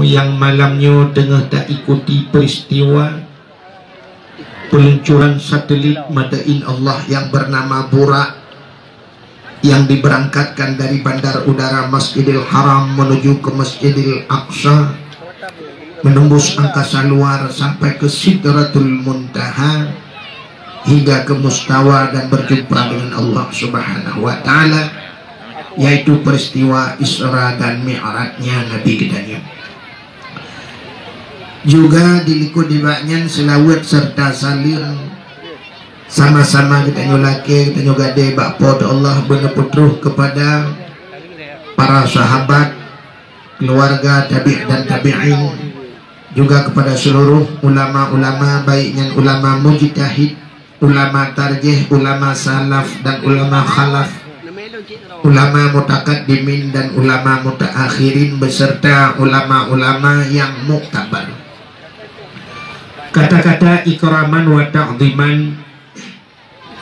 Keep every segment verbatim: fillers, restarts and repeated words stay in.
Nyang malam nyoe teungoh taikuti peristiwa peluncuran satelit Madain Allah yang bernama Burak yang diberangkatkan dari Bandar Udara Masjidil Haram menuju ke Masjidil Aqsa, menembus angkasa luar sampai ke Sidratul Muntaha, hingga ke Mustawa dan berjumpa dengan Allah Subhanahu wa Ta'ala, yaitu peristiwa Isra dan Mi'rajnya Nabi geutanyoe. Juga dilikot nibak nyan seulaweuet serta saleuem sama-sama geutanyoe lakée, geutanyoe gadée bak Po teu Allah beuneuputroh kepada para sahabat, keluarga, tabi' dan tabi'in, juga kepada seluruh ulama-ulama, baik nyan ulama mujtahid, ulama tarjih, ulama salaf dan ulama khalaf, ulama mutakaddimin dan ulama mutaakhirin, beserta ulama-ulama yang muktabar. Kata-kata ikraman wa ta'ziman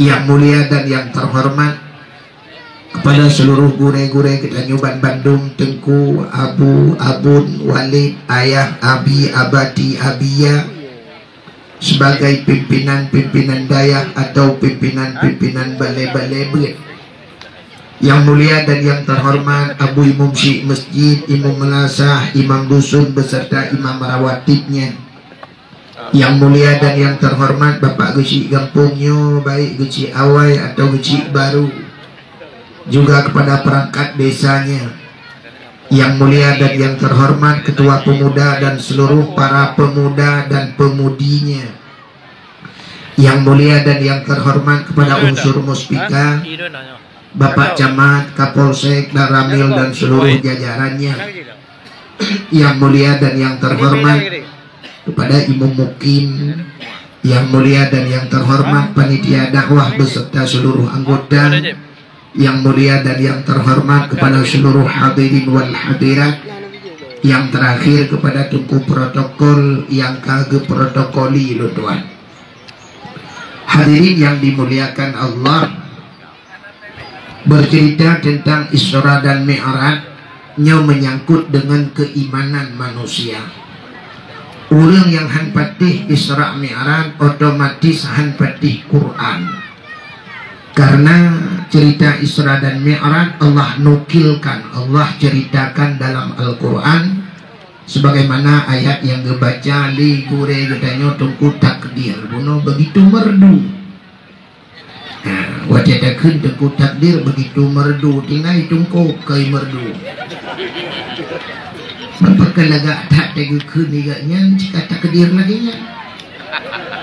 yang mulia dan yang terhormat kepada seluruh gurée-gurée geutanyoe ban bandum, Teungku, Abu, Abon, Walid, Ayah, Abi, Abati, Abiya, sebagai pimpinan-pimpinan dayah atau pimpinan-pimpinan balé-balé beuet. Yang mulia dan yang terhormat Abu Imum Syik Masjid, Imum Meulasah, Imam Dusun beserta Imam Rawatibnya. Yang mulia dan yang terhormat Bapak Geuchik gampông nyoe, baik Geuchik Awai atau Geuchik Baru, juga kepada perangkat desanya. Yang mulia dan yang terhormat Ketua Pemuda dan seluruh para pemuda dan pemudinya. Yang mulia dan yang terhormat kepada unsur Muspika, Bapak Camat, Kapolsek, Danramil dan seluruh jajarannya. Yang mulia dan yang terhormat kepada Imum Mukim, yang mulia dan yang terhormat panitia dakwah beserta seluruh anggota, yang mulia dan yang terhormat kepada seluruh hadirin wal hadirat, yang terakhir kepada Teungku protokol yang ka geuprotokoli lôn tuan. Hadirin yang dimuliakan Allah, bercerita tentang Isra dan Mi'raj nyoe menyangkut dengan keimanan manusia. Ureuëng nyang hán patéh Isra Mi'raj otomatis hán patéh Quran. Karena cerita Isra dan Mi'raj Allah nukilkan, Allah ceritakan dalam Al-Quran, sebagaimana ayat yang geubaca lé gurée geutanyoe Teungku Takdir. Bunoe begitu merdu. Nah, watée takheun Teungku Takdir begitu merdu, tinggai tungkôb keu merdu. Pakon lagak that teugeukheun lagak nyan, cit ka takdir lagée nyan.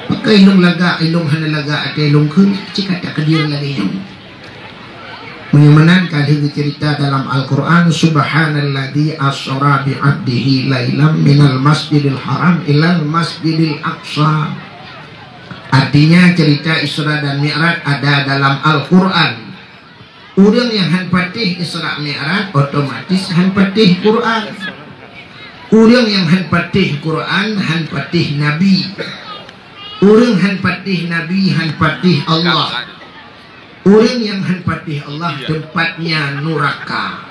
Pakon ilong lagak, ilong hana lagak, até ilong kheun, cit ka takdir lagée nyan. Meunyoe meunan ka lheueh geucerita dalam Al-Quran, "Subhanalladzi asra bi 'abdihi lailam minal masjidil haram ilal masjidil aqsa." Artinya, cerita Isra dan Mi'raj ada dalam Al-Quran. Ureuëng nyang hán patéh Isra Mi'raj, otomatis hán patéh Quran. Ureuëng nyang hán patéh Quran, hán patéh Nabi. Ureuëng hán patéh Nabi, hán patéh Allah. Ureuëng nyang hán patéh Allah, tempatnya nuraka.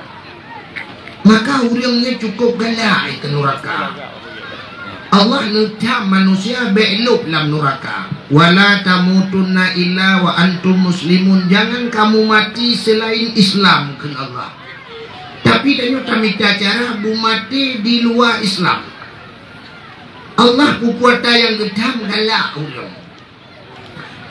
Maka ureuëng nyan cukup galak keu nuraka. Allah neutham manusia bék lôb lam nuraka. "Wala tamutunna illa wa antum muslimun." Jangan kamu mati selain Islam, kheun Allah. Tapi tanyoe tamita cara beumaté di luwa Islam. Allah peue ata nyang geutham galak ureuëng.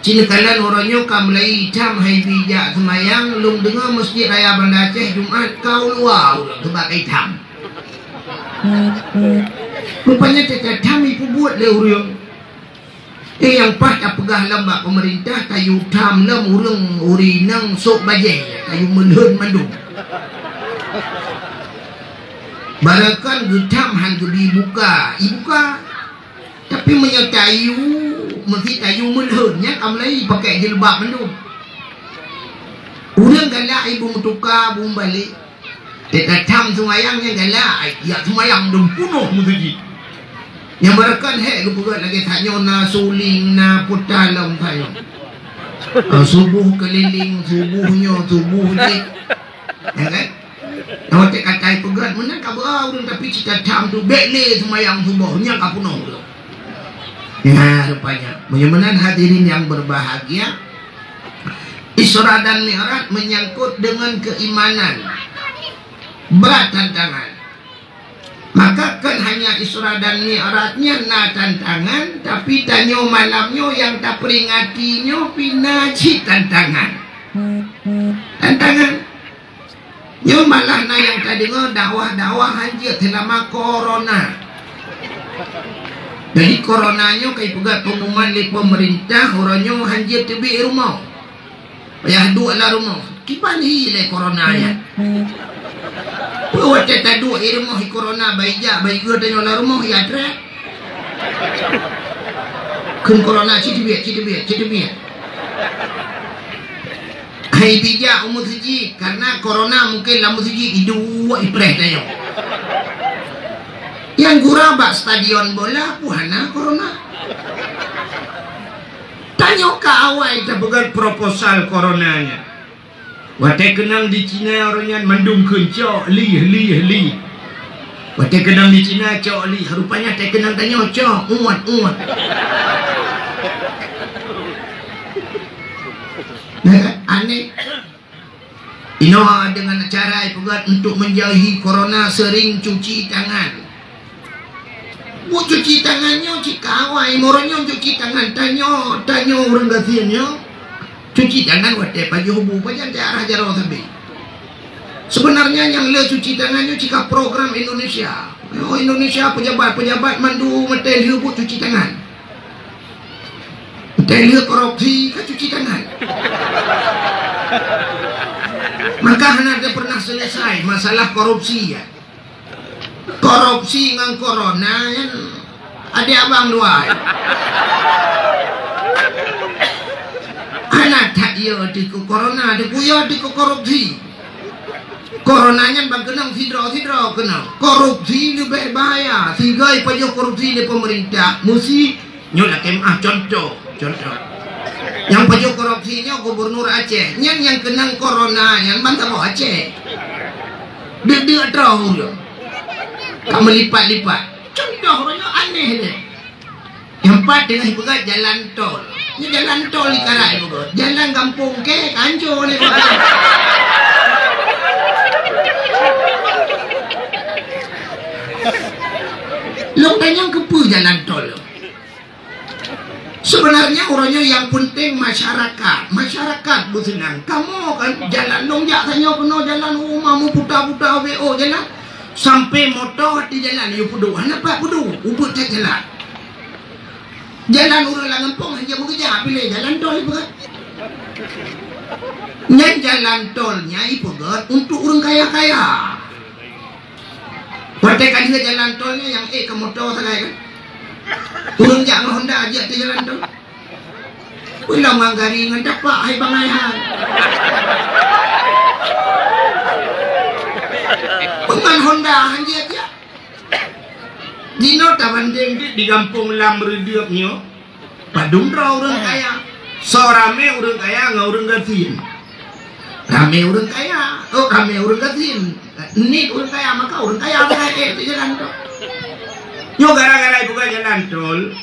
Ci neukalon uroe nyoe ka mulai itam hai bi jak seumayang, lôn deungoe Masjid Raya Banda Aceh Jumat ka u luwa ureuëng, teubak itam. Rupanya teuka tham ipeubuet lé ureuëng. Eh, nyang paih tapeugah lom bak peumeurintah, tayue tham lom ureuëng, ureuëng inong sôk bajée, tayue meulhon mandum. Barangkan geutham han geubi buka, ibuka. Tapi meunyoe tayue, meusi tayue meulhon, nyan ka mulai pakai jilbab mandum. Ureuëng galak ibu meutuka, bu meubalek. Teuka tham seumayang nyan galak, ai, jak seumayang dum punoh meuseujid. Nyang barangkan hék geupeugah lagée that nyoe na suling, na puta lom that nyoe. Ah, suboh keulileng, suboh nyoe, suboh jih. Ya kan? Nyang watèe ka tapeugah meunan ka beu ureueng, tapi cit that-that tu bèk lé seumayang suboh, nyan ka peunoh tu. Nah, rupanya. Meunyoe meunan hadirin yang berbahagia, Isra dan Mi'raj menyangkut dengan keimanan. Berat tantangan. Maka kon hanya Isra dan Mi'raj nyan na tantangan, tapi tanyoe malam nyoe nyang taperingati nyoe pih na cit tantangan. Tantangan. Nyoe malah na nyang tadeungoe dakwah-dakwah hanjeuet seulama corona. Jadi corona nyoe ka ipeugah pengumuman lé pemerintah, uroe nyoe hanjeuet teubiet rumoh. Payah duek lam rumoh. Kiban hi lé corona nyan. Peue watèe taduek i rumoh hi corona, bah ijak, bah igeue tanyoe lam rumoh, ya trép. Kheun corona, ci teubiet, ci teubiet, ci teubiet. Hai bijak u meuseujid, karena corona mungkin lam meuseujid iduek ipreh tanyoe. Nyang gura bak stadion bola pun hana corona. Tanyoe ka awai tapeugah proposal corona nyan. Watèe keunong di Cina ureueng nyan mandum kheun cok lih, lih, lih. Watèe keunong di Cina cok lih, rupanya watèe keunong tanyoe cok uet, uet. Nah, aneh. Inoe dengan cara ipeugah untuk menjauhi corona sering cuci tangan. Buet cuci tangan nyoe cit ka awai, meunyoe cuci tangan tanyoe, tanyoe ureueng gasien nyoe. Cuci tangan watèe pajoh bu, pajan teuarah jaroe sabé. Sebenarnya nyang le cuci tangan nyoe cit ka program Indonesia. Oh, Indonesia pejabat-pejabat mandum watèe lheueh buet cuci tangan. Teuh lheueh korupsi ka cuci tangan. Maka hana pernah selesai masalah korupsi, ya. Korupsi ngon corona nyan adék abang dua. Hana that yo teuh keu corona, teuh keu yo teuh keu korupsi. Corona nyan ban keunong sidroe-sidroe keunong. Korupsi leubeh bahaya. Sigoe pajoh korupsi lé pemerintah, musi Nyoe lakèe meu'ah contoh, contoh. Nyang pajoh korupsi nyoe gubernur Aceh, nyan nyang keunong corona nyan ban saboh Aceh. Deuk-deuk droe ureueng. Ka meulipat-lipat. Contoh uroe nyoe aneh deh. Nyang pat teungoh ipeugah jalan tol. Nyoe jalan tol ikarat ipeugah. Jalan gampông kèe ka hancô lé. Lôn tanyong keupeue jalan tol. Sebenarnya uroe nyoe nyang penting masyarakat. Masyarakat beuseunang. Kamoe kan jalan lôn jak tanyoe keunoe jalan u uma meuputa-puta W O jalan. Sampai moto di jalan yue peuduek. Hana pat peuduek. Ubeuet that jalan. Jalan ureueng lam gampông hana meukeujak piléh jalan tol ipeugah. Nyan jalan tol nyan ipeugah untuk ureueng kaya-kaya. Watèe ka lheueh jalan tol nyan nyang ék keu moto sagai kan. Ureueng jak ngon Honda jeuet ateueh jalan tol. Ulôn ngon gari ngon tapak hai bangai hai. Ngon Honda han jeuet jak. Jinoe tabandéng di gampông lam Reudeup nyoe. Padum droe ureueng kaya. Soe ramé ureueng kaya ngon ureueng gasien. Ramé ureueng kaya. Oh, ramé ureueng gasien. Nit ureueng kaya, maka ureueng kaya bangai ék di jalan tu. Nyoe gara-gara ibuka jalan tol,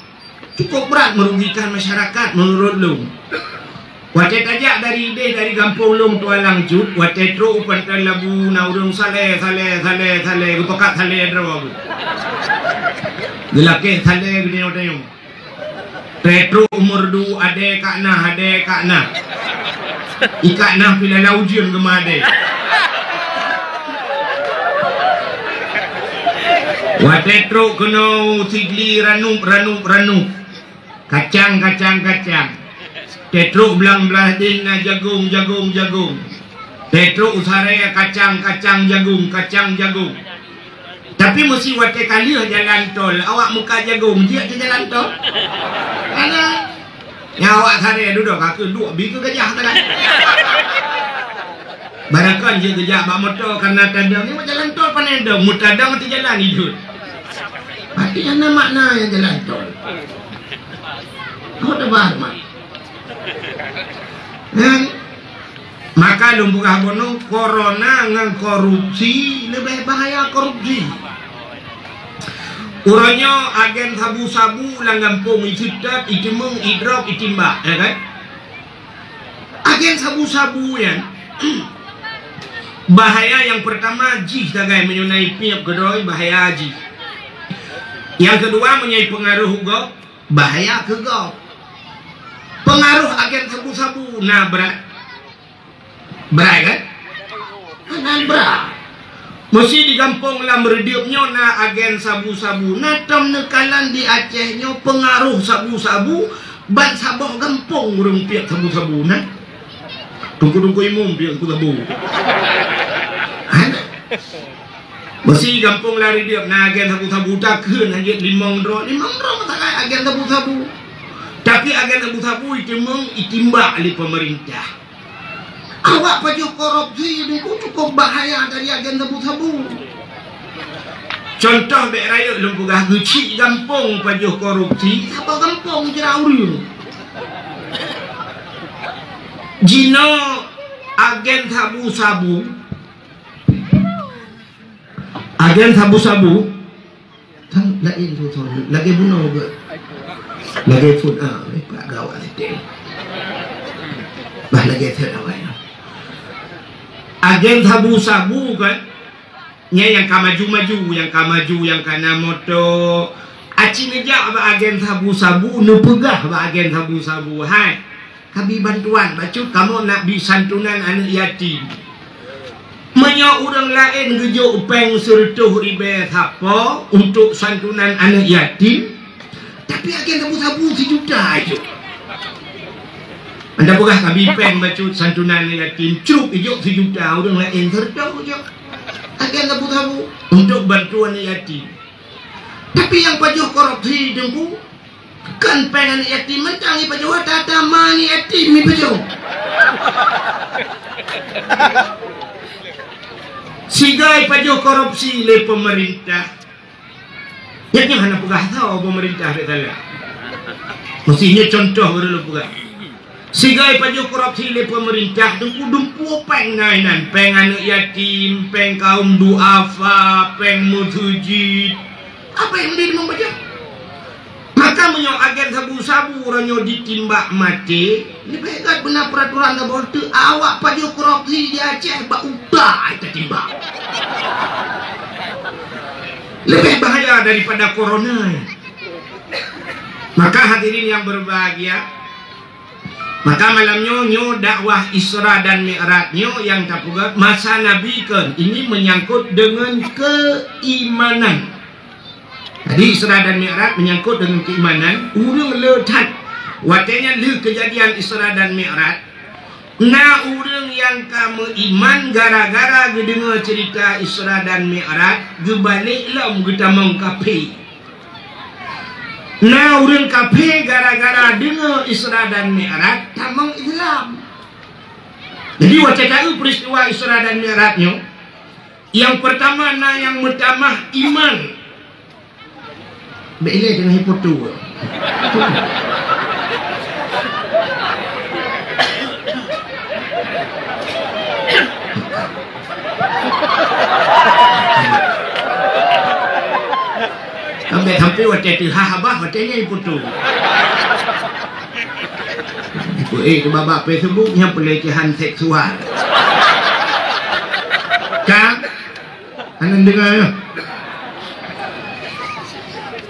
cukup berat merugikan masyarakat menurut lôn. Watèe tajak dari idéh dari gampông lôn Tualang Cut, watèe trok u Pantai Labu na ureueng salèe, salèe, salèe, salèe, geupakat salèe droe. Geulakèe salèe geutanyoe-tanyoe. Trok u Meureudu, adèe ka na, adèe ka na. Ika na pih lala ujeuen geuma adèe. Watèe trok keunoe u Sigli ranup, ranup, ranup. Kacang, kacang, kacang. Teutrok blang blaih deh na jagong, jagong, jagong. Teutrok u Sarèe kacang, kacang, jagong, kacang, jagong. Tapi meusi watèe ka lheueh jalan tol, awak muka jagong jeuet di jalan tol. Hana. Nyan awak Sarèe dudoe ka keu duek bi keu gajah teuka. Barangkapeue jeuet geujak bak moto karena tadong nyoe jalan tol pané dong, meutadong di jalan iduek. Berarti hana makna nyang jalan tol. Apa tebar mak? Kan? Maka lôn peugah bunoe, corona ngon korupsi leubeh bahaya korupsi. Uroe nyoe agen sabu-sabu lam gampông iseutôt, iteumeung, idrop, itimbak, ya kan? Agen sabu-sabu nyan, bahaya nyang peurtama jih sagai meunyoe na ipiep keudroe, bahaya jih. Nyang keudua, meunyoe ipeungaroh u gob, bahaya keu gob. Peungaroh agen sabu-sabu na brat. Brat kan? Hana brat. Meusi di gampông lam reudeup nyoe na agen sabu-sabu. Na tom neukalon di Aceh nyoe peungaroh sabu-sabu, ban saboh gampông ureuëng piep sabu-sabu na. Teungku-teungku imum piep sabu-sabu. Hana. Meusi gampông lam reudeup na agen sabu-sabu, takheun hana jeuet limong droe, limong droe meusagai agen sabu-sabu. Tapi agen sabu-sabu iteumeung, itimbak lé peumeurintah. Awak pajoh korupsi nyoe cukôp bahaya dari agen sabu-sabu. Cuntoh bék rayeuk lôn peugah, geuchik gampông pajoh korupsi, saboh gampông jra ureuëng. Jinoe agen sabu-sabu, agen sabu-sabu, Kan laén tu, tu, lagèe bunoe geuh. Lagèe phôn, ah, eh, pak gawat siteng. Bah lagèe that awai. Agen sabu-sabu kan, nyan nyang ka maju-maju, nyang ka maju, nyang ka na moto. Aci neujak bak agen sabu-sabu, neupeugah bak agen sabu-sabu, "Hai, kabi bantuan, bacut kamoe nak bi santunan aneuk yatim." Meunyoe ureuëng laén geujok péng sireutôh ribèe sapo untuk santunan aneuk yatim, tapi agen sabu-sabu sijuta jok. Anda peugah kabi péng bacut santunan aneuk yatim, crup ijok sijuta, ureuëng laén sireutôh jok. Agen sabu-sabu untuk bantu aneuk yatim. Tapi nyang pajoh korupsi teungku, kon péng aneuk yatim mantong ipajoh, ata-ata ma aneuk yatim ipajoh. Sigai pajoh korupsi lé peumeurintah. Nyan, nyan hana peugah tho peumeurintah bèk salah. Meusti nyoe cuntoh baru lôn peugah. Sigai pajoh korupsi lé peumeurintah, dumpeue-dumpeue péng na inan, péng aneuk yatim, péng kaum duafa, péng meuseujid. Apa nyang di deungon baca? Maka meunyoe agen sabu-sabu uroe nyoe ditimbak maté, leubeh gèt beuna peuraturan saboh teuk, awak pajoh korupsi di Aceh bak uta tatimbak. Leubeh bahaya daripada corona. Maka hadirin yang berbahagia, maka malam nyoe, nyoe dakwah Isra dan Mi'raj nyoe nyang tapeugah masa Nabi kon, ini menyangkut dengan keimanan. Jadi Isra dan Mi'raj menyangkut dengan keimanan, ureuëng le that. Watèe nyan lheueh keujadian Isra dan Mi'raj, na ureuëng nyang ka meuiman gara-gara geudeungoe cerita Isra dan Mi'raj, geubalek lom geutamong kafé. Na ureuëng kafé gara-gara deungoe Isra dan Mi'raj tamong Islam. Jadi watèe taeu peristiwa Isra dan Mi'raj nyoe, nyang peurtama na nyang meutamah iman. Bèk ilèe teungoh ipotu. Sampai-sampai watèe teuhah babah, watèe nyan ipotu. Iku, eh, keu babah Facebook nyan pelecehan seksual. Kan? Hana deungoe nyoe.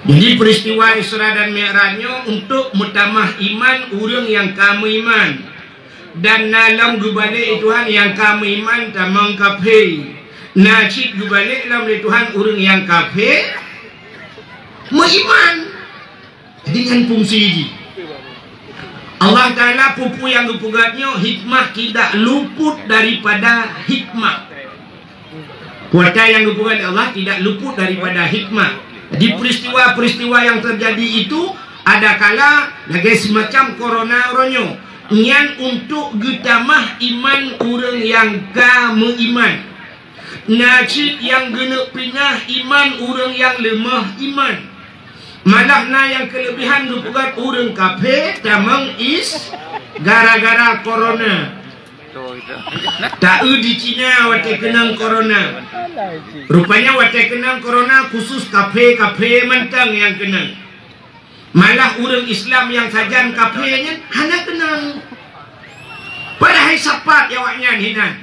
Jadi peristiwa Isra dan Mi'raj nyoe untuk meutamah iman ureuëng nyang ka meuiman. Dan na lom geubalek lé Tuhan nyang ka meuiman tamong kafé. Na cit geubalek lom lé Tuhan ureuëng nyang kafé meuiman. Jadi nyan fungsi jih. Allah Taala peue-peue nyang geupeugah nyoe hikmah tidak luput daripada hikmah. Peue nyang geupeugah lé Allah tidak luput daripada hikmah. Jadi peristiwa-peristiwa yang terjadi itu adakala lagèe semacam corona uroe nyoe. Nyan untuk geutamah iman ureuëng nyang ka meuiman. Na cit nyang geuneuk pinah iman ureuëng nyang leumoh iman. Malah na nyang keuleubehan geupeugah ureuëng kafé tamong is gara-gara corona. Taeu di Cina watée keunong corona. Rupanya watée keunong corona khusus kafé-kafé mantong nyang keunong. Malah ureuëng Islam nyang sajan kafé nyan hana keunong. Padahai sapat awaknyan hinan.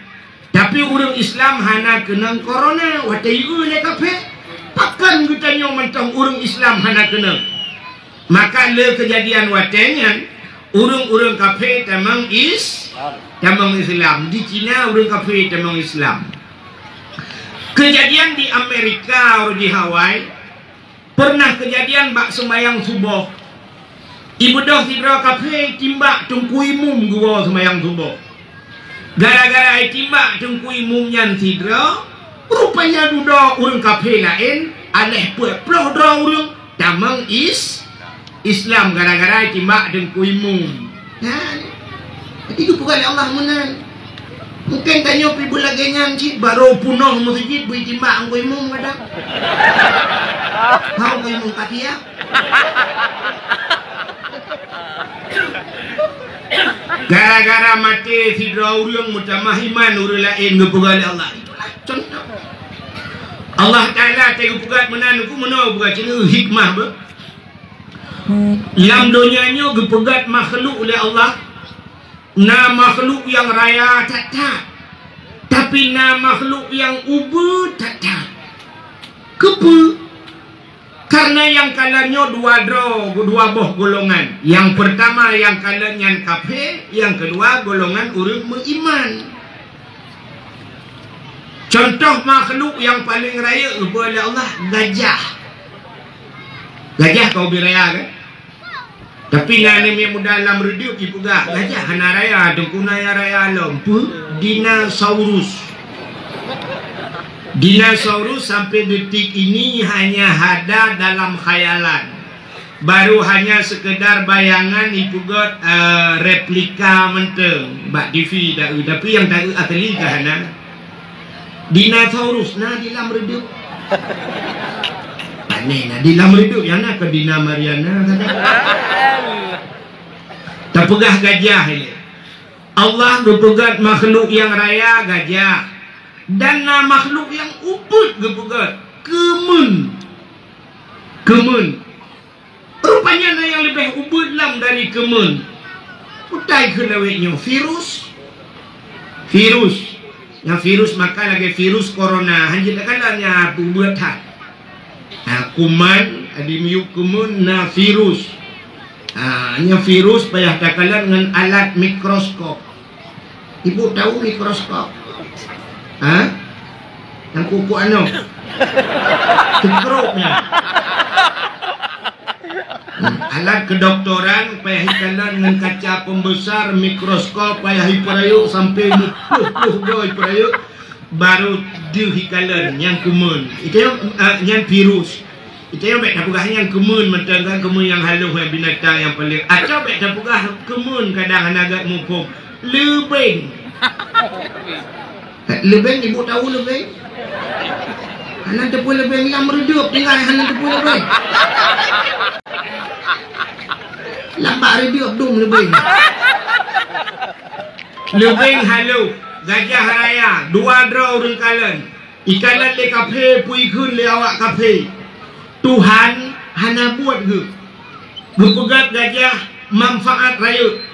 Tapi ureuëng Islam hana keunong corona watée yue lé kafé. Pakon geutanyoe mantong ureuëng Islam hana keunong? Maka le keujadian watée nyan, ureuëng-ureuëng kafé tamong is-, tamong Islam. Di Cina ureuëng kafé tamong Islam. Keujadian di Amerika, di Hawaii, pernah keujadian bak seumayang suboh. Ibeudôh sidroe kafé timbak teungku imum geuwoe seumayang suboh. Gara-gara itimbak teungku imum nyan sidroe, rupanya dudoe ureuëng kafé laén, aléh peuet ploh droe ureuëng tamong is-, Islam gara-gara itimbak teungku imum. Nah, jadi geupeugah lé Allah meunan. Mungken tanyoe pih beulagée nyan cit, barô punoh meuseujid beu itimbak teungku imum kadang. Hau teungku imum ka siap. Gara-gara maté sidroe ureuëng meutamah iman ureuëng laén geupeugah lé Allah. Itulah contoh. Allah Taala teupeugah meunan, keu meunoe buka ceuneuk hikmah beuh. Lam donya nyoe geupeugah makhluk lé Allah. Na makhluk nyang raya that-that, tapi na makhluk nyang ubit that-that. Keupeue? Karena nyang kalon nyoe dua droe, dua boh golongan. Nyang pertama nyang kalon nyan kafé, nyang keudua golongan ureuëng meuiman. Contoh makhluk nyang paleng rayeuk geupeugah lé Allah, gajah. Gajah ka ubit raya kan? Tapi na aneuk miet muda lam reudeup jipeugah, gajah hana raya, teungku na nyang raya lom. Peue? Dinosaurus. Dinosaurus sampai detik ini hanya ada dalam khayalan. Baru hanya sekedar bayangan ipeugét, eh, replika mantong bak T V taeu, tapi nyang taeu asli ka hana. Dinosaurus na di lam reudeup. Aneh na di lam reudeup, nyang na keu Dina Mariana saja. Tapeugah gajah ilée. Allah geupeugét makhluk nyang raya gajah, dan na makhluk nyang ubit geupeugét keumeuen. Keumeuen. Rupanya na nyang leubeh ubit lom dari keumeuen. Utai keu lawét nyoe virus. Virus. Nyang virus maka lagée virus corona, hanjeuet takalon nyang ubit that. Ha, kuman, di miyueb keumeuen na virus. Ha, nyang virus payah takalon ngon alat mikroskop. Ibu tahu mikroskop? Ha? Nyang kukuk anu. Cekrok nyan. Hmm, alat kedokteran payah ikalon ngon kaca pembesar, mikroskop payah ipeurayeuk sampai meuplôh-plôh goe ipeurayeuk, baru deuh ikalon nyang keumeuen. Itu, eh, nyan virus. Itu bék tapeugah nyang keumeuen mantong kan, keumeuen nyang halôh, eh, binatang nyang paleng. Atau bék tapeugah keumeuen kadang hana gét muphom. Leubeng. Leubeng, ibu tahu leubeng? Hana teupeu leubeng lam reudeup, tinggai hana teupeu leubeng. Lam bak reudeup dum leubeng. Leubeng halôh, gajah raya, dua droe ureuëng kalon. Ikalon lé kafé, peue ikheun lé awak kafé. Tuhan hana buet geuh. Geupeugét gajah manfaat rayeuk.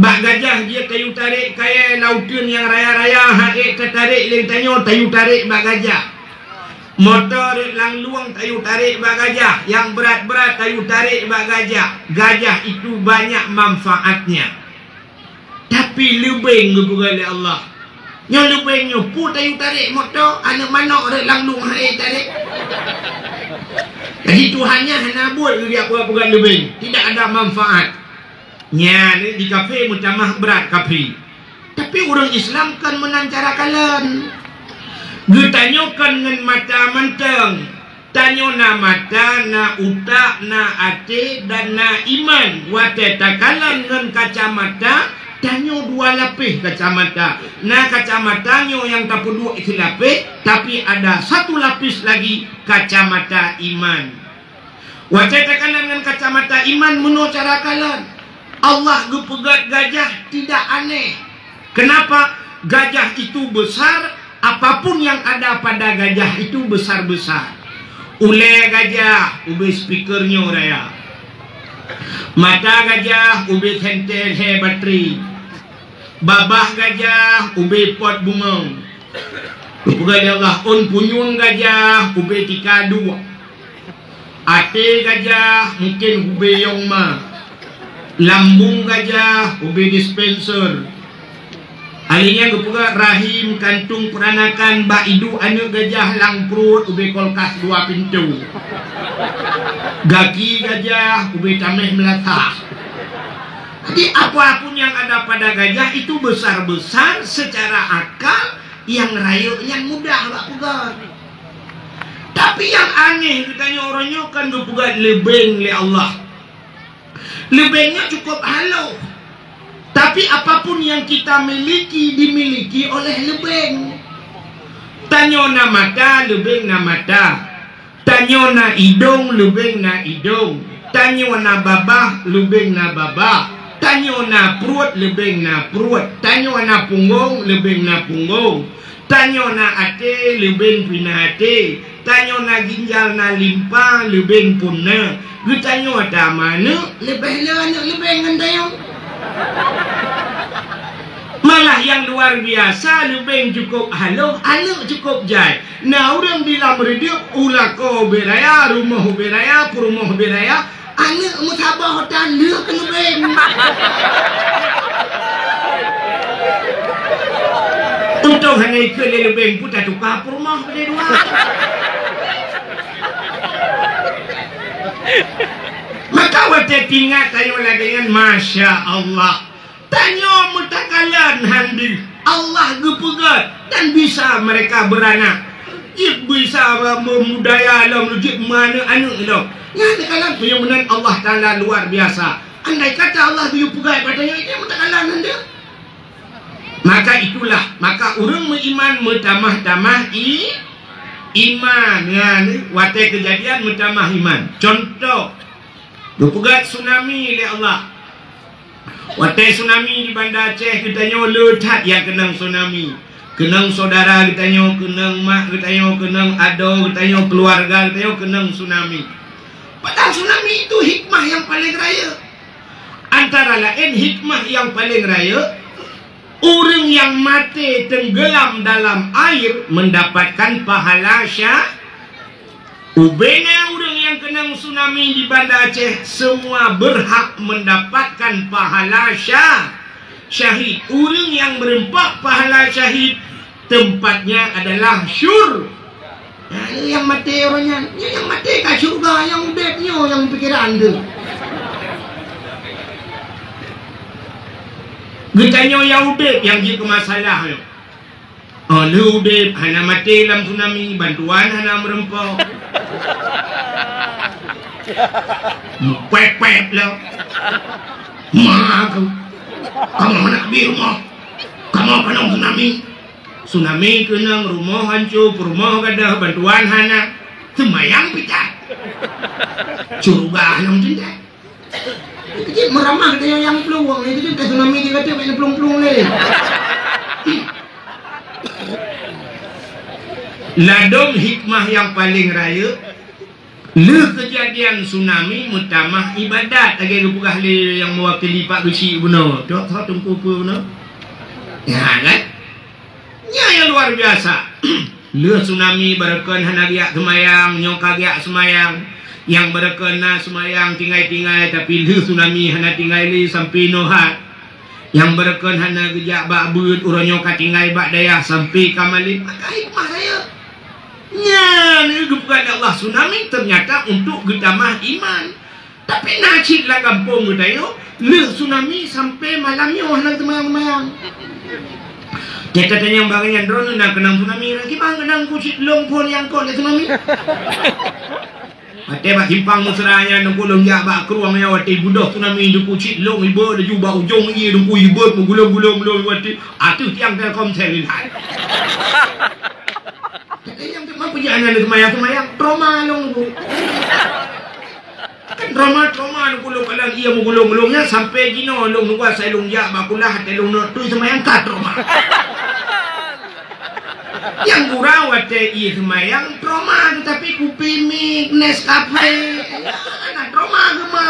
Bak gajah jeuet tayue tarek kayée lauteuen nyang raya-raya, han ék tatarek lé tanyoe tayue tarek bak gajah. Moto rot lam lueng tayue tarek bak gajah, nyang brat-brat tayue tarek bak gajah. Gajah itu banyak manfaatnya. Tapi leubeng geupeugah lé Allah. Nyoe leubeng nyoe peue tayue tarek moto, aneuk manok rot lam lueng han ék tarek. Jadi Tuhan nyan hana buet geuh peugah-peugah leubeng, tidak ada manfaat. Nyan di kafé meutamah brat kafé. Tapi ureuëng Islam kon meunan cara kalon. Geutanyoe kon ngon mata mantong. Tanyoe na mata, na utak, na até, dan na iman. Watée takalon ngon kacamata, tanyoe dua lapéh kacamata. Na kacamata nyoe nyang tapeuduek silapéh, tapi ada satu lapis lagi, kacamata iman. Watée takalon ngon kacamata iman, meunoe cara kalon. Allah geupeugét gajah tidak aneh. Kenapa? Gajah itu besar, apapun yang ada pada gajah itu besar-besar. Ulée gajah, ubé speaker nyoe raya. Mata gajah, ubé senter lhée batri. Babah gajah, ubé pot bungong. Geupeugah lé Allah, ôn punyueng gajah, ubé tika duek. Até gajah mungken ubé yong ma. Lambung gajah ubé dispenser. Ahli nyan geupeugah rahim, kantung peuranakan, bak iduek aneuk gajah lam pruet ubé kulkas dua pintoe. Gaki gajah ubé tameh meulasah. Jadi, apapun yang ada pada gajah itu besar-besar secara akal, yang rayeuk nyan mudah bak peugah. Tapi nyang aneh, geutanyoe uroe nyoe kan geupeugah leubeng lé Allah. Leubeng nyoe cukup haloh. Tapi apapun yang kita miliki, dimiliki oleh leubeng. Tanyoe na mata, leubeng na mata. Tanyoe na idong, leubeng na idong. Tanyoe na babah, leubeng na babah. Tanyoe na pruet, leubeng na pruet. Tanyoe na punggong, leubeng na punggong. Tanyoe na até, leubeng pih na até. Tanyoe na ginjal, na limpa, leubeng pun na. Geutanyoe ata ma aneuk, leubeh le aneuk leubeng ngon tanyoe. Malah nyang luar biasa, leubeng cukup haloh, aneuk cukup jai. Na ureuëng di lam reudeup, u lakoe ubé raya, rumoh ubé raya, peurumoh ubé raya, aneuk meusaboh tan lheueh keu leubeng. Untông hana ikheun lé leubeng pun tatuka peurumoh ubé dua. Maka watée teuingat tanyoe lagée nyan, masya Allah. Tanyoe meutakala han deuh, Allah geupeugét dan bisa mereka beuranak. Jeuet bisa meubudaya lom, jeuet meuaneuk-aneuk lom. Nyan teukalon meunyoe meunan Allah Taala luar biasa. Andai kata Allah geuyue peugét bak tanyoe, nyan meutakala han deuh. Maka itulah, maka ureuëng meuiman meutamah-tamah i-, iman. Nyan watée keujadian meutamah iman. Contoh, geupeugét tsunami lé Allah. Watée tsunami di Banda Aceh, geutanyoe le that nyang keunong tsunami. Keunong syedara geutanyoe, keunong mak geutanyoe, keunong adoe geutanyoe, keuluwarga geutanyoe keunong tsunami. Padahai tsunami itu hikmah nyang paleng rayeuk. Antara laén hikmah nyang paleng rayeuk, ureuëng nyang maté teunggeulam dalam air mendapatkan pahala sya-, Ubena ureuëng nyang keunong tsunami di Banda Aceh, semua berhak mendapatkan pahala sya-, syahid. Ureuëng nyang meureumpok pahala syahid, tempatnya adalah syur-, Nah, nyang maté uroe nyan, nyang maté ka syeuruga, nyang udeb nyoe nyang pikiran teuh. Geutanyoe nyang udeb nyang jeuet keu masalah nyoe. Oh, lheueh udeb hana maté lam tsunami, bantuan hana meureumpok. Pep-pep lah. Ma keu. Kamoe hana bi rumoh. Kamoe keunong tsunami. Tsunami keunong, rumoh hanco, peurumoh gadôh, bantuan hana. Seumayang pih that. Syeuruga hana meuteuntat. Keucit meuramah teuh nyang plueng, nyang keucit ka tsunami di kata mak plueng-plueng lé. Ladôm hikmah nyang paleng rayeuk, lheueh keujadian tsunami meutamah ibadat, lagée geupeugah lé nyang meuwakili Pak Geuchik bunoe. Tok, tok, teungku peue bunoe? Ya, kan? Nyan nyang luar biasa. Lheueh tsunami barokon hana geujak seumayang, nyoe ka geujak seumayang. Nyang barokon na seumayang tinggai-tinggai, tapi lheueh tsunami hana tinggai lé sampoe noe that. Nyang barokon hana geujak bak beuet, uroe nyoe ka tinggai bak dayah sampoe ka malem. Maka hikmah rayeuk. Nyan geupeugah lé Allah tsunami ternyata untuk geutamah iman. Tapi na cit lam gampông geutanyoe, lheueh tsunami sampoe malam nyoe hana teumanyong-manyong. Nyang tatanyong bak nyan droeneuh na keunong tsunami, na kiban keunong kucit lông phon nyang kot lé tsunami. Watée bak simpang Mesra nyan, teungku lôn jak bak krueng nyan, watée beudôh tsunami, teungku cit lông ibeut laju bak ujong ié, teungku ibeut meugulong-gulong lom watée ateueh tiang Telkomsel inan. Tapi nyang teuma peujak hana seumayang-seumayang, trauma lông teungku. Kan Trauma, trauma, lôn kalon, iya meugulong-gulong nyan sampai jinoe lôn nunggu asai lôn jak bak kulah, até lôn neuk tui seumayang ka trauma. Nyang gurau watée ié seumayang trauma, teutapi kupi mi Nescafe, na trauma geuma.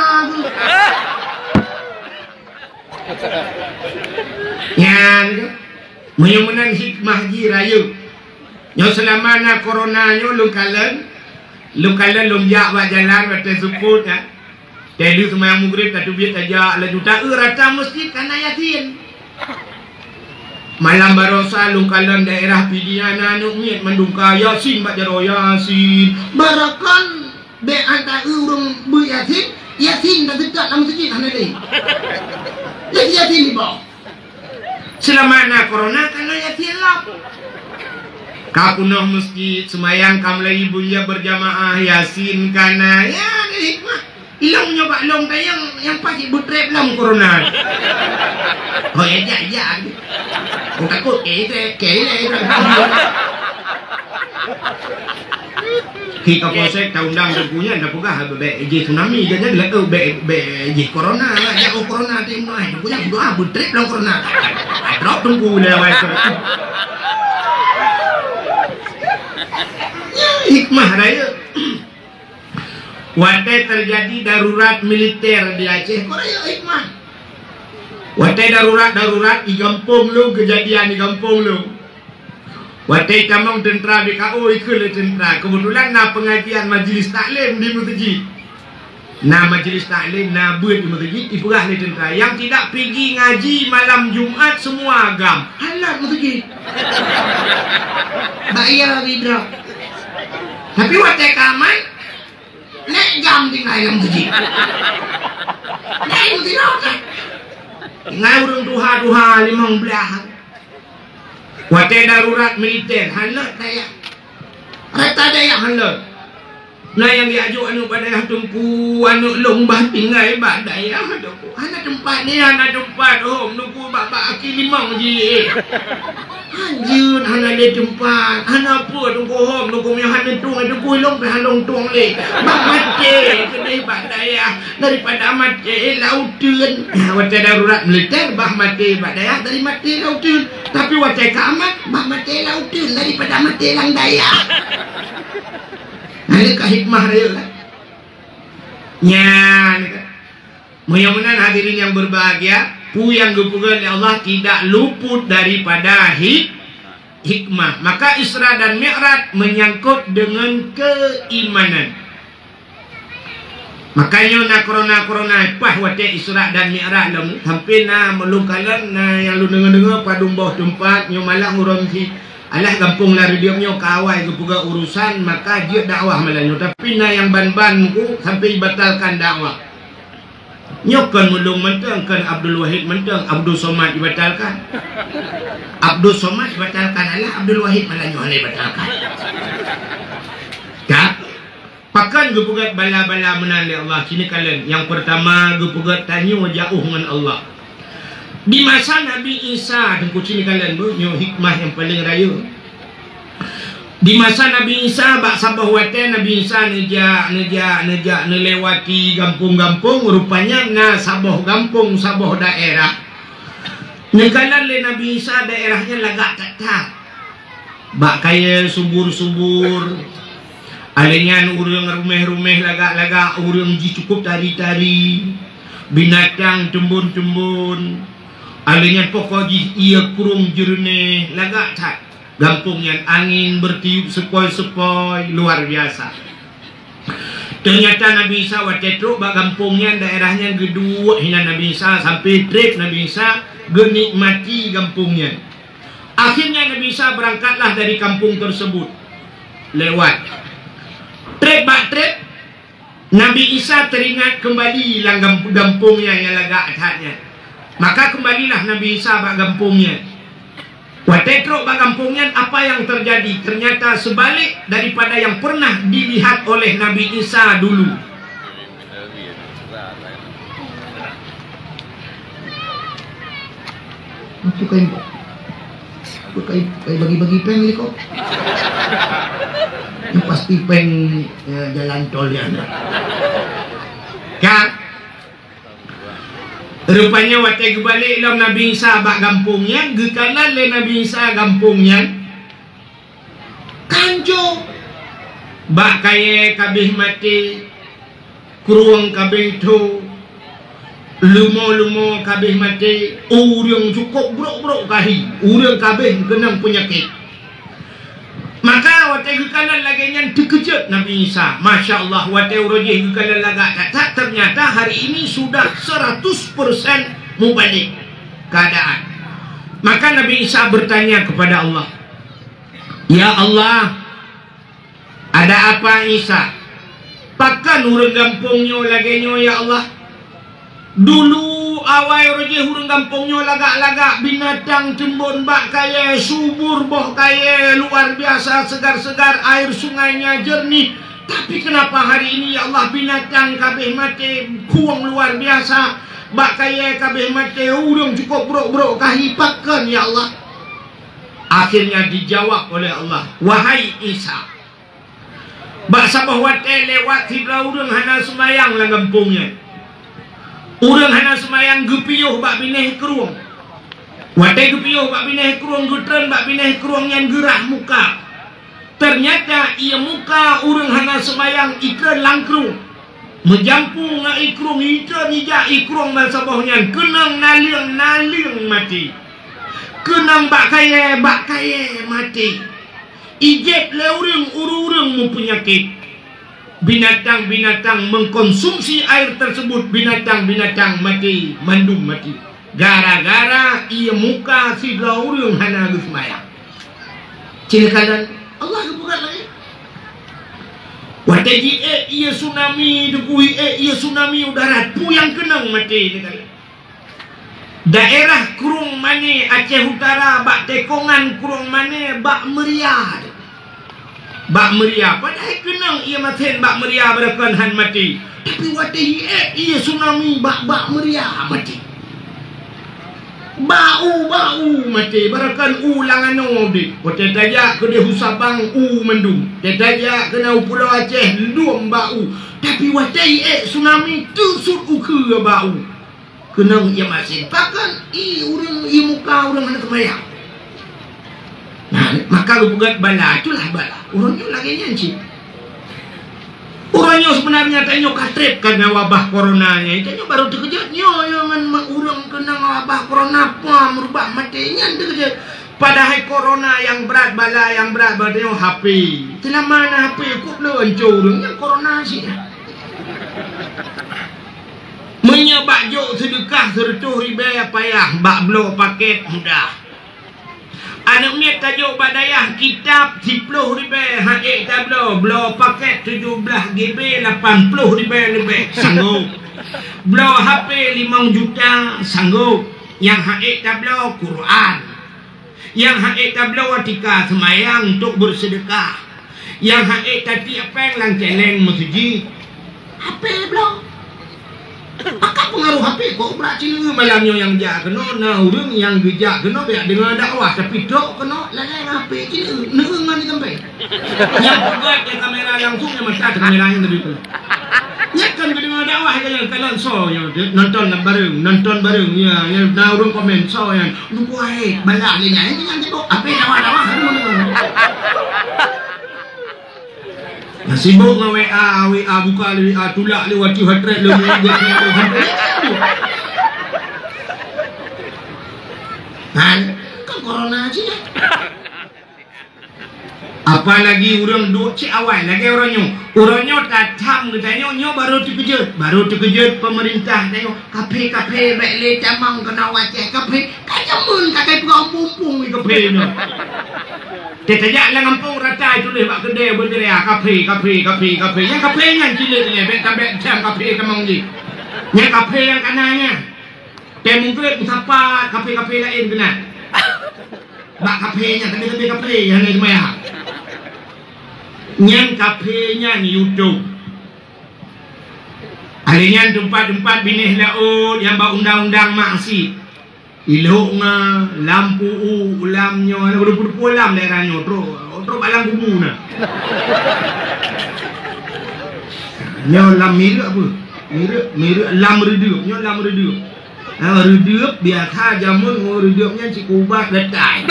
Nyan, meunyoe meunan hikmah jih rayeuk. Nyoe seulama na corona nyoe lôn kalon, lôn kalon lôn jak bak jalan watée seupôt nyan. Teuh lheueh seumayang Maghrib tateubiet tajak laju, taeu rata meuseujid kana Yasin. Malam baroesa lôn kalon daerah Pidie na aneuk miet mandum ka Yasin bak jaroe, Yasin. Barakon bék hana taeu ureuëng beuet Yasin, Yasin tateutak lam meuseujid hana lé. Lé Yasin diboh. Seulama na corona kana Yasin lom. Ka peunoh meuseujid, seumayang ka mulai ibu ya berjamaah, Yasin kana, ya ada hikmah. Ilong nyoe bak lông tayang nyang pas ibu trep lom corona. Oh ya, jak, jak. Oh, takut, eh, trep, ke, eh, trep. Kita polsek ta undang Teungku nyan, dah peugah bèk jih tsunami, jadi lah, oh, bèk, bèk jih corona lah, ya, oh, corona tim tu, eh, Teungku nyan berdoa, bertrip dalam corona. Drop Teungku dah, wai, tu. Ya, hikmah raya. Watèe terjadi darurat militer di Aceh, kok raya hikmah. Watèe darurat-darurat di gampông lôn, kejadian di gampông lôn. Watèe tamong teuntara B K O, ikheun lé teuntara. Kebetulan na pengajian majlis taklim di meuseujid. Na majlis taklim, na beuet di meuseujid, ipeugah lé teuntara, "Yang tidak pigi ngaji malam Jumat, semua gam." Halat meuseujid. Bak iya lagi droe. Tapi watèe ka aman, nèk gam tinggai lam meuseujid. Nèk meuseujid. Tinggai ureueng tuha-tuha limong blah. Watèe darurat militer, hana daya. Rata daya hana. Na nyang geujok aneuk bak dayah, "Teungku, aneuk lôn bah tinggai bak dayah, Teungku. Hana teumpat ni, hana teumpat hom, Teungku, bak, bak aki limong jih." "Hanjeut, hana lé teumpat. Hana peue, Teungku, hom, Teungku, meunyoe hana tueng, Teungku, ilong pih hana lôn tueng lé. Bah maté keudéh bak dayah." Daripada maté lam uteuen. Watèe darurat militer, bah maté bak dayah dari maté lam uteuen. Tapi watèe ka aman, bah maté lam uteuen daripada maté lam dayah. Nah, nyan ka hikmah raya lah. Nyan ka. Meunyoe meunan hadirin yang berbahagia, peue nyang geupeugah lé Allah tidak luput daripada hik-, hikmah. Maka Isra dan Mi'raj menyangkut dengan keimanan. Makajih na corona-corona, paih watèe Isra dan Mi'raj lom, sampoe na meulôn kalon, na nyang lôn deungoe-deungoe padum boh teumpat, nyoe malah uroe meusi, alah gampông Lareudeup nyoe ka awai geupeugah urusan, maka jeuet dakwah malam nyoe. Tapi na nyang ban-ban ku sampoe ibatalkan dakwah. Nyoe kon meulôn mantong, kon Abdul Wahid mantong, Abdul Somad ibatalkan. Abdul Somad ibatalkan, alah Abdul Wahid malam nyoe hana ibatalkan. Ka? Pakon geupeugét bala-bala meunan lé Allah? Sini kalon, nyang peurtama geupeugét tanyoe jaoh ngon Allah. Di masa Nabi Isa, Teungku, sini kalon bu, nyoe hikmah nyang paleng rayeuk. Di masa Nabi Isa, bak saboh watèe Nabi Isa neujak, neujak, neujak neulewati gampông-gampông, rupanya na saboh gampông, saboh daerah. Neukalon lé Nabi Isa daerah nyan lagak that-that. Bak kayèe subur-subur. Alèh nyan ureueng ruméh-ruméh lagak-lagak, ureueng jih cukup tari-tari. Binatang teumbon-teumbon. Alèh nyan pokok jih ié krueng jeureunéh, lagak that. Gampông nyan angén beutiup seupoi-seupoi, luar biasa. Teunyata Nabi Isa watèe trok bak gampông nyan, daerah nyan geuduek hinan Nabi Isa, sampoe trép Nabi Isa geunikmati gampông nyan. Akhirnya Nabi Isa berangkatlah dari kampung tersebut. Lewat. Trép bak trép, Nabi Isa teringat kembali lam gam-, gampông nyan nyang lagak that nyan. Maka kembalilah Nabi Isa bak gampông nyan. Watèe trok bak gampông nyan, apa yang terjadi? Ternyata sebalik daripada yang pernah dilihat oleh Nabi Isa dulu. Itu kain, itu kain, kain bagi-bagi péng ni kok. Ini pasti péng, ya, jalan tol ya. Rupanya watée geubalek lom Nabi Isa bak gampông nyan, geukalon lé Nabi Isa gampông nyan, kanco. Bak kayée ka abéh maté, krueng ka abéh tho, lumo-lumo ka abéh maté, ureuëng cukôp brok-brok kahi, ureuëng ka abéh keunong peunyakét. Maka watée geukalon lagée nyan teukeujot Nabi Isa. Masya Allah, watée uroe jih geukalon lagak that-that, ternyata hari ini sudah seratus persen mubalek keadaan. Maka Nabi Isa bertanya kepada Allah, "Ya Allah, ada apa Isa? Pakon ureuëng gampông nyoe lagée nyoe, ya Allah?" Dulu awai uroe jih ureuëng gampông nyoe lagak-lagak, binatang teumbon bak kayée, subur boh kayée luar biasa segar-segar, air sungainya jernih. Tapi kenapa hari ini, ya Allah, binatang ka abéh maté, krueng luar biasa, bak kayée ka abéh maté, ureuëng cukôp brok-brok kahi, pakon, ya Allah? Akhirnya dijawab oleh Allah, "Wahai Isa, bak saboh watée lewat sidroe ureuëng hana seumayang lam gampông nyan. Ureuëng hana seumayang geupiôh bak binéh krueng. Watée geupiôh bak binéh krueng, geutreun bak binéh krueng nyan geurhah muka. Ternyata ié muka ureuëng hana seumayang itreun lam krueng. Meujampu ngon ié krueng, itreun ijak ié krueng ban saboh nyan, keunong naleueng, naleueng maté. Keunong bak kayée, bak kayée maté. Ijép lé ureuëng, ureuëng meupeunyakét. Binatang-binatang mengkonsumsi air tersebut, binatang-binatang maté, mandum maté. Gara-gara ié muka sidroe ureuëng hana geuseumayang." Cit neukalon, Allah geupeugah lagée. Watée jiék ié tsunami, teupeu jiék ié tsunami u darat, peue nyang keunong maté neukalon. Daerah Krueng Mané, Aceh Utara, bak tikongan Krueng Mané, bak Meuria. Bak Meuria, padahai keunong ié maté bak Meuria, barokon han maté. Tapi watée jiék ié tsunami bak, bak Meuria maté. Bak u, bak u maté, barokon u lam anoe udeb. Watée tajak keudeh u Sabang, u mandum. Watée tajak keunoe u Pulo Aceh, lom bak u. Tapi watée jiék tsunami, teusut u keue bak u. Keunong ié masin. Pakon ié ureuëng, ié muka ureuëng hana seumayang. Nah, maka geupeugah bala, itulah bala. Ureuëng nyoe lagée nyan cit. Ureuëng nyoe seubeunarnya tanyoe ka treb karena wabah corona nyan. Tanyoe barô teukeujot nyoe, nyoe ngon ma-, ureuëng keunong wabah corona, pah meurubah maté nyan teukeujot. Padahai corona nyang brat, bala nyang brat bak tanyoe H P. Seulama na H P, kok lôn ancô ureuëng nyan corona cit. Meunyoe bak jok seudeukah seureutôh ribée payah, bak bloe pakét mudah. Aneuëk miet tajok bak dayah kitab siploh ribée han ék tabloe, bloe pakét tujoh blaih GB lapan ploh ribée leubeh, sanggob. Bloe H P limong juta, sanggob. Nyang han ék tabloe Quran. Nyang han ék tabloe tika seumayang untuk beuseudeukah. Nyang han ék tatiek péng lam céléng meuseujid. H P bloe. Pakon peungaroh H P, kok brat cineue malam nyoe nyang jak keunoe, na ureuëng nyang geujak keunoe bak deungoe dakwah, tapi trok keunoe lalai ngon H P cineue, neueu ngon di sampéng. Nyang peugét nyang kamera langsung nyang mata kamera nyang tadi tu. Nyan kan geudeungoe dakwah, nyan kalon soe nyoe, nonton bareng, nonton bareng, ya, ya, na ureuëng komen soe nyan, "Lupa, eh, balah lé nyan, eh, nyan teuka, apa dakwah-dakwah tu." Nah, sibuk ngon WA, WA buka lé WA, tulak lé WhatsApp, lé. Kan, kan corona cit. Apalagi ureuëng duek cit awai lagée uroe nyoe. Uroe nyoe tatham geutanyoe, nyoe barô teukeujot, barô teukeujot peumeurintah tanyoe. Kaphé-kaphé bék lé tamong keunoe u Aceh, kaphé ka jameun ka kai peugah umpung-umpung di kaphé nyoe. Teutajak lam gampông rata tuléh bak keudée beuteria, kaphé, kaphé, kaphé, kaphé. Nyang kaphé nyan cit lé, bék tabék cam kaphé tamong jih. Nyang kaphé nyang kana nyan. Teuh mungkret meusapat kaphé-kaphé laén keunan. Bak kaphé nyan, tapi-tapi kaphé nyang hana seumayang. Nyan kaphé nyan YouTube. Alé nyan teumpat-teumpat binéh laôt nyang bak undang-undang maksiet. Ilok nga, lampu u, ulam nyoe, ada peudupu-dupu lam daerah nyoe, trok, trok bak lam kubu na. Nyoe lam mireuek apa? Mireuek, mireuek lam reudeup, nyoe lam reudeup. Ah, reudeup biasa jameun ngon reudeup nyan cit ubat gatai.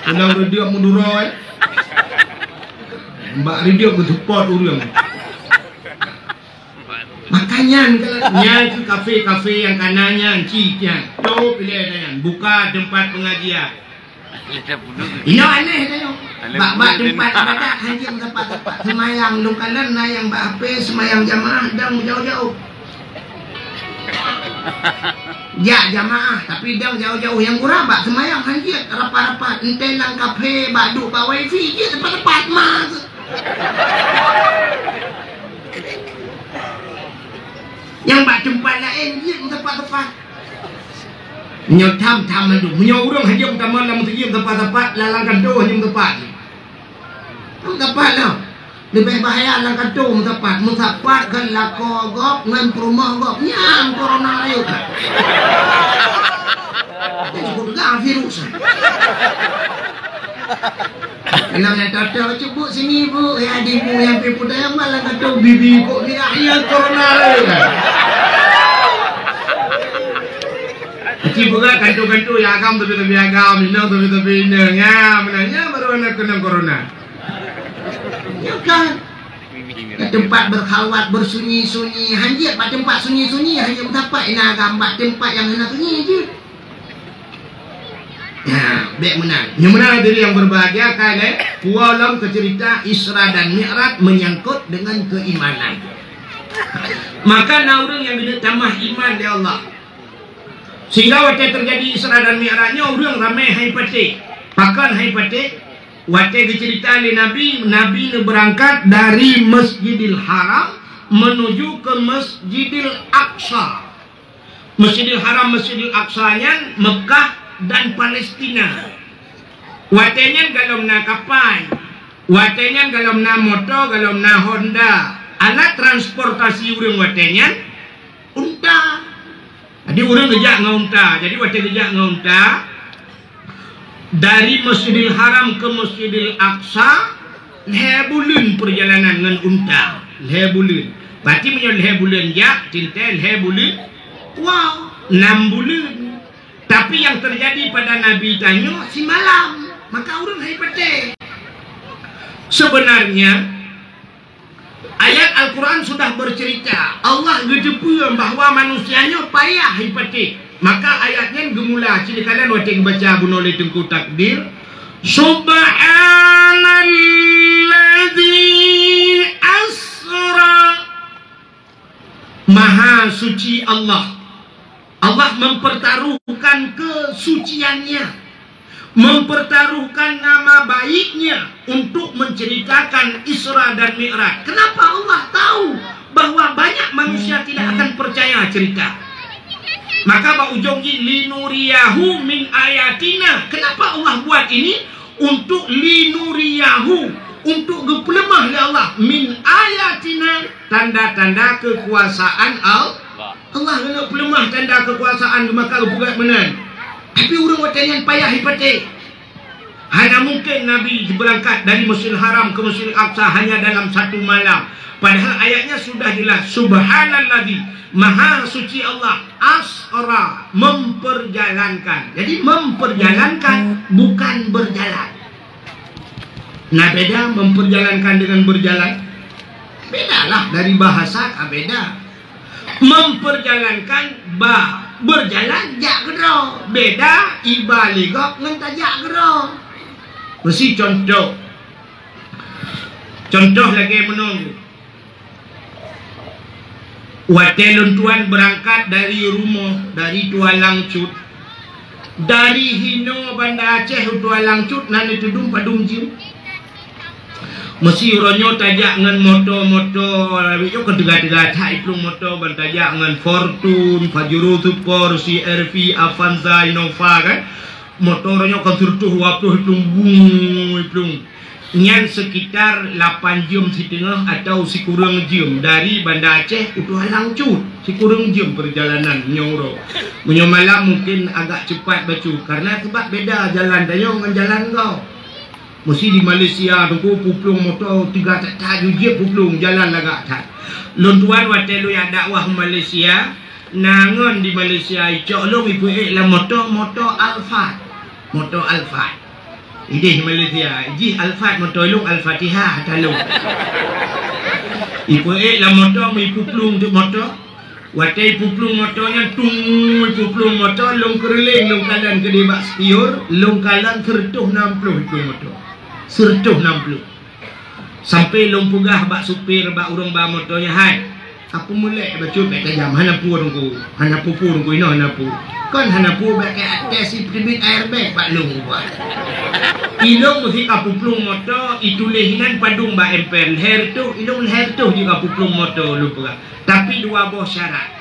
Keunan reudeup meuduro, eh. Bak reudeup geuseupôt ureueng. Makanya nyan keu kafe-kafe nyang kana nyan cit nyan. Tôp ilèe nyan, buka teumpat pengajian. Inoe aneh tanyoe. Bak-bak teumpat ibadat hanjeuet meusapat-sapat. Seumayang lôn kalon na nyang bak H P seumayang jamaah dong jauh-jauh. Jak jamaah tapi dong jauh-jauh, nyang gura bak seumayang hanjeuet rapat-rapat. Enteuk lam kafe bak duek bak wifi jeuet teumpat-teumpat ma. Nyang bak teumpat laén jeuet meusapat-sapat. Meunyoe tham-tham mandum. Meunyoe ureueng hanjeuet meutamong lam meuseujid meusapat-sapat, lam, lam kantô hanjeuet meusapat. Meusapat lah. Leubeh bahaya lam kantô meusapat. Meusapat kon lakoe gob ngon peurumoh gob. Nyan corona rayeuk. Nyan cukup peugah virus. Inong nyang toto, "Cuk, Bu, sini, Bu. Ya, di Bu nyang pi putéh malah kantô bibi kok mirah, ya, corona le." Aci buka kantô-kantô ya agam, tapi-tapi agam, inong tapi-tapi inong. Ya, meunan, ya, baru aneuk keunong corona. Ya kan? Di tempat berkhalwat, bersunyi-sunyi, hanjeuet bak tempat sunyi-sunyi, hanjeuet meusapat ina agam bak tempat nyang hana sunyi jeuet. Nah, bèk meunan. Nyoe meunan hadirin yang berbahagia, kan, eh? Puwoe lom keu cerita Isra dan Mi'raj menyangkut dengan keimanan. Maka na ureueng nyang geuneuk tamah iman lé Allah. Sehingga watèe terjadi Isra dan Mi'raj nyoe ureueng ramè hai patéh. Pakon hai patéh? Watèe geuceurita lé Nabi, Nabi neubeurangkat dari Masjidil Haram menuju ke Masjidil Aqsa. Masjidil Haram, Masjidil Aqsa nyan Mekah dan Palestina. Watèe nyan galom na kapai, watèe nyan galom na moto, galom na honda. Alat transportasi ureueng watèe nyan unta. Jadi ureueng geujak ngon unta. Jadi watèe geujak ngon unta, dari Masjidil Haram ke Masjidil Aqsa, lhèe buleuen peurjalanan ngon unta. Lhèe buleuen. Berarti meunyoe lhèe buleuen jak, teuntèe lhèe buleuen, wow, nam buleuen. Tapi yang terjadi pada Nabi tanyoe simalam, maka ureueng hai patéh. Sebenarnya, ayat Al-Quran sudah bercerita, Allah geuteupeue bahwa manusia nyoe payah hai patéh. Maka ayat nyan geumula, ci neukalon watèe geubaca bunoe lé Teungku Takdir, "Subhanalladzi asra." Maha suci Allah. Allah mempertaruhkan kesuciannya, mempertaruhkan nama baiknya untuk menceritakan Isra dan Mi'raj. Kenapa Allah tahu bahwa banyak manusia tidak akan percaya cerita? Maka bak ujong jih, "Linuriyahu min ayatina." Kenapa Allah buat ini? Untuk linuriyahu, untuk geupeuleumah lé Allah, min ayatina, tanda-tanda kekuasaan Allah. Allah keuneuk peuleumah tanda kekuasaan, maka geupeugah meunan. Tapi ureueng watèe nyan payah ipatéh. Hana mungkin Nabi beurangkat dari Masjidil Haram ke Masjidil Aqsa hanya dalam satu malam. Padahal ayatnya sudah jelas, "Subhanalladzi", Maha Suci Allah, "asra", memperjalankan. Jadi memperjalankan, bukan berjalan. Nah, beda memperjalankan dengan berjalan. Bedalah dari bahasa, ah, beda. Memperjalankan ba, berjalan jak keudroe. Beda iba lé gob ngon tajak keudroe. Meusi contoh. Contoh lagèe meunoe. Watèe lôn tuan beurangkat dari rumoh, dari Tualang Cut, dari hinoe Banda Aceh u Tualang Cut na neutudong padum jeuem. Meusi uroe nyoe tajak ngon moto-moto, lawét nyoe kon teuga-teuga that iplueng moto, ban tajak ngon Fortuner, Pajero Sport, C R V, Avanza, Innova kan. Moto uroe nyoe kon sireutoh dua ploh iplueng, bung, iplueng. Nyan sekitar lapan jeuem siteungoh atau sikureueng jeuem dari Banda Aceh u Tualang Cut. Sikureueng jeuem peurjalanan nyoe uroe. Meunyoe malam mungken agak cepat bacut, karena sabab beda jalan tanyoe ngon jalan gob. Meusi di Malaysia teungku peuplueng moto teuga that-that jeuet peuplueng jalan lagak that. Lôn tuan watèe lôn jak dakwah u Malaysia, Na ngon di Malaysia, icok lôn ipeuék lam moto, moto Alphard. Moto Alphard. Idéh Malaysia, jih Alphard moto lôn, Al-Fatihah ata lôn. Ipeuék lam moto, ipeuplueng teuk moto. Watée ipeuplueng moto nyan, tung, ipeuplueng moto, lôn keureuléng, lôn kalon keudéh bak spion, lôn kalon sireutôh nam ploh ipeuplueng moto. Sireutôh nam ploh. Sampoe lôn peugah bak supir, bak ureuëng ba moto nyan, "Hai, ka peumeulek bacut bèk tajam, hana peue Teungku, hana peue-peue Teungku, inoe hana peue." "Kon hana peue, bèk keu até si peuteubiet airbag bak lôn ubah." Ilôn meusi ka peuplueng moto, ituléh inan padum bak emper, lhèe reutôh, ilôn lhèe reutôh jih ka peuplueng moto lôn peugah. Tapi dua boh syarat.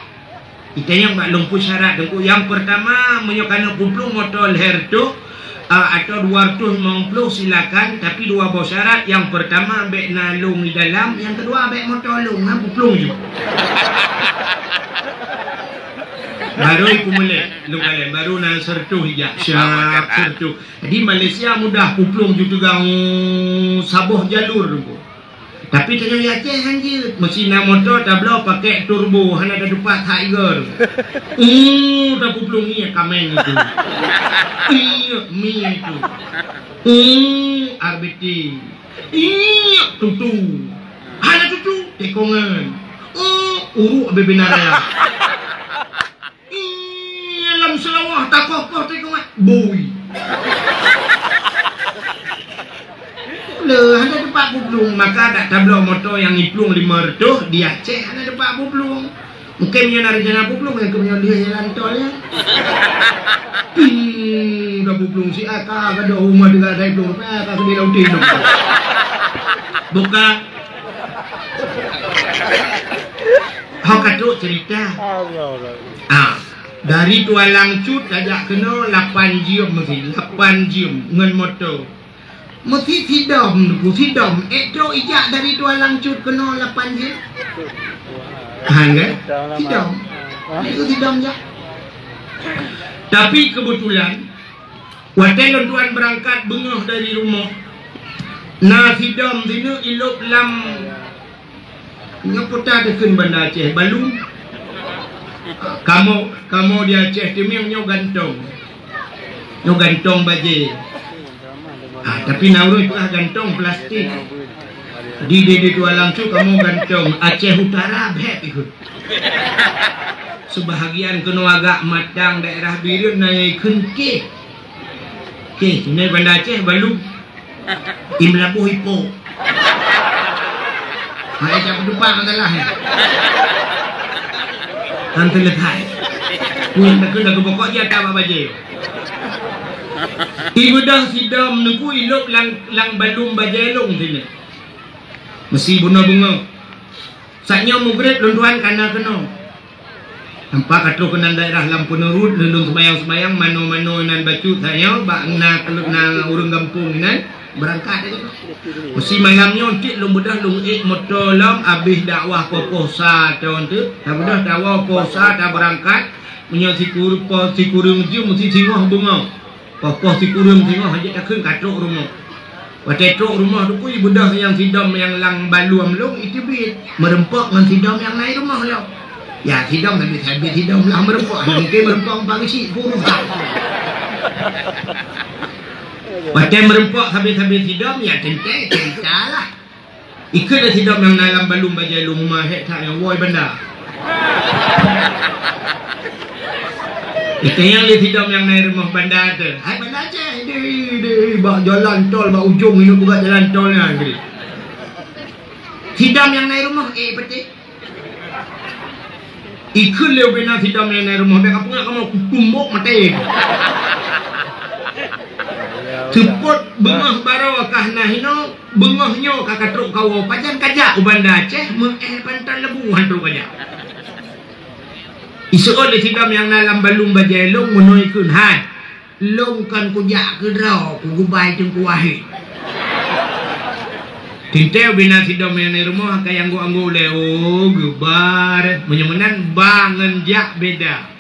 Itanyong bak lôn peue syarat Teungku. Nyang peurtama, meunyoe ka neuk peuplueng moto lhèe reutôh, a, atau dua reutôh limong ploh silakan, tapi dua boh syarat. Nyang peurtama bèk na lôn di dalam, nyang keudua bèk moto lôn, na peuplueng ju. Baru ipeumulai lôn kalon, baru na sireutôh ijak, siap sireutôh. Jadi Malaysia mudah peuplueng ju teugang saboh jalur Teungku. Tapi tanyoe di Aceh han jeuet, meusi na moto tabloe pakai turbo, hana tatupat hak igoe. Uh, tapeuplueng ié kameng itu. Ié mi itu. Uh, R B T. Ié tutu. Hana tutu, tekongan. Uh, uruk abéh binaraya. Ih, lam Seulawah takoh-koh teuh keumat bui. Le, hana tatupat peuplueng, maka dak tabloe moto nyang iplueng lima reutôh di Aceh hana tatupat peuplueng. Mungken meunyoe na rencana peuplueng, nyang keumeunyoe lheueh jalan tol nyan. Ping, dah peuplueng si aka, gadoh rumah dengan ada iplueng rupiah, aka sedih lau udeh. Buka. Ho ka trok cerita. Ah, dari Tualang Cut tajak keunoe lapan jeuem meusi, lapan jeuem ngon moto. Meusi sidom, sidom. Eh, trok ijak dari Tualang Cut keunoe lapan jeuem. Ha, kan? Sidom. Itu sidom jak. Tapi kebetulan, watèe lôn tuan beurangkat beungoh dari rumoh, na sidom sineuk ilôb lam, nyoe peue takheun Banda Aceh, balum. Kamoe, kamoe di Aceh Teumieng nyoe gantong. Nyoe gantong bajèe. Ah, tapi na ureueng peugah gantong plastik. Di, di, di Tualang Cut kamoe gantong. Aceh Utara bèk ikheun. Seubahagian keunoe agak matang daerah Bireuen na ikheun kéh. Kéh, nyoe Banda Aceh balum. Di Meulaboh ipok. Hai, jak peutupak masalah, eh. Han seuleuhai. Pun takheun dah geupokok jih ata bak bajèe. Ibeudôh sidom Teungku ilôb lam, lam balum bajèe lôn sineuk. Meusi bunoe beungoh. Saat nyoe mugreb lôn tuan ka na keunoe. Nampak ka trok keunan daerah lam Peuneurut, lôn seumayang-seumayang, manoe-manoe nan bacut sayoe, bak na, na ureueng gampông inan, beurangkat lagèe nyoe. Meusi malam nyoe cit lôn beudôh lôn ék moto lom, abéh dakwah poh-poh sa thôn teuk, tabeudôh dakwah poh sa tabeurangkat, meunyoe sikureueng poh, sikureueng jeuem meusi singoh beungoh. Poh-poh sikureueng singoh jeuet takheun ka trok rumoh. Watèe trok rumoh Teungku, ibeudôh nyang sidom nyang lam balum lôn iteubiet, meureumpok ngon sidom nyang na i rumoh lôn. Ya, sidom sabe-sabe sidom lah meureumpok, hana mungken meureumpok bak geuchik pun rusak. Watèe meureumpok sabe-sabe sidom, ya teuntèe cerita lah. Ikheun lé sidom nyang na lam balum bajèe lôn, ma hék that nyang woe Banda. Itanyong lé sidom nyang na i rumoh Banda teuh, "Hai Banda Aceh, di, di, bak jalan tol, bak ujong ineuk bak jalan tol nyan, di." Sidom nyang na i rumoh, eh, peuteh. Ikheun lé ubena sidom nyang na i rumoh, "Bèk kapeugah kamoe kutumbok maté." Seupôt beungoh baroe kah na hinoe, beungoh nyoe ka ka trok kawoe, pajan kajak u Banda Aceh, meu'èh panton leubeh han trok kajak. Iseuôt lé sidom nyang na lam balum bajèe lôn meunoe ikheun, "Hai, lôn kon kujak keudroe, kugeubai Teungku Wahid." Teuntèe ubena sidom nyang na i rumoh ka ianggô-anggô lé, "Oh, geubar." Meunyoe meunan, ba ngon jak beda.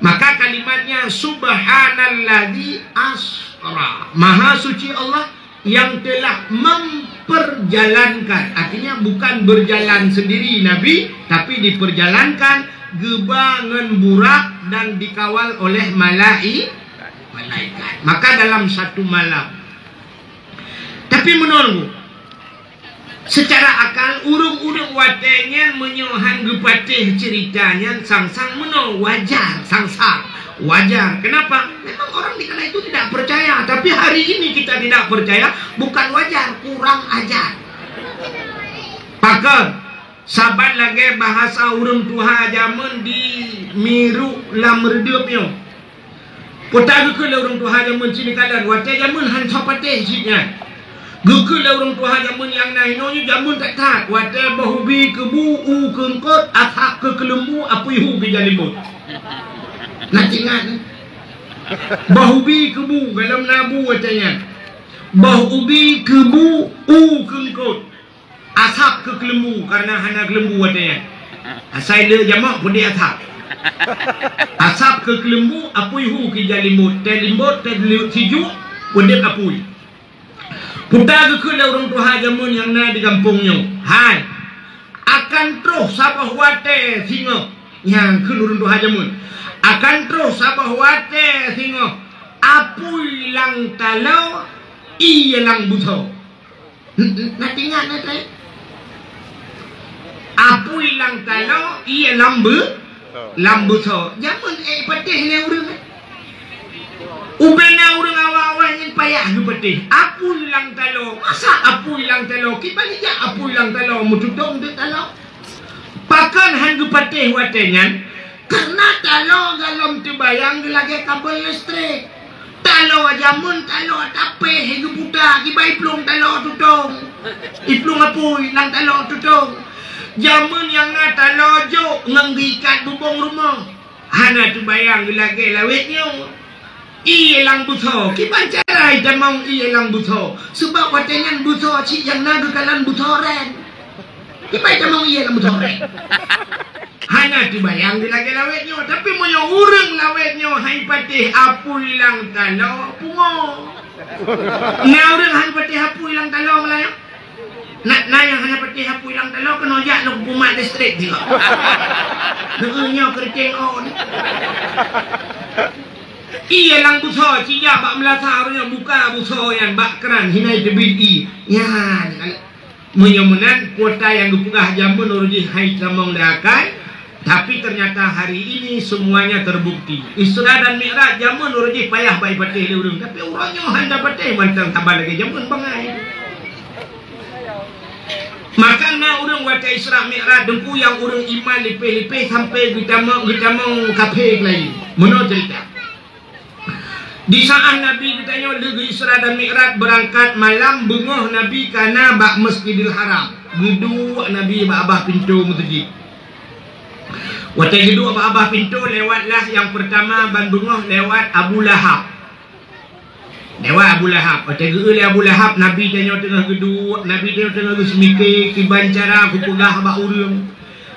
Maka kalimatnya, "Subhanalladzi asra." Maha suci Allah yang telah memperjalankan. Artinya, bukan berjalan sendiri Nabi, tapi diperjalankan geuba ngon burak dan dikawal oleh malai-, malaikat. Maka dalam satu malam. Tapi meunoe, secara akal, ureuëng-ureuëng watée nyan meunyoe han geupatéh ceurita nyan, sang-sang meunoe wajar, sang-sang wajar. Kenapa? Memang orang di kala itu tidak percaya. Tapi hari ini kita tidak percaya, bukan wajar, kurang ajar. Pakon? Saban lagée bahasa ureuëng tuha jamén di Miruk lam Reudeup nyoe. Peue ta geukheun lé ureuëng tuha jamén cit nikalan, watée jamén han soe patéh cit nyan. Geukheun lé ureuëng tuha jamén nyang na inoe nyoe jamén that-that, watée boh ubi keubu, u keu eungkôt, asab keu keuleumbu, apui hu keu jalimbot. Na teuingat, eh? Boh ubi keubu, golom na bu watée nyan. Boh ubi keubu, u keu eungkôt. Asab keu keuleumbu, kareuna hana keuleumbu watée nyan. Asai le jameuk peudeh asab. Asab keu keuleumbu, apui hu keu jalimbot, tée limbot, tée sijuek, peudeh apui. Peue ta geukheun lé ureuëng tuha jamén nyang na di gampông nyoe. Hai, akan troh saboh watée singoh, nyang kheun ureuëng tuha jamén. Akan troh saboh watée singoh, apui lam taloe, ié lam beusoe. N-, n-, na teuingat na teuh? Apui lam taloe, ié lam beu-, lam beusoe. Jamén ék patéh lé ureuëng, eh. Ubena ureuëng awai-awai nyan payah geupatéh. Apui lam taloe, masa apui lam taloe? Kiban jak apui lam taloe, meututong teuk taloe. Pakon han geupatéh watée nyan? Kareuna taloe golom teubayang geulagée kabel listrik. Taloe jamén taloe tapéh geuputa, kiban iplueng taloe tutong. Iplueng apui lam taloe tutong. Jamén nyang na taloe jok ngon geuikat bubông rumoh. Hana teubayang geulagée lawét nyoe. Ié lam beusoe, kiban cara itamong ié lam beusoe. Sabab watée nyan beusoe cit nyang na geukalon beusoe ren. Kiban itamong ié lam beusoe ren. Hana teubayang geulagée lawét nyoe, tapi meunyoe ureuëng lawét nyoe han patéh apui lam taloe, pungo. Na ureuëng han patéh apui lam taloe meulayeue? Na, na nyang hana patéh apui lam taloe, keunoe jak lôn pumat listrik juga. Nyoe keureuteng on. Ié lam beusoe, cijak bak meulasa ureuëng nyoe buka beusoe nyan bak kran, hina teubiet ié. Nyan. Meunyoe meunan, kuota nyang geupeugah jamén uroe jih hai tamong lé akai, tapi ternyata hari ini semuanya terbukti. Isra dan Mi'raj jamén uroe jih payah bak ipatéh lé ureuëng, tapi uroe nyoe hana patéh mantong saban lagée jamén bangai. Maka na ureuëng watée Isra Mi'raj Teungku nyang ureuëng iman lipéh-lipéh sampai geutamong, geutamong kafé keulayi. Meunoe ceurita. Di saát Nabi geutanyoe lheueh geu-Isra dan Mi'raj beurangkat malam, beungoh Nabi ka na bak Masjidil Haram. Geuduek Nabi bak babah pintoe meuseujid. Watée geuduek bak babah pintoe, lewatlah nyang peurtama ban beungoh lewat Abu Lahab. Lewat Abu Lahab. Watée geu-eu lé Abu Lahab, Nabi tanyoe teungoh geuduek, Nabi tanyoe teungoh geuseumiké kiban cara kupeugah bak ureuëng.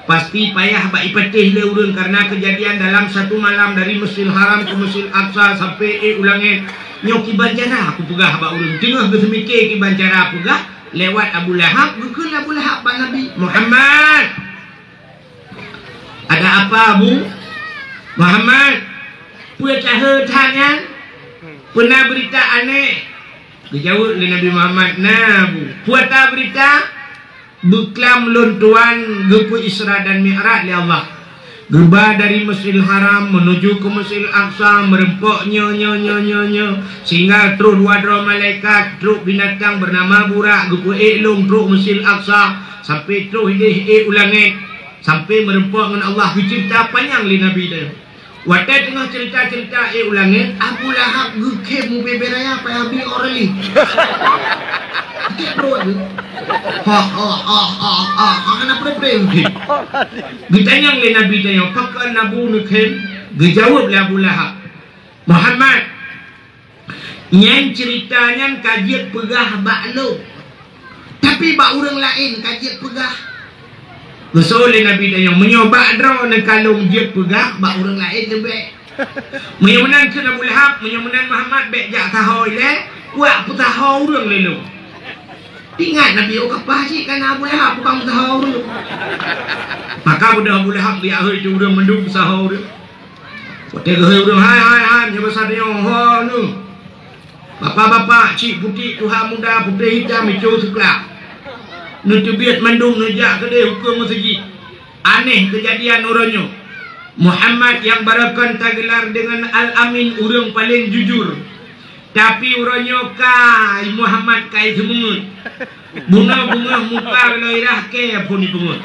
Pasti payah bak ipatéh lé ureuëng, kareuna keujadian dalam satu malam dari Masjidil Haram ke Masjidil Aqsa sampai ék u langét. Nyoe kiban cara kupeugah bak ureuëng. Teungoh geuseumiké kiban cara peugah, lewat Abu Lahab, geukheun lé Abu Lahab bak Nabi, "Muhammad, ada apa, Abu?" "Muhammad, peue cahé that nyan? Peue na beurita aneh?" Geujaweueb lé Nabi Muhammad, "Na, Abu." "Peue ata beurita?" "Beuklam lôn tuan geupeu Isra dan Mi'raj lé Allah. Geuba dari Masjidil Haram meunuju keu Masjidil Aqsa, meureumpok nyoe, nyoe, nyoe, nyoe, nyoe, sehingga troh dua droe malaikat, trok binatang beunama burak, geupeu ék lôn trok Masjidil Aqsa, sampai troh idéh ék u langét, sampai meureumpok ngon Allah." Geuceurita panyang lé Nabi teuh. Watée teungoh ceurita-ceurita ék u langét, Abu Lahab geukhém ubé-bé raya payah bri Orali. Sakét pruet geuh. Ha, ha, ha, ha, ha, ha, hana pré-pré geukhém. Geutanyong lé Nabi tanyoe, "Pakon Abu neukhém?" Geujaweueb lé Abu Lahab, "Muhammad, nyan ceurita nyan ka jeuet peugah bak lôn, tapi bak ureuëng laén ka jeuet peugah." Geuseuôt lé Nabi tanyoe, "Meunyoe bak droeneuh ka lôn jeuet peugah, bak ureuëng laén leubeh." "Meunyoe meunan," kheun Abu Lahab, "meunyoe meunan Muhammad, bék jak saho ilée, wak peusaho ureuëng lé lôn." Ingat Nabi, oh, kapah cit kan Abu Lahab, tukang meusaho ureueng. Maka beudôh Abu Lahab geuyue hôi teuh ureueng mandum meusaho ureueng. Watèe geuhôi ureueng, "Hai, hai, hai, meunyoe basa tanyoe, ho neuh. Bapak-bapak, chik putik, tuha muda, putéh hitam, ijo seukla. Neuteubiet mandum, neujak keudéh ukeue meuseujid." Aneh keujadian uroe nyoe. Muhammad nyang barokon tageular deungon Al-Amin, ureueng paleng jujur. Tapi uroe nyoe kai Muhammad kai seumeungeut. Bunoe beungöh muka lom irah kèe phon ipeungeut.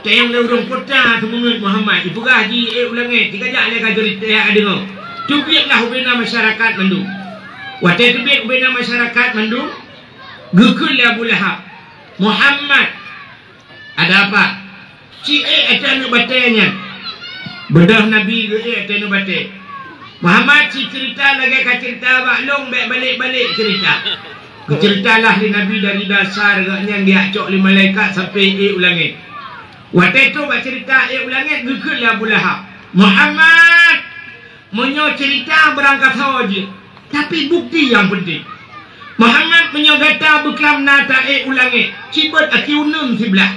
Teueng lé ureueng kota seumeungeut Muhammad, ipeugah ji ék u langèt, jikajak lé ka jeurita deungoe. Teubiet lah ubena masyarakat mandum. Watèe teubiet ubena masyarakat mandum, geukheun lé Abu Lahab, "Muhammad, ada apa?" "Ci ék ateueh aneuk batèe nyan." Beudôh Nabi geuék ateueh aneuk batèe. "Muhammad, ci ceurita lagèe kaceurita bak lôn, bèk balek-balek ceurita." Geuceurita lah lé Nabi dari dasar gobnyan geujak cok lé malaikat sampoe ék u langèt. Watèe trôk bak ceurita ék u langèt, geukheun lé Abu Lahab, "Muhammad, meunyoe ceurita beurangkasoe jih, tapi bukti nyang peunteng. Muhammad, meunyoe gata beuklam na taék u langèt, cibeuet aki uneun siblah."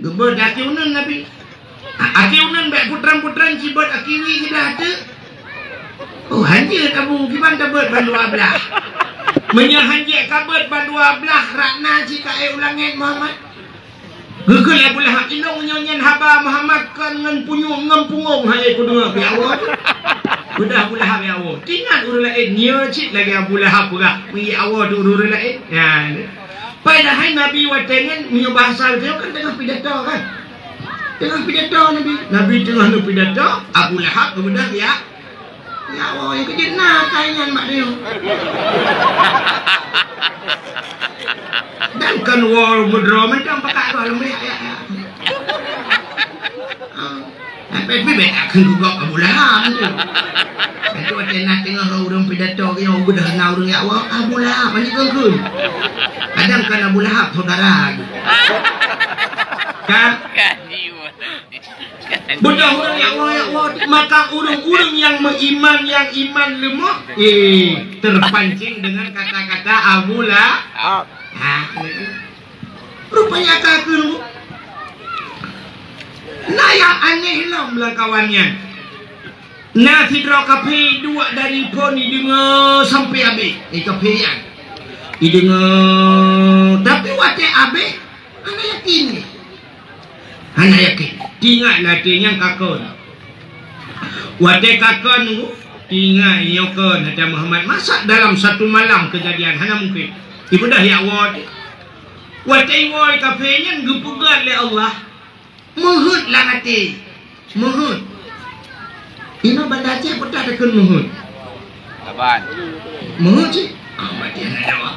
Geubeuet aki uneun Nabi. "Aki uneun bèk putran-putran, cibeuet aki wie siblah teuk." "Oh, hanjeuet Abu, kiban tabeuet bandua blah?" "Meunyoe hanjeuet kabeuet bandua blah, rot na cit kaék u langèt Muhammad." Geukheun lé Abu Lahab, "Inong nyoe nyan haba Muhammad kon ngon punyueng ngon pungong hai kudeungoe bak Allah tu." Beudôh Abu Lahab bak Allah. Teuingat ureueng laén, nyoe cit lagèe Abu Lahab peugah, "Miyueb Allah tu ureueng laén." Nyan. Padahai Nabi watèe nyan, meunyoe bahasa geutanyoe kan teungoh pidato kan. Teungoh pidato Nabi. Nabi teungoh neupidato, Abu Lahab geubeudôh ya. Ya Allah, nyang keujeuet na akai nyan mak nyoe. Dan kon woe meudroe mantong pakat roh lom, ya, ya, ya. Ah, tapi bèk akan gugok Abu Lahab tu. Itu watèe na teungoh ureueng pidato, nyang beudôh na ureueng, ya Allah, Abu Lahab, mani keukeu. Kadang kan Abu Lahab saudara tu. Kan? Beudôh ureueng, ya Allah, ya Allah. Maka ureueng-ureueng nyang meuiman, nyang iman leumoh, eh, terpancing dengan kata-kata Abu Lahab. Ah. Rupanya ka keuneuk. Na nyang aneh lom lam kawan nyan. Na sidroe kafé duek dari phon ideungoe sampoe abéh. Eh, kafé nyan. Ideungoe, tapi watèe abéh, hana yakin. Hana yakin. Teuingat lam até nyan ka kon. Watèe ka kon, teuingat nyoe kon, kata Muhammad, masa dalam satu malam kejadian, hana mungkin. Ibeudôh ya Allah. Watèe iwoe kafé nyan geupeugah lé Allah, meuheuet lam até. Meuheuet. Inoe Banda Aceh peugah takheun meuheuet. Saban. Meuheuet cit. Ah, berarti hana jawab.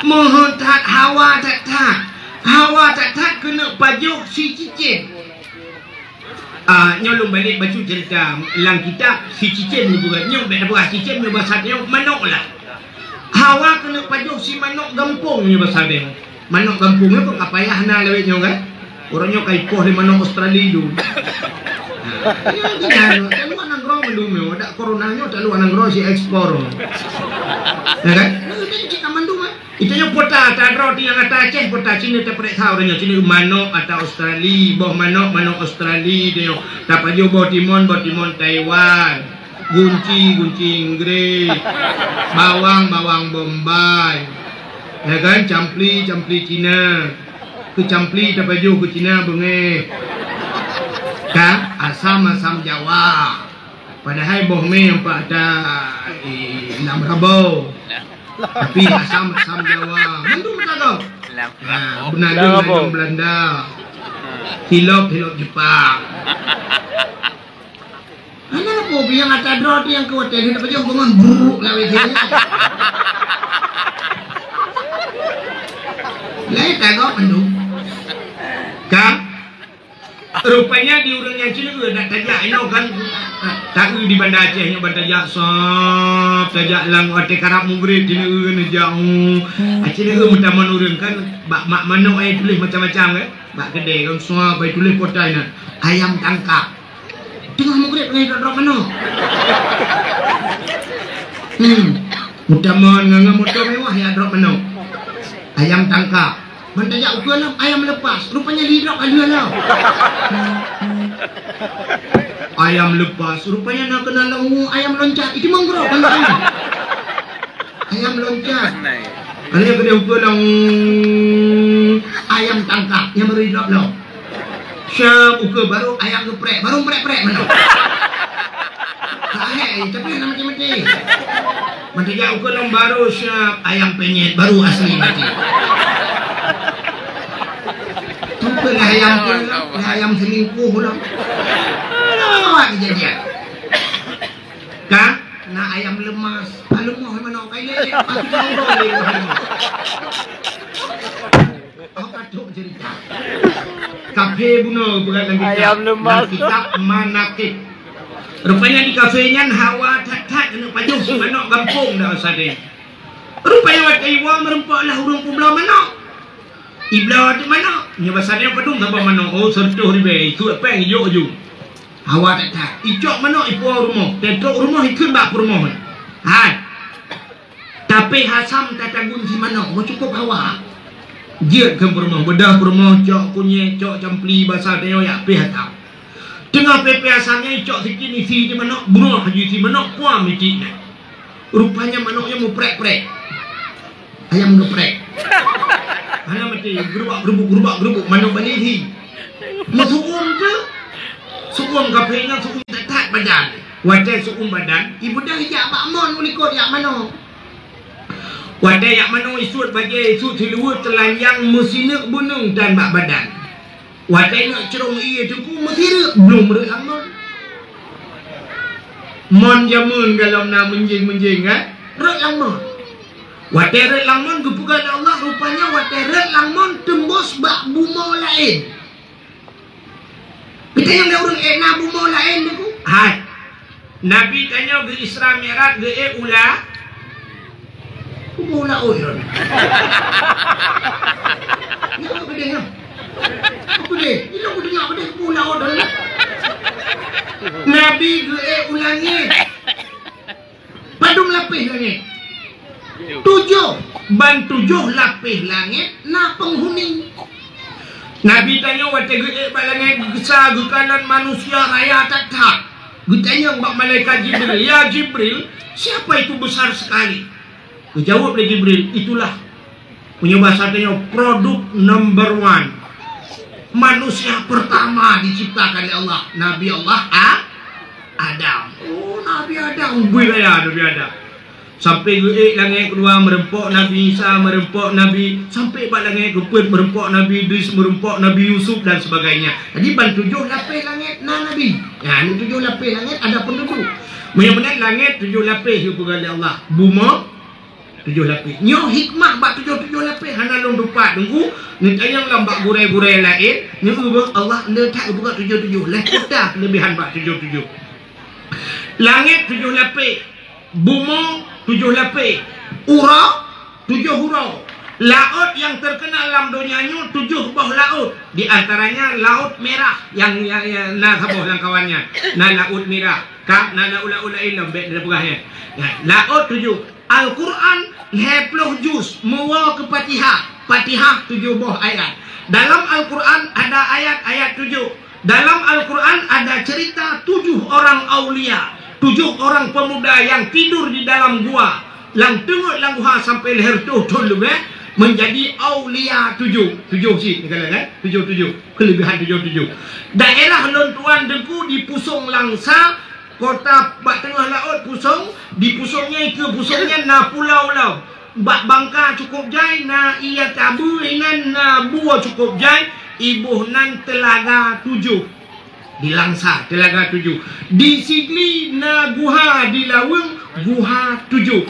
Meuheuet that, hawa that-that. Hawa that-that keuneuk pajoh si cicém. Ah, nyoe lôn balek bacut ceurita lam kitab si cicém nyoe bukan. Nyoe bèk tapeugah cicém nyoe basa nyoe manok lah. Hawa keuneuk pajoh si manok gampông nyoe basa deh. Manok gampông nyoe pun ka payah na lawét nyoe kan. Ureueng nyoe ka ipoh lé manok Australia tu. Ha, iya, kan? Taluwa nanggroe mandum nyoe. Dak corona nyoe taluwa nanggroe si ekspor. Ya kan? Nah, itu cit mandum kan. Itu nyoe pota, tadroe di nyang ata Aceh, pota Cina tapeuriksa ureueng nyoe. Cina manok ata Australia, boh manok, manok Australia tu nyoe. Tapajoh boh timon, boh timon Taiwan. Gunci, gunci Inggris. Bawang, bawang Bombay. Ya kan? Campli, campli Cina. Keu campli tapajoh keu Cina beungéh. Kan? Asam, asam Jawa. Padahai boh mé nyang pat ata, eh, lam rabo. Tapi asam, asam Jawa. Mandum ka gob. Lam rabo. Ha, beunajong, najong Belanda. Hilop, hilop Jepang. Hana peue, nyang ata droe tu nyang keu watèe lheueh tapajoh bangon bruk lawét jih. Laén tagob mandum. Kan? Rupanya di ureueng nyang Cina dak tajak inoe kan, taeu di Banda Aceh nyoe ban tajak sab, tajak lam watèe karab mugrib Cina neujak, oh. Cina meutamon ureueng kan, bak mak manok ai tuléh macam-macam kan. Bak keudè kan sua bai tuléh potai nyan, ayam tangkap. Teungoh mugrib ngon droe-droe manok. Hmm. Utamon ngon moto mewah ya drop manok. Ayam tangkap. Mantap jak ukeue lom ayam lepas. Rupanya li drop ada lah. Ayam lepas. Rupanya nak kena lawan ayam loncat. Itu mangrove kan. Ayam loncat. Kalau yang kena ukeue lom ayam tangkap yang baru drop lom. Syam ukeue baru ayam geprek, baru prek-prek manok. Hai, tapi nak mati-mati. Mantap jak ukeue lom baru syam ayam penyet, baru asli mati. Bukan ayam tu lah, ayam selingkuh lah. Awak kejadian. Kan? Nak ayam lemas. Ah, lemas mana? Kailé. Aku tahu boleh. Oh, ka trok cerita. Kafe bunoe peugah lam kitab. Ayam lemas. Lam kitab Manaqib. Rupanya di kafe nyan hawa that-that keuneuk pajoh si manok gampông dah rasa deh. Rupanya watèe iwoe meureumpok lah ureueng peubloe manok. Ibloe teuk manok. Nyoe basa nyoe padum saboh manok. Oh, seratus ribèe. Itu apa yang ijok ju. Hawa that-that. Icok manok ipuwoe rumoh. Teutrok rumoh ikheun bak peurumoh. Hai. Tapi hasam tatagun si manok, meucukôp hawa. Jeuet keu peurumoh, beudôh peurumoh, cok kunyét, cok campli, basa tanyoe yak pih hasam. Teungoh pih-pih hasam nyan icok sikit isi di manok, broh laju isi manok, puam icik nyan. Rupanya manok nyan muprek-prek. Ayam geprek. Hana mati, gerubak-gerubuk, gerubak-gerubuk, manok bani isi. Meusu'um tu. Su'um kafe nyan su'um that-that badan. Watèe su'um badan, ibeudôh ijak bak mon u likot yak manok. Watèe yak manok isuet bajèe, isuet siluweue teulanjang meusineuk beuneueng tan bak badan. Watèe neuk crông ié teungku meusireuk, blom rhot lam mon. Mon jameun galom na meunjéng-meunjéng, kan? Rhot lam mon. Watèe rhot lam mon geupeugah lé Allah, rupanya watèe rhot lam mon teumbôs bak bumoe laén. Geutanyoe lé ureueng ék na bumoe laén teungku? Hai. Nabi tanyoe geu Isra Mi'raj geuék u la-, u laôt droeneuh. Nyoe peudeh nyoe. Peudeh, ilôn kudeungö peudeh u laôt droeneuh. Nabi geuék u langét. Padum lapéh langét? Tujoh. Ban tujoh lapéh langét na peunghuni. Nabi tanyoe watèe geuék bak langét geugisa geukalon manusia raya that-that. Geutanyong bak malaikat Jibril, "Ya Jibril, siapa itu besar sekali?" Geujaweueb lé Jibril, "Itulah." Meunyoe basa tanyoe produk number one. Manusia pertama diciptakan oleh Allah, Nabi Allah A-, Adam. Oh, Nabi Adam, ubui raya Nabi Adam. Sampai geuék langét keudua meureumpok Nabi Isa, meureumpok Nabi, sampai bak langét keupeuet meureumpok Nabi Idris, meureumpok Nabi Yusuf dan sebagainya. Jadi ban tujoh lapéh langét na Nabi. Ya, di tujoh lapéh langét ada penduduk. Meunyoe meunan langét tujoh lapéh geupeugah lé Allah. Bumoe tujoh lapéh. Nyoe hikmah bak tujoh-tujoh lapéh hana lôn tupat. Teungku, neutanyong lom bak gurée-gurée laén, nyoe Allah le that geupeugah tujoh-tujoh. Lheuh kota keulebihan bak tujoh-tujoh. Langét tujoh lapéh, bumoe tujoh lapéh, uroe tujoh uroe. Laôt nyang terkenal lam donya nyoe tujoh boh laôt, di antaranya Laôt Merah nyang, nyang, nyang na saboh lam kawan nyan. Na Laôt Merah. Ka na laôt-laôt laén lom bèk teupeugah nyan. Nah, laôt tujoh. Al-Quran lhèe ploh juz, meuwoe keu Fatihah. Fatihah tujoh boh ayat. Dalam Al-Quran ada ayat-ayat tujoh. Dalam Al-Quran ada cerita tujuh orang aulia, tujuh orang pemuda yang tidur di dalam gua. Lam teungeut lam guha sampai lhèe reutôh thôn leubeh, menjadi aulia tujoh. Tujoh cit, kan? Tujoh-tujoh. Keulebihan tujoh-tujoh. Daerah lôn tuan teungku di Pusong Langsa, kota bak teungoh laôt Pusong, di Pusong nyan, ikeue Pusong nyan na pulau lom. Bak bangka cukôp jai, na ié tabeue inan, na bue cukôp jai, iboh nan Teulaga Tujoh. Di Langsa, Teulaga Tujoh. Di Sigli na guha, di Laweueng, Guha Tujoh.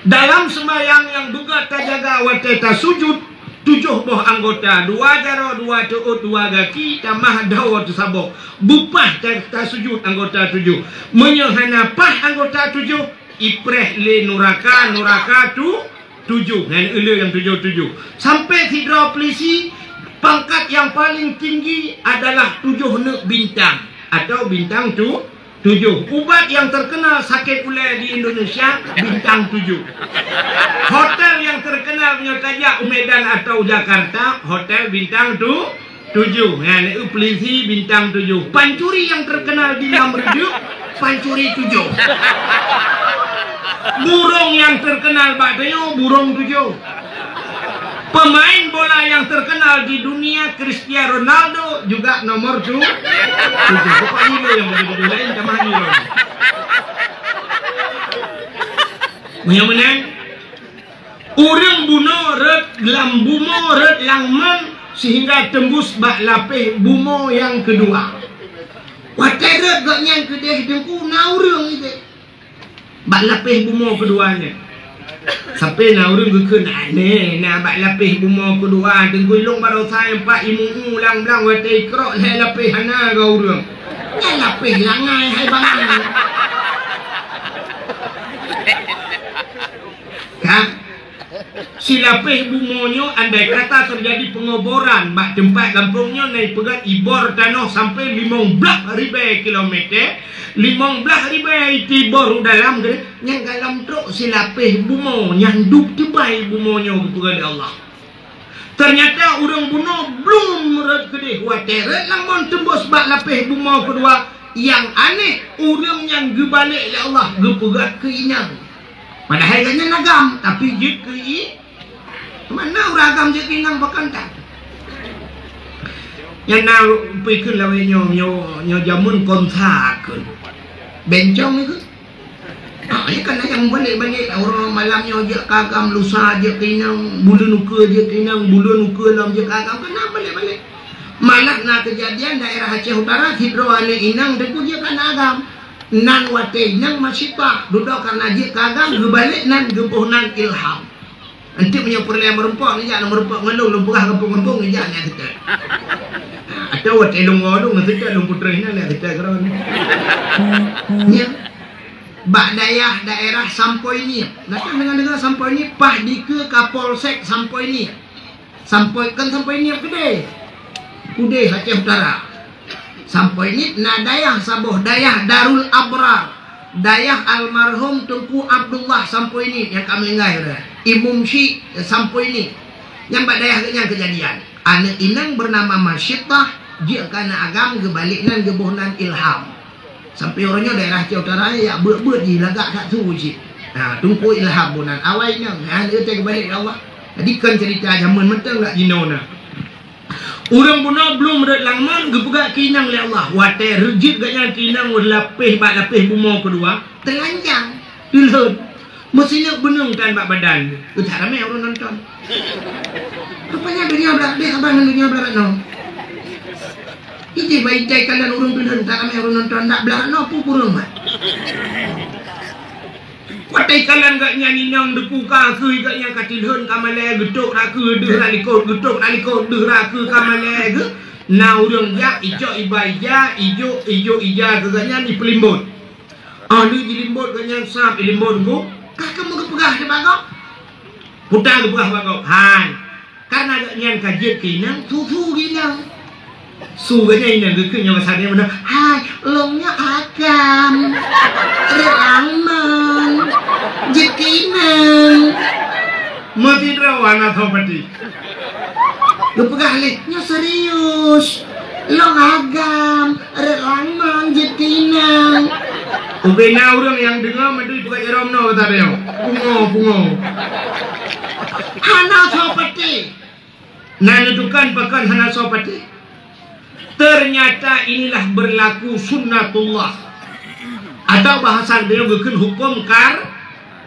Dalam seumbahyang nyang beugöt tajaga watèe tasujud, tujoh boh anggota, dua jaroe, dua teuôt, dua gaki, tamah dawa teusaboh. Beupah ta-, tasujud anggota tujoh. Meunyoe hana pah anggota tujoh, ipreh lé nuraka, nuraka tu-, tujoh, nyan euleu nyang tujoh-tujoh. Sampai sidroe peulisi, pangkat nyang paleng tinggi adalah tujoh neuk bintang, atau bintang tu-, Tujuh. Ubat yang terkenal sakit ulèe di Indonesia, Bintang Tujuh. Hotel yang terkenal meunyoe tajak u Medan atau Jakarta, Hotel Bintang Tu-, Tujuh. Nyan, eh, polisi Bintang Tujuh. Pancuri yang terkenal di Nam Reujeuek, Pancuri Tujuh. Burung yang terkenal bak tanyoe, Burung Tujuh. Pemain bola yang terkenal di dunia, Cristiano Ronaldo, juga nomor tu-, tujuh. Pokok lima yang begitu lain, tamah lima. Meunyoe meunan, ureueng bunoe rhot lam bumoe, rhot lam mon, sehingga tembus bak lapéh bumoe nyang keudua. Watèe rhot gobnyan keudeh Teungku, na ureueng ideh bak lapéh bumoe keudua nyan. Sampai na ureueng geukheun, "Aneh, na bak lapéh bumoe keudua, Teungku, ilôn baroesa nyan pat imu-u lam blang watèe ikrok lhèe lapéh hana geu ureueng." Nyan lapéh langai hai bangai. Ka? Silapéh bumoe nyoe, andai kata terjadi pengoboran bak teumpat gampông nyoe, na ipeugöt ibor tanoh sampai limong blaih ribèe kilometer, limong blaih ribèe itibor u dalam, nyan galom trok silapéh bumoe nyan dub teubai bumoe nyoe geupeugöt lé Allah. Ternyata ureueng bunoe blum rhot keudeh, watèe rhot lam mon teumbus bak lapéh bumoe keudua, nyang aneh, ureueng nyan geubalek lé Allah geupeugöt keu inong. Padahai gobnyan agam, tapi jeuet keu i-, mana ureueng agam jeuet keu inong pakon that? Nyan na peue kheun lawét nyoe, nyoe, nyoe jameun kontra kheun. Bencong kheun. Ah, nyan kan nyang balek-balek, ureueng malam nyoe jeuet keu agam, lusa jeuet keu inong, buleuen ukeue jeuet keu inong, buleuen ukeue lom jeuet keu agam, kan na balek-balek. Malah na keujadian daerah Aceh Utara, sidroe aneuk inong Teungku jeuet keu aneuk agam. Nan watèe inong masyitah, dudoe kareuna jeuet keu agam, geubalek nan geuboh nan ilham. Enteuk meunyoe peureulèe meurumpok, neujak lôn meurumpok ngon lôn, lôn peugah gampông-gampông, neujak nyan seutôt. Atawa watèe lôn woe lôn ngon seutôt, lôn peutrôh nyan nyan seutôt keudroe. Nyan. Bak dayah daerah Sampoi Niet. Na kan deungoe-deungoe Sampoi Niet, paih dikeue Kapolsek Sampoi Niet. Sampoi, kon Sampoi Niet keudeh. Keudeh Aceh Utara. Sampoi Niet na dayah saboh, dayah Darul Abrar, dayah almarhum Teungku Abdullah Sampoi Niet nyang ka meuninggai udah. Imum Syik Sampoi Niet. Nyan bak dayah geuh nyan keujadian. Aneuk inong beunama Masyitah, jeuet keu aneuk agam, geubalek nan geuboh nan Ilham. Sampoe uroe nyoe daerah Aceh Utara nyan jak beuet-beuet jih lagak that su cit. Ha, Teungku Ilham boh nan, awai nyan, ha, lheueh teuh geubalek lé Allah. Jadi kon ceurita jameun mantong lagak jinoe na. Ureueng bunoe blum rhot lam mon geupeugah keu inong lé Allah. Watèe rhot jeuet gobnyan keu inong, lapéh bak lapéh bumoe keudua, teulanjang, teulhon. Meusineuk beuneueng tan bak badan. Geutak ramé ureueng nonton. Rupanya donya brat deh abang ngon donya brat noe. Ijih bak itai kalon ureueng teulhon, tak ramé ureueng nonton, dak brat noe peue ureueng mat. Watèe kalon gobnyan inong deukuka keu gobnyan ka teulhon ka malèe, geutok rakeue deuh ralikot, geutok ralikot deuh rakeue ka malèe geuh. Na ureueng jak icok iba ija, ijok, ijok ija keu gobnyan ipeulimbot. Oh, lheueh jilimbot gobnyan sab, ilimbot bu, ka keumeung geupeugah di bagok. Puta geupeugah bagok, hai. Kareuna gobnyan ka jeuet keu inong, su-su keu inong. Su gobnyan inong geukheun nyoe masa nyoe meunan, hai, lôn nyoe agam. Rhot lam mon. Jeuet keu inong. Meusidroe hana soe patéh. Geupeugah lé, nyoe serius. Lôn agam, rhot lam mon jeuet keu inong. Ubena ureueng nyang deungoe meudui peugah jaroe meunoe gata nyoe. Pungo, pungo. Hana soe patéh. Na neutukan pakon hana soe patéh. Ternyata inilah berlaku sunnatullah. Atau bahasa beliau geukheun hukum kar-,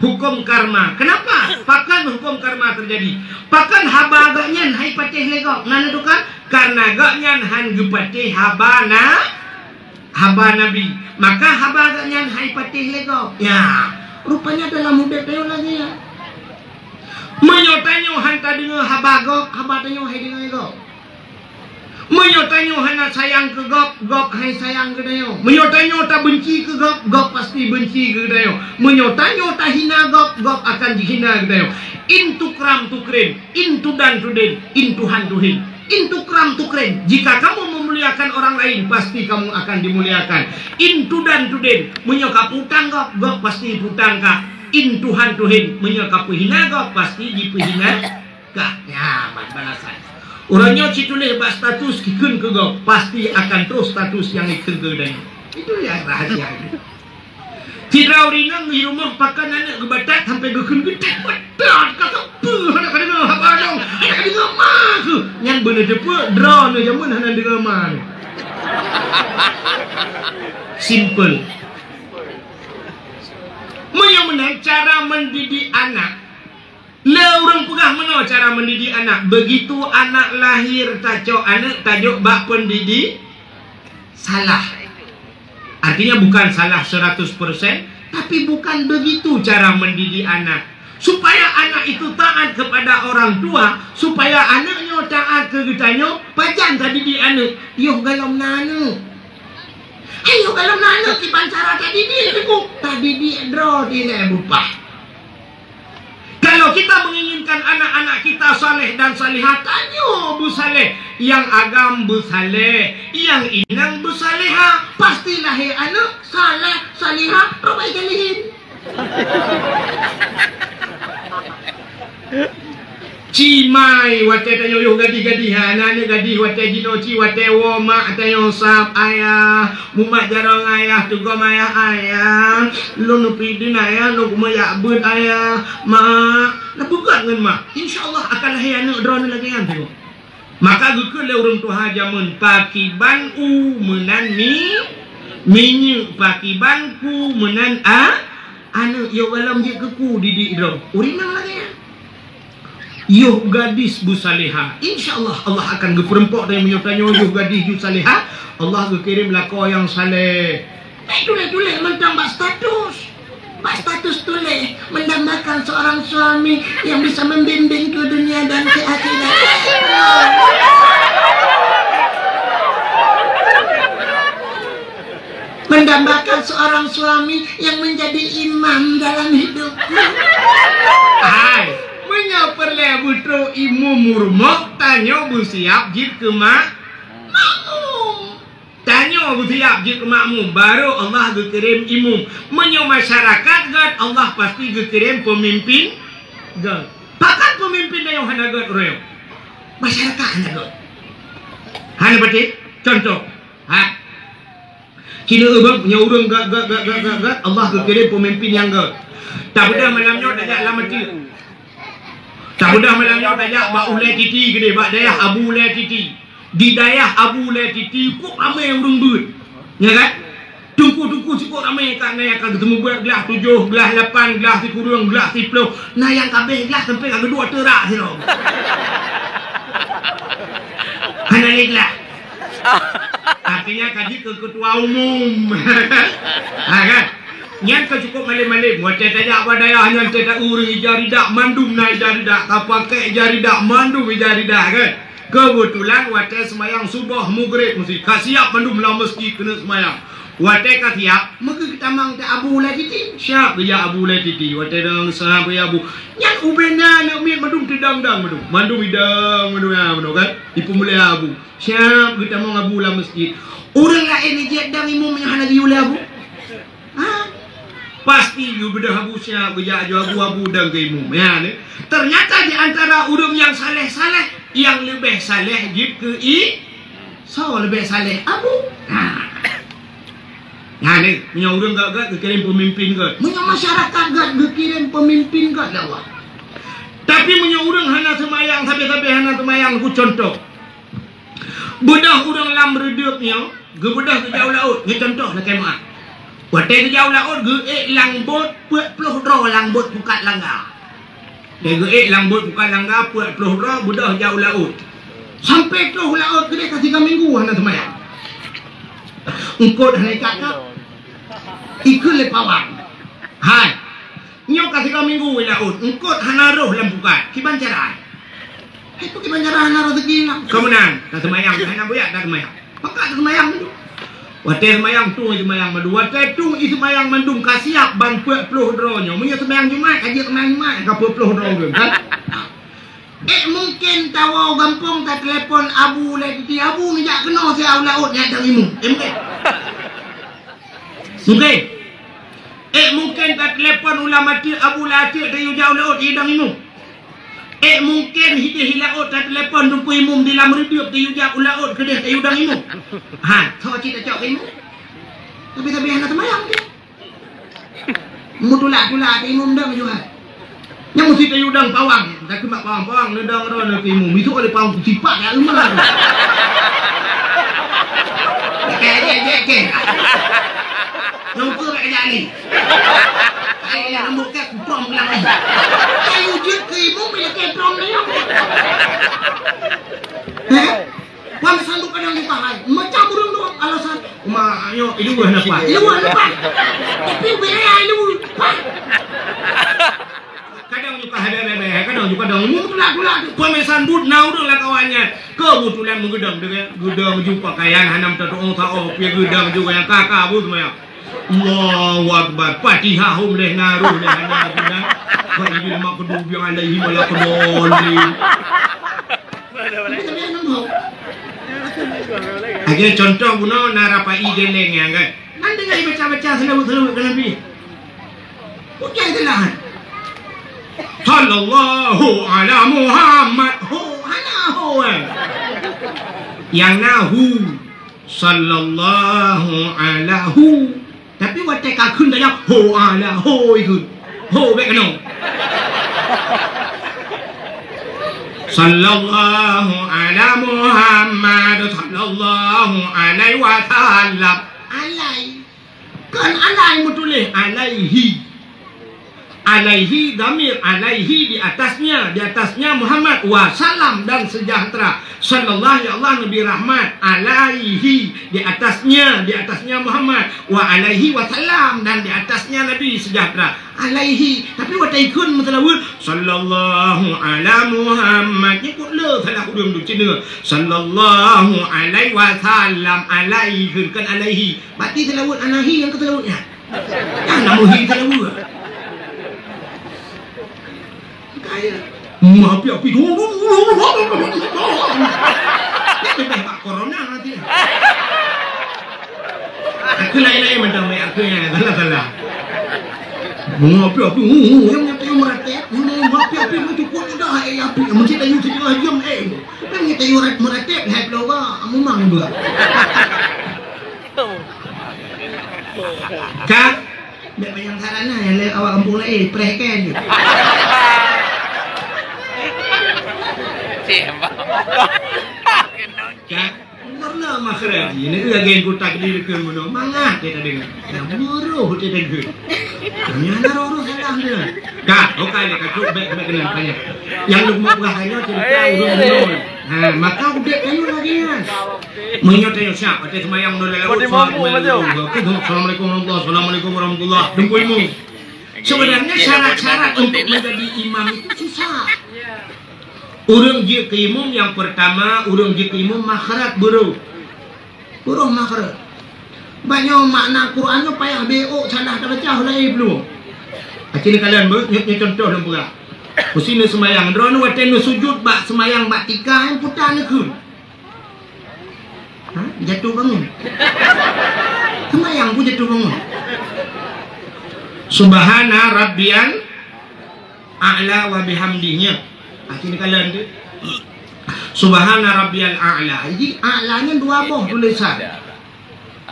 hukum karma. Kenapa? Pakon hukum karma terjadi? Pakon haba gobnyan han ipatéh lé gob? Na neutukan? Karena gobnyan han geupatéh haba na-, haba Nabi. Maka haba gobnyan han ipatéh lé gob. Ya, rupanya dalam udép tanyoe lagèe nyan. Meunyoe tanyoe han tadeungoe haba gob, haba tanyoe han ideungoe gob. Meunyoe tanyoe hana sayang keu gob, gob han sayang keu tanyoe. Meunyoe tanyoe tabeunci keu gob, gob pasti beunci keu tanyoe. Meunyoe tanyoe tahina gob, gob akan jihina keu tanyoe. In tukram tukrim, in tudan tudin, in Tuhan tuhin. In tukram tukrim, jika kamu memeluk Muliakan orang lain, pasti kamu akan dimuliakan. In tudan tudin, meunyoe ka peutang gob, gob pasti peutang kah. In tuhan tuhin, meunyoe ka peuhina gob, pasti jipeuhina kah. Nyan balasan. Uroe nyoe cit tuléh bak status kikheun keu gob, pasti akan troh status nyang ikheun keu geutanyoe. Itu yang rahasia itu. Sidroe ureueng inong di rumoh pakai aneuk geubatat sampai geukheun geutek batat, ka sapeue hana ka deungoe haba lom, hana ka deungoe ma kheueh. Nyan beuneuteupeu droeneuh jameun hana deungoe ma nyoe. Simple. Meunyoe meunan cara mendidik anak, le ureueng peugah meunoe cara mendidik anak. Begitu anak lahir, tacok aneuk tajok bak pendidik salah. Artinya bukan salah seratus persen, tapi bukan begitu cara mendidik anak. Supaya anak itu taat kepada orang tua, supaya aneuk nyoe taat keu geutanyoe, pajan tadidik aneuk? Yoh galom na aneuk. Ayo galom na aneuk kiban cara tadidik, Teungku. Tadidik droe dilèe bupah. Kalau kita menginginkan anak-anak kita saleh dan salihah, tanyoe beusaleh. Nyang agam beusaleh, nyang inong beusalehah, pasti lahé aneuk saleh, salihah, robai galihin. Cimai watèe tanyoe yoh gadih-gadih, ha, na aneuk gadih watèe jinoe ci, watèe woe mak tanyoe sab, "Ayah, mumat jaroe ngon ayah, teugom ayah, ayah, lôn neupidin ayah, lôn kumeujak beuet ayah, mak." Neupeugah ngon mak, insya Allah akan lahé aneuk droeneuh lagèe nyan teuh. Maka geukheun lé ureueng tuha jameun, pakiban u meunan mi-, minyeuk, pakiban ku meunan a-, aneuk. Yoh galom jeuet keu ku didik droe. Ureueng inong lagèe nyan. Yoh gadis beusalehah. Insya Allah, Allah akan geupeureumpok tanyoe meunyoe tanyoe yoh gadis ju salehah. Allah geukirém lakoe nyang saleh. Bèk tuléh-tuléh mantong bak status. Bak status tuléh, mendambakan seorang suami yang bisa membimbing ke dunia dan ke akhirat. Mendambakan seorang suami yang menjadi imam dalam hidupku. Hai, meunyoe peureulèe beutrok imum u rumoh, tanyoe beusiap jeuet keu mak-, makmum. Tanyoe beusiap jeuet keu makmum, barô Allah geukirém imum. Meunyoe masyarakat göt, Allah pasti geukirém peumimpin göt. Pakon peumimpin tanyoe hana göt uroe nyoe? Masyarakat hana göt. Hana patéh? Contoh. Ha. Ci neueu bang, nyoe ureueng göt, göt, göt, Allah geukirém peumimpin nyang göt. Tabeudôh malam nyoe tajak lam ateueh. Tabeudôh malam nyoe tajak bak Ulèe Titi keudéh, bak dayah Abu Ulèe Titi. Di dayah Abu Ulèe Titi cukôp ramé ureueng beuet. Nya kan? Teungku-teungku cukôp ramé, ka na nyang ka geuteumeubeuet glah tujoh, glah lapan, glah sikureueng, glah siplôh. Na nyang ka abéh glah sampoe ka geuduek teurak sidroe. Hana lé glah. Artinya ka jeuet keu ketua umum. Ha kan? Nyan ka cukôp malém-malém. Watèe tajak bak dayah nyan, watèe ta ureueng ija ridak, mandum na ija ridak. Ka pakèk ija ridak, mandum ija ridak kan? Keubeutulan watèe seumayang suboh mugreb meusti ka siap mandum lam meuseujid keuneuk seumayang. Watèe ka siap, meukeue geutamong teuh Abu Ulèe Titi. Siap geujak Abu Ulèe Titi. Watèe deungon seuhab geujak Abu. Nyan ubé na aneuk miet mandum teudang-dang mandum. Mandum idang mandum, ya, mandum kan? Ipeumulia Abu. Siap geutamong Abu lam meuseujid. Ureueng laén ijak dang imum nyang hana geuyue lé Abu? Ha? Pasti yue beudôh Abu siap geujak aju Abu, Abu dang keu imum. Ya, ni. Ternyata di antara ureueng nyang saleh-saleh, nyang leubeh saleh jeuet keu i-, soe leubeh saleh? Abu. Ha. Nah, ni, meunyoe ureueng göt-göt geukirém peumimpin göt. Meunyoe masyarakat göt geukirém peumimpin göt lé Allah. Tapi meunyoe ureueng hana seumayang, sabe-sabe hana seumayang, ku contoh. Beudôh ureueng lam reudeup nyoe, geubeudôh geujak u laôt, nyoe contoh lakèe meu'ah. Watèe geujak u laôt, geuék lam bot peuet ploh droe lam bot pukat langga. Watèe geuék lam bot pukat langga peuet ploh droe, beudôh jak u laôt. Sampoe troh u laôt keudéh ka tiga minggu hana seumayang. Eungkôt hana ikat ka. Ikheun lé pawang. Hai. Nyoe ka tiga minggu i laôt, eungkôt hana rhoh lam pukat. Kiban cara? Hai, peue kiban cara hana rezeki na? Ka meunan, ka seumayang, hana buyak ka seumayang. Pakat seumayang mandum. Watèe seumayang tueng i seumayang mandum. Watèe tueng i seumayang mandum ka siap ban peuet ploh droe nyoe. Meunyoe seumayang Jumat, ka jeuet seumayang Jumat, ka peuet ploh droe ureueng, kan? Eh, mungken tawoe gampông tateulepon Abu Ulèe Titi, "Abu, neujak keunoe siat u laôt." Laôt nyan dong imum. Eh, mungkin. Mungkin. Eh, mungkin ka telepon ulam até Abu Latik tayue jak u laôt, eh, dong imum. Eh, mungkin hideh i laôt ka telepon teungku imum di lam reudeup tayue jak u laôt keudeh tayue dong imum. Ha, soe cit tacok keu imum? Tapi, tapi hana seumayang dia. Meutulak-tulak keu imum dong juhat. Nyan meusti tayue dong pawang. Takeumat pawang-pawang, neudong droe neu keu imum. Itu oleh pawang kusipak kat rumah tu. Kek, kek, kek, kek. Nungku kat kejak ni. Ai, yang rambut kek kupom bilang ni. Tayue jeuet keu imum bila kek pom ni. Heh? Wan sanggup kadang buka hai. Macam ureueng tu alasan. Uma, nyoe, ilu buah napa? Ilu buah napa? Tapi ubé ya, ilu buah. Kadang juga ada bebe, kadang juga dong. Mu tulak-tulak tu. Pemesan but na ureueng lah kawan nyan. Kebetulan meugeudong dengan geudong jumpa kayan hana minta doa, tak oh, pih geudong juga yang kakak bu semua. Allahu Akbar. Fatihah hom leh naruh leh hana guna. Wa idil maghdubi alaihim waladdallin. Lagèe contoh bunoe na rapai geleng nyan kan. Nan deungon baca-baca seulaweuet-seulaweuet keu Nabi. Bukan itulah. Sallallahu ala Muhammad. Ho, hana ho, eh. Yang na hu. Sallallahu ala hu. Tapi watèe ka kheun tajak, ho, ala, ho, ikheun. Ho, bèk keunoe. Sallallahu ala Muhammad, sallallahu alaihi wasallam. Alai. Kan alai meutuléh, alaihi. Alaihi, dhamir alaihi, di atasnya, di atasnya Muhammad, wa salam dan sejahtera. Sallallahu, ya Allah, Nabi rahmat, alaihi, di atasnya, di atasnya Muhammad, wa alaihi wasallam, dan di atasnya Nabi sejahtera. Alaihi, tapi watèe ikheun meuseulaweuet, sallallahu ala Muhammad, nyan kok le salah ureueng tu cina, sallallahu alaihi wasallam, alaihi, kan alaihi. Berarti seulaweuet alaihi nyang keu seulaweuet nyan. Nyan na meuhi teuleuwe. Kaya. Mapi-api. Leubeh bak corona nanti. Aku lain-lain macam ni, aku yang salah-salah. Mapi-api. Yang nyata yang meratap. Mapi-api, cukup dah, eh, api. Mesti tayue sitengah jam, eh. Kan kita yurat meratap, hai, peulora. Memang dua. Ka? Bèk panyang saran lah, nyang lé awak gampông laén, preh kan. Ka? Karena makhraj, ini lagi yang kutak di dekat mana? Mangat kita dengar. Yang buruh kita dengar. Yang ada roh-roh salah dia. Ka, okai lé, ka trok bèk, bèk keunan tanya. Nyang lôn peugah nyoe cerita ureueng bunoe. Ha, maka udép tanyoe lagèe nyan. Meunyoe tanyoe siap, watèe seumayang nyoe lam laôt, assalamualaikum warahmatullahi wabarakatuh. Assalamualaikum warahmatullahi wabarakatuh. Teungku imum. Sebenarnya syarat-syarat untuk menjadi imam itu susah. Ureueng jeuet keu imum, yang pertama, ureueng jeuet keu imum makhraj buruh. Huruf makhraj. Bak nyoe makna Quran nyoe payah beuôk salah tabaca, hana ié peuluh. Aci neukalon beuh, nyoe, nyoe contoh lôn peugah. Meusé neuseumayang, droeneuh watèe neusujut bak seumayang bak tika, nyan peue ta neukheun? Ha? Jatuh bangun. Seumayang pun jatuh bangun. Subhana rabbiyal a'la wa bihamdih, nyan. Aci neukalon tu. Subhana rabbiyal a'la. Jadi, a'la nyan dua boh tulisan.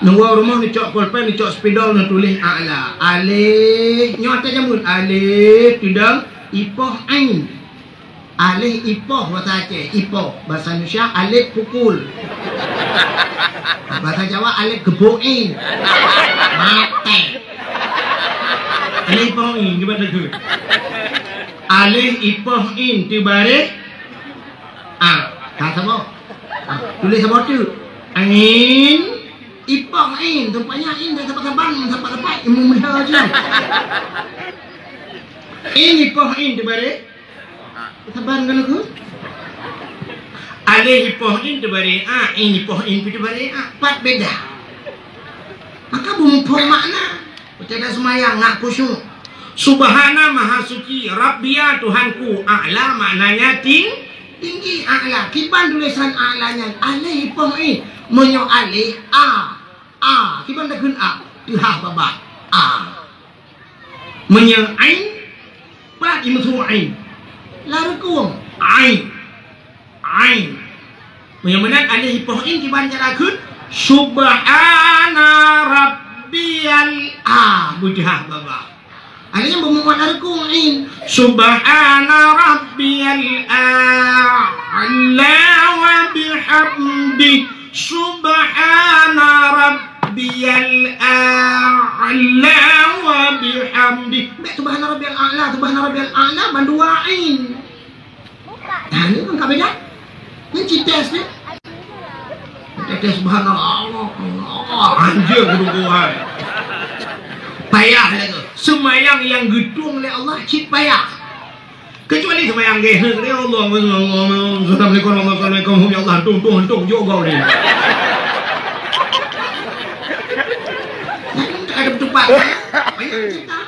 Neuwoe rumoh neucok polpen, neucok spidol, neutuléh a'la. Alif, nyoe ata jameun. Alif, tudang, ipoh, ain. Alif ipoh bahasa Aceh, ipoh. Bahasa Indonesia, alif pukul. Bahasa Jawa, alif geboin. Maté. Alif ipoh in, cuba tegur. Alif ipoh in, teubareh. Ah, ka saboh. Ah, tuléh saboh teuk. Angin, ipoh in, tampaknya in, dah saban-saban, saban-saban, ilmu muda je. In, ipoh in, teubareh. Saban kan aku? Alif ipoh in teubareh a, in ipoh in pih teubareh a. Pat beda. Maka beuphom makna. Watèe taseumayang ngat khusyuk. Subhana, Maha Suci, Rabbiya, Tuhanku, A'la, maknanya ting-, Tinggi a'la, kiban tulisan a'la nyan, alif poh i. Meunyoe alif, a. A, kiban takheun a. Teuhah babah. A. Meunyoe ain, pat i meusu ain. Lam rukung. Ain. Ain. Meunyoe meunan alif poh in kiban cara kheun, subhana rabbiyal a. Beuteuhah babah. Alif nyan beumuat lam rukung ain. Subhana rabbiyal a'la wa bihamdi. Subhana rabbiyal a'la wa bihamdi. Bèk subhana rabbiyal a'la, subhana rabbiyal a'la bandua ain. Nah, ni kan ka beda. Ni cit tes ni. Cit tes subhanallah, Allah, Allah, anjing keudungoe hai. Payah lagèe. Seumayang nyang geutueng lé Allah cit payah. Kecuali seumayang geuh, ya Allah, assalamualaikum, assalamualaikum, ya Allah, tung, tung, tung, jok gau ni. Ada betupat. Payah cerita.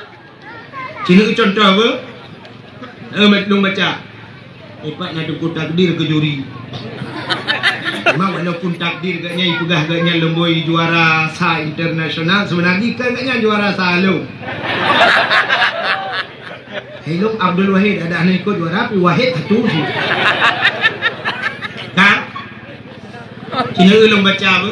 Sinoe contoh apa? Eh, lôn baca. Ipat na teungku takdir keu juri. Memang walaupun takdir geuh nyan ipeugah geuh nyan lom boh juara sa internasional, sebenarnya kan geuh nyan juara sa lom. Hai lôn Abdul Wahid, ada aneuk ikot juara, tapi Wahid satu tu. Kan? Sinoe lôn baca apa?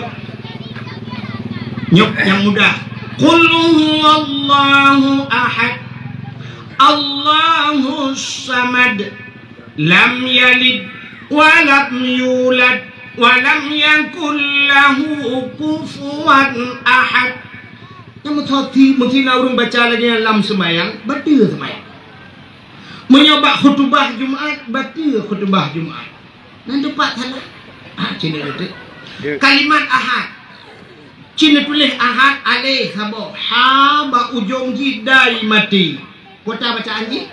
Nyoe nyang mudah. Qul huwallahu ahad. Allahus samad. Lam yalid wa lam yulad wa lam yakul lahu kufuwan ahad. Nyang meusti, meusti na ureueng baca lagèe nyan lam seumayang, bateue seumayang. Meunyoe bak khutubah Jumat, bateue khutubah Jumat. Nan teumpat salah. Ah, cina beutôi. Ya. Kalimat ahad. Cina tuléh ahad, alif saboh. Ha bak ujong jih dai maté. Peue ta bacaan jih?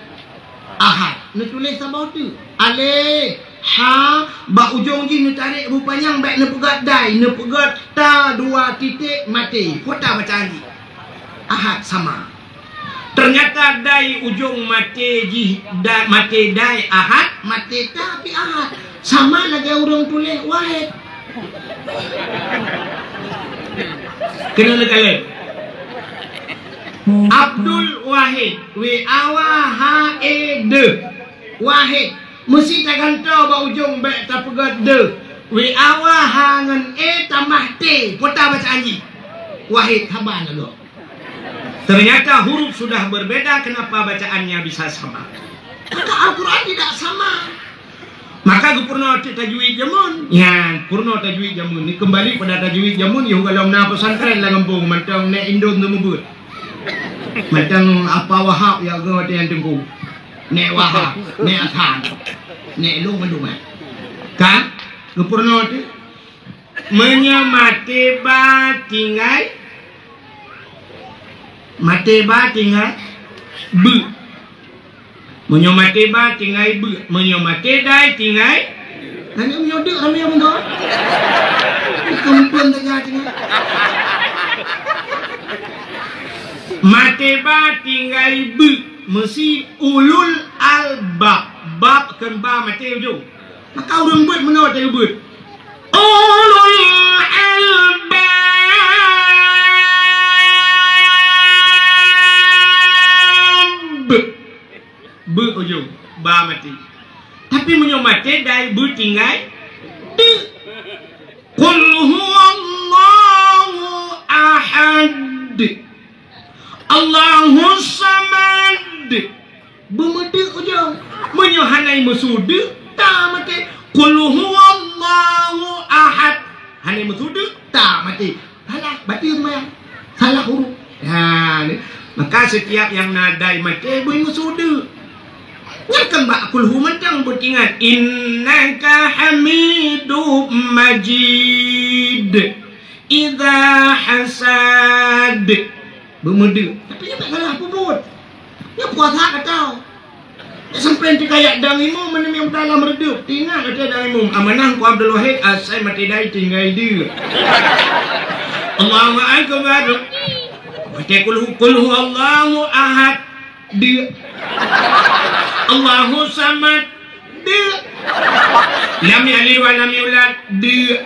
Ahad. Neutuléh saboh teuk. Alif. Ha bak ujong jih neutarek beupanyang bèk neupeugöt dai, neupeugöt ta dua titik maté. Peue ta bacaan jih? Ahad sama. Ternyata dai ujong maté jih, da-, maté dai ahad, maté ta pih ahad. Sama lagèe ureueng tuléh Wahid. Keuneuk neukalon. Abdul Wahid, W A W H E D. Wahid. Meusti tagantoe bak ujong bèk tapeugöt de. W A W H ngon E tamah T. Peue ta bacaan jih? Wahid, haba na gob. Ternyata huruf sudah berbeda, kenapa bacaannya bisa sama? Maka Al-Quran tidak sama. Maka geupeurunoe teuk tajwid jameun. Nyan, peurunoe tajwid jameun. Ni kembali pada tajwid jameun, yoh golom na pesantren lam gampông, mantong nèk indon teumeubeuet. Mantong apa Wahab ya geuh watèe nyan teungku. Nèk Wahab, nèk Hasan. Nèk lôn mandum, eh. Kan? Geupeurunoe teuk. Meunyoe maté ba tinggai, maté ba tinggai beuh. Meunyoe maté ba tinggai beuh, meunyoe maté dai tinggai. Nyan meunyoe deuk ramé meunan. Keumpun teuga tinggai. Maté ba tinggai beuh, meusi ulul albab. Bab kon ba maté ujong. Maka ureueng beuet meunoe teuh beuet. Ulul albab. Beuh ujong, ba maté. Tapi meunyoe maté dai beuh tinggai, deuk. Qul huwallahu ahad. Allahus samad. Beumeudeuk ujong. Meunyoe hana meusu deuk, ta maté. Qul huwallahu ahad. Hana meusu deuk, ta maté. Salah, bateue seumayang. Salah huruf. Ha, ni. Maka setiap nyang na dai maté, beuh meusu deuk. Nyan kan bak kulhu mantong beutingat. Innaka hamidum majid. Idza hasad. Beumeudeuk. Tapi nyan bèk salah peubuet. Nyan puasa ka tau. Nyan sampoe teukayak dang imum, meunyoe nyang dalam reudeup. Teuingat watèe dang imum. Amanah ku Abdul Wahid, asai maté dai tinggai deuk. Allahu Akbar. Watèe kulhu, kulhu Allahu Ahad. Deuk. Allahu Samad. Deuk. Lam yalid wa lam yulad, deuk.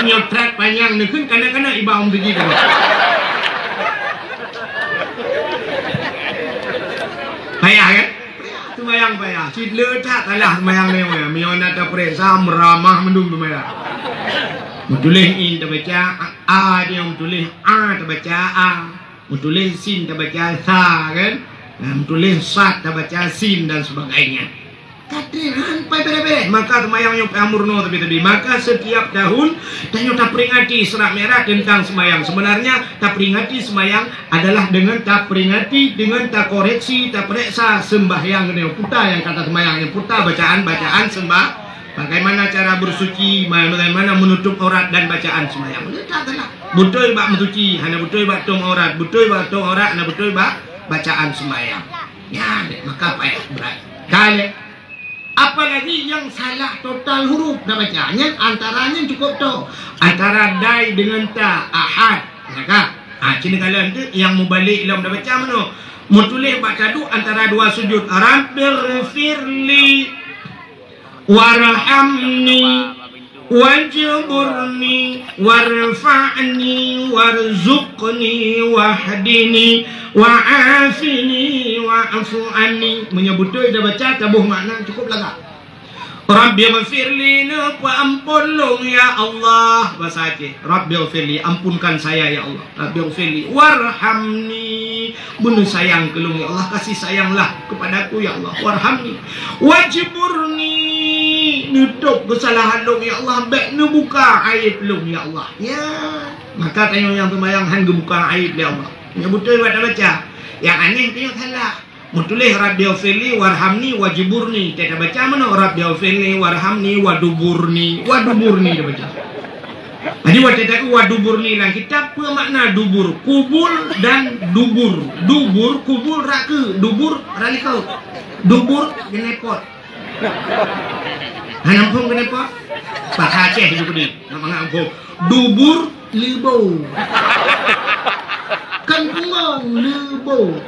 Nyoe that panyang neukheun kana-kana iba um tuji ka. Payah kan? Payah, seumayang payah. Cit le that salah seumayang nyoe. Meunyoe na tapeuriksa meuramah mandum seumayang. Meutuléh in tabaca a, a dia meutuléh a tabaca a. Meutuléh sin tabaca sa kan? Nah, meutuléh sad tabaca sin dan sebagainya. Ka treb han pai béreh-béreh, maka seumayang nyoe payah meurunoe tabi-tabi. Maka setiap tahun tanyoe taperingati Isra Mi'raj tentang seumayang. Sebenarnya taperingati seumayang adalah dengan taperingati, dengan takoreksi, tapereksa sembahyang nyoe, puta nyang ka taseumayang nyoe, puta bacaan-bacaan sembah-, bagaimana cara bersuci, ma-, bagaimana menutup aurat dan bacaan seumayang. Nyoe tak salah. Beutôi bak meusuci, hana beutôi bak tom aurat, beutôi bak tom aurat, hana beutôi bak bacaan seumayang. Nyan, maka payah brat. Ka lheueh. Apalagi nyang salah total huruf dah baca. Nyan antara nyan cukup to. Antara dai dengan ta, ahad. Nah, ka. Ha, cina kalian tu yang mubalek lom dah baca mano. Mutuléh bak tadu antara dua sujud. Rabbighfirli warhamni wajburni warfa'ni warzuqni wahdini wa'afini wa'fu anni. Meunyoe beutôi dah baca, taboh makna cukup lagak. Rabbighfirli, neupeuamphon lôn ya Allah. Bahasa Aceh, Rabbighfirli, ampunkan saya ya Allah. Rabbighfirli warhamni, beuneusayang keu lôn ya Allah, kasih sayanglah kepadaku ya Allah. Warhamni wajburni, neutôb keusalahan lôn ya Allah, bék neubuka aéb lôn ya Allah. Ya, maka tanyoe nyang seumayang han geubuka aéb lé Allah. Nyang beutôi buat tabaca, nyang aneh tanyoe salah. Meutuléh Rabbighfirli warhamni wajburni, teuka baca meunoe, Rabbighfirli warhamni waduburni, waduburni tabaca. Jadi watée taku waduburni lam kitab, peue makna dubur? Kubul dan dubur. Dubur, kubul raku, dubur ralikau. Dubur genepot. Hana muphom genepot? Bahasa Aceh itu keuneuk, nak mangat muphom. Dubur leubo. Kan pungong, leubo.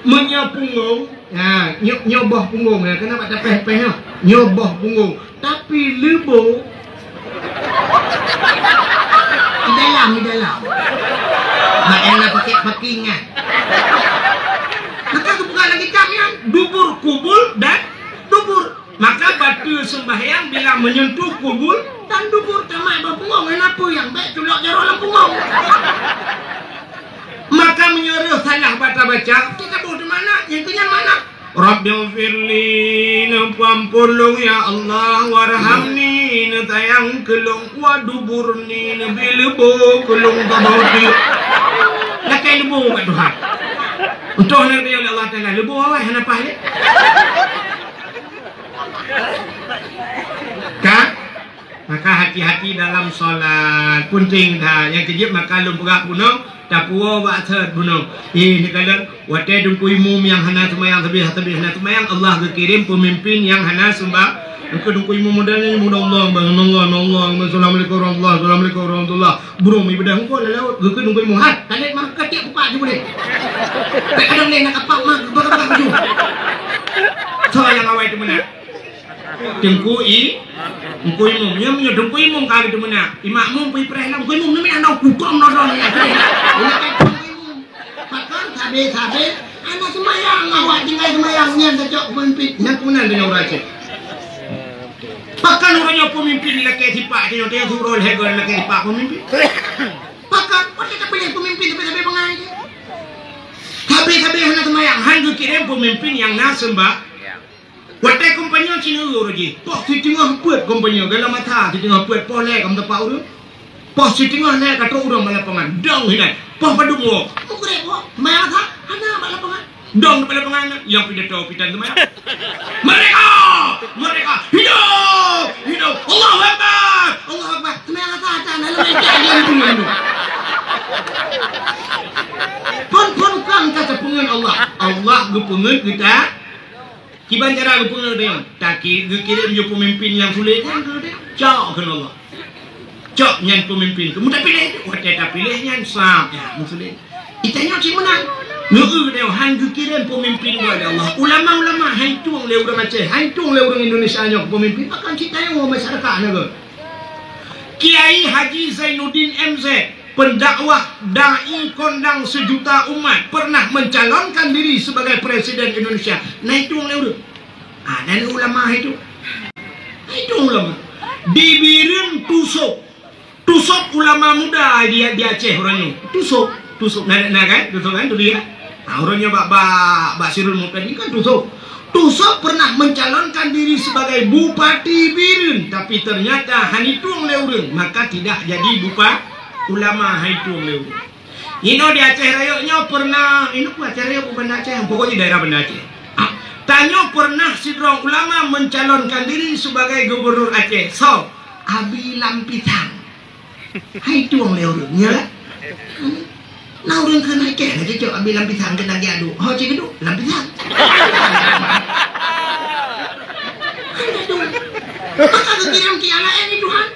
Meunyoe pungong, ha, nyoe, nyoe boh pungong, ya, keuneuk bak tapéh-péh, ya. Nyoe boh pungong. Tapi leubo di dalam, di dalam. Bak nyang na pakai pakingan. Maka geupeugah lagée nyan, dubur kubul dan dubur. Maka bateue seumbahyang bila menyentuh kubul dan dubur, tamat bak pungong. Kenapa nyang bék culok jaroe lam pungong? Maka meunyoe reuh salah bata baca, kita boh di mana? Yang tu nyan mana? Rabbighfirli, neupeuamphon lôn ya Allah, warhamni, neusayang keu lôn, waduburni, neubri leubo keu lôn, taboh teuk. Lakée leubo bak Tuhan. Untôh lé Allah Taala, leubo awai hana paih lé. Ka? Maka hati-hati dalam solat. Penting that. Nyang keujeuet maka lôn peugah bunoe, tapuwoe bak thot bunoe. Eh, neukalon, watée teungku imum nyang hana seumayang, sabé-sabé hana seumayang, Allah geukirém peumimpén nyang hana seumba-, teungku, teungku imum model nyan, Allah, Allah, Allah, Allah, Assalamualaikum warahmatullahi, Assalamualaikum warahmatullahi. Burông ibadah engkau lam laôt, geukheun engkau imeum hat, talét mah ka tiek kupak ju boleh. Bèk kadang lé nak apak mah, geubah-geubah baju. Soe nyang awai teumeunak? Teungku i, Teungku Imum. Nyoe meunyoe Teungku Imum ka geuteumeuna, i makmum peuipreh lam, Teungku Imum, nyoe meunan na kukong nodong nyan. Pakon sabé-sabé hana seumayang, awak tinggai seumayang nyan tacok peumimpin. Nyan keunan deungoe ureueng cit. Pakon uroe nyoe peumimpin lakée sipak, nyoe teuh uroe lhèe goe lakée sipak peumimpin. Pakon, watèe tapiléh peumimpin sabé-sabé bangai. Sabé-sabé hana seumayang, han geukirém peumimpin nyang na seumba-, watèe kampanye sineuk uroe jih, poh siteungoh peuet kampanye, galak mata siteungoh peuet, poh lhèe ka meuteumpat ureueng. Poh siteungoh lhèe ka trok ureueng bak lapangan, dong hinan. Poh padum woe, mugreb woe, seumayang that, hana bak lapangan. Dong bak lapangan, nyang pidato pitan seumayang. Merdeka! Merdeka! Hidup! Hidup! Allahu Akbar! Allahu Akbar! Seumayang that, that, dalam ikat dia itu, itu. Phon, phon kan kata peungeut Allah. Allah geupeungeut geuta. Kiban cara geupeungeut nyan, taki geukirém ju peumimpin nyang sulet nyan keu geutanyoe. Cok kheun Allah. Cok nyan peumimpin keu, meutapiléh, watèe tapiléh nyan sab nyan meusulet. Geutanyoe cit meunan. Neu-eu geutanyoe han geukirém peumimpin gob lé Allah. Ulama-ulama han tueng lé ureuëng Aceh, han tueng lé ureuëng Indonesia nyoe peumimpin, bahkan cit tanyoe masyarakat nyoe. Kiai Haji Zainuddin M Z, pendakwah, dai kondang sejuta umat, pernah mencalonkan diri sebagai presiden Indonesia. Na han tueng lé ureuëng. Ah, dan ulama itu. Han tueng ulama. Di Bireuen Tusok. Tusok ulama muda di, di Aceh uroe nyoe. Tusok, Tusok. Na, na kan? Tusok kan? Tusok ya? Nah, uroe nyoe bak, bak, bak Sirul Mubtadi kan Tusok. Tusok pernah mencalonkan diri sebagai Bupati Bireuen, tapi ternyata han tueng lé ureuëng, maka tidak jadi bupa-, ulama han tueng lé ureuëng. Inoe di Aceh Rayeuk nyoe pernah, inoe pun Aceh Rayeuk pun Banda Aceh, pokoknya daerah Banda Aceh. Ah, tanyoe pernah sidroe ulama mencalonkan diri sebagai gubernur Aceh. So, Abi Lam Pisang. Han tueng lé ureuëng, ya kan? Na ureuëng keuneuk keh lagée cok Abi Lam Pisang keuneuk geujak duek. Ho cit geuduek, Lam Pisang. Maka geukirém kialah, eh, ni Tuhan.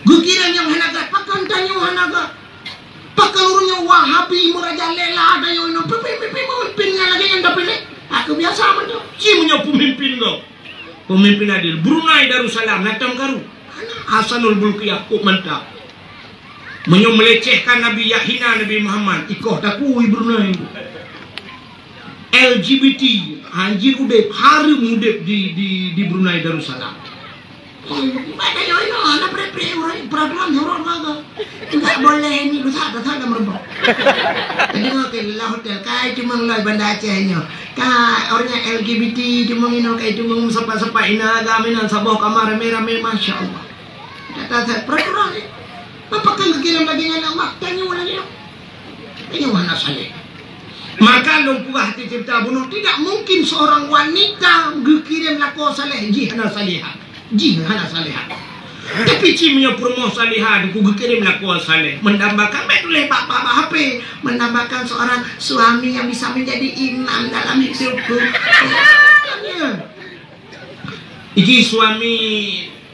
Geukirém nyang hana gét, pakon tanyoe hana gét. Pakon ureuëng nyang Wahabi, meurajalela tanyoe nyoe, peumimpin-peumimpin nyang lagée nyan tapi lé. Aku biasa mantong. Ci meunyoe peumimpin gob. Pemimpin adil. Brunei Darussalam, na tom karu. Hasanul Bolkiah, kok mantap. Meunyoe melecehkan Nabi, yak hina Nabi Muhammad, ikoh takui Brunei. L G B T, hanjeuet udeb, hareuem udeb di, di, di Brunei Darussalam. Bak tanyoe nyoe, na preh-preh ureuëng, peraturan jorok meunan. Enggak boleh ini, dosa, dosa dan merumpok. Jadi, oke, lah hotel, kai cuma ngeloi Banda Aceh nyoe. Ka, orang L G B T cuma inoe kai cuma sepat-sepat ina agama ina saboh kamar ramé-ramé, masya Allah. Kata saya peraturan ni. Apa kan geukirém lagée nyan Allah? Tanyoe lagée nyoe. Tanyoe hana saleh. Maka lôn peugah di cerita bunoe, tidak mungkin seorang wanita geukirém lakoe saleh jih hana salihah. Jih hana salihah. Tapi ci meunyoe peurumoh salihah, ku geukirém lakoe saleh. Mendambakan, baik tuléh bak, bak, bak H P. Mendambakan seorang suami yang bisa menjadi imam dalam hidupku. Iki suami,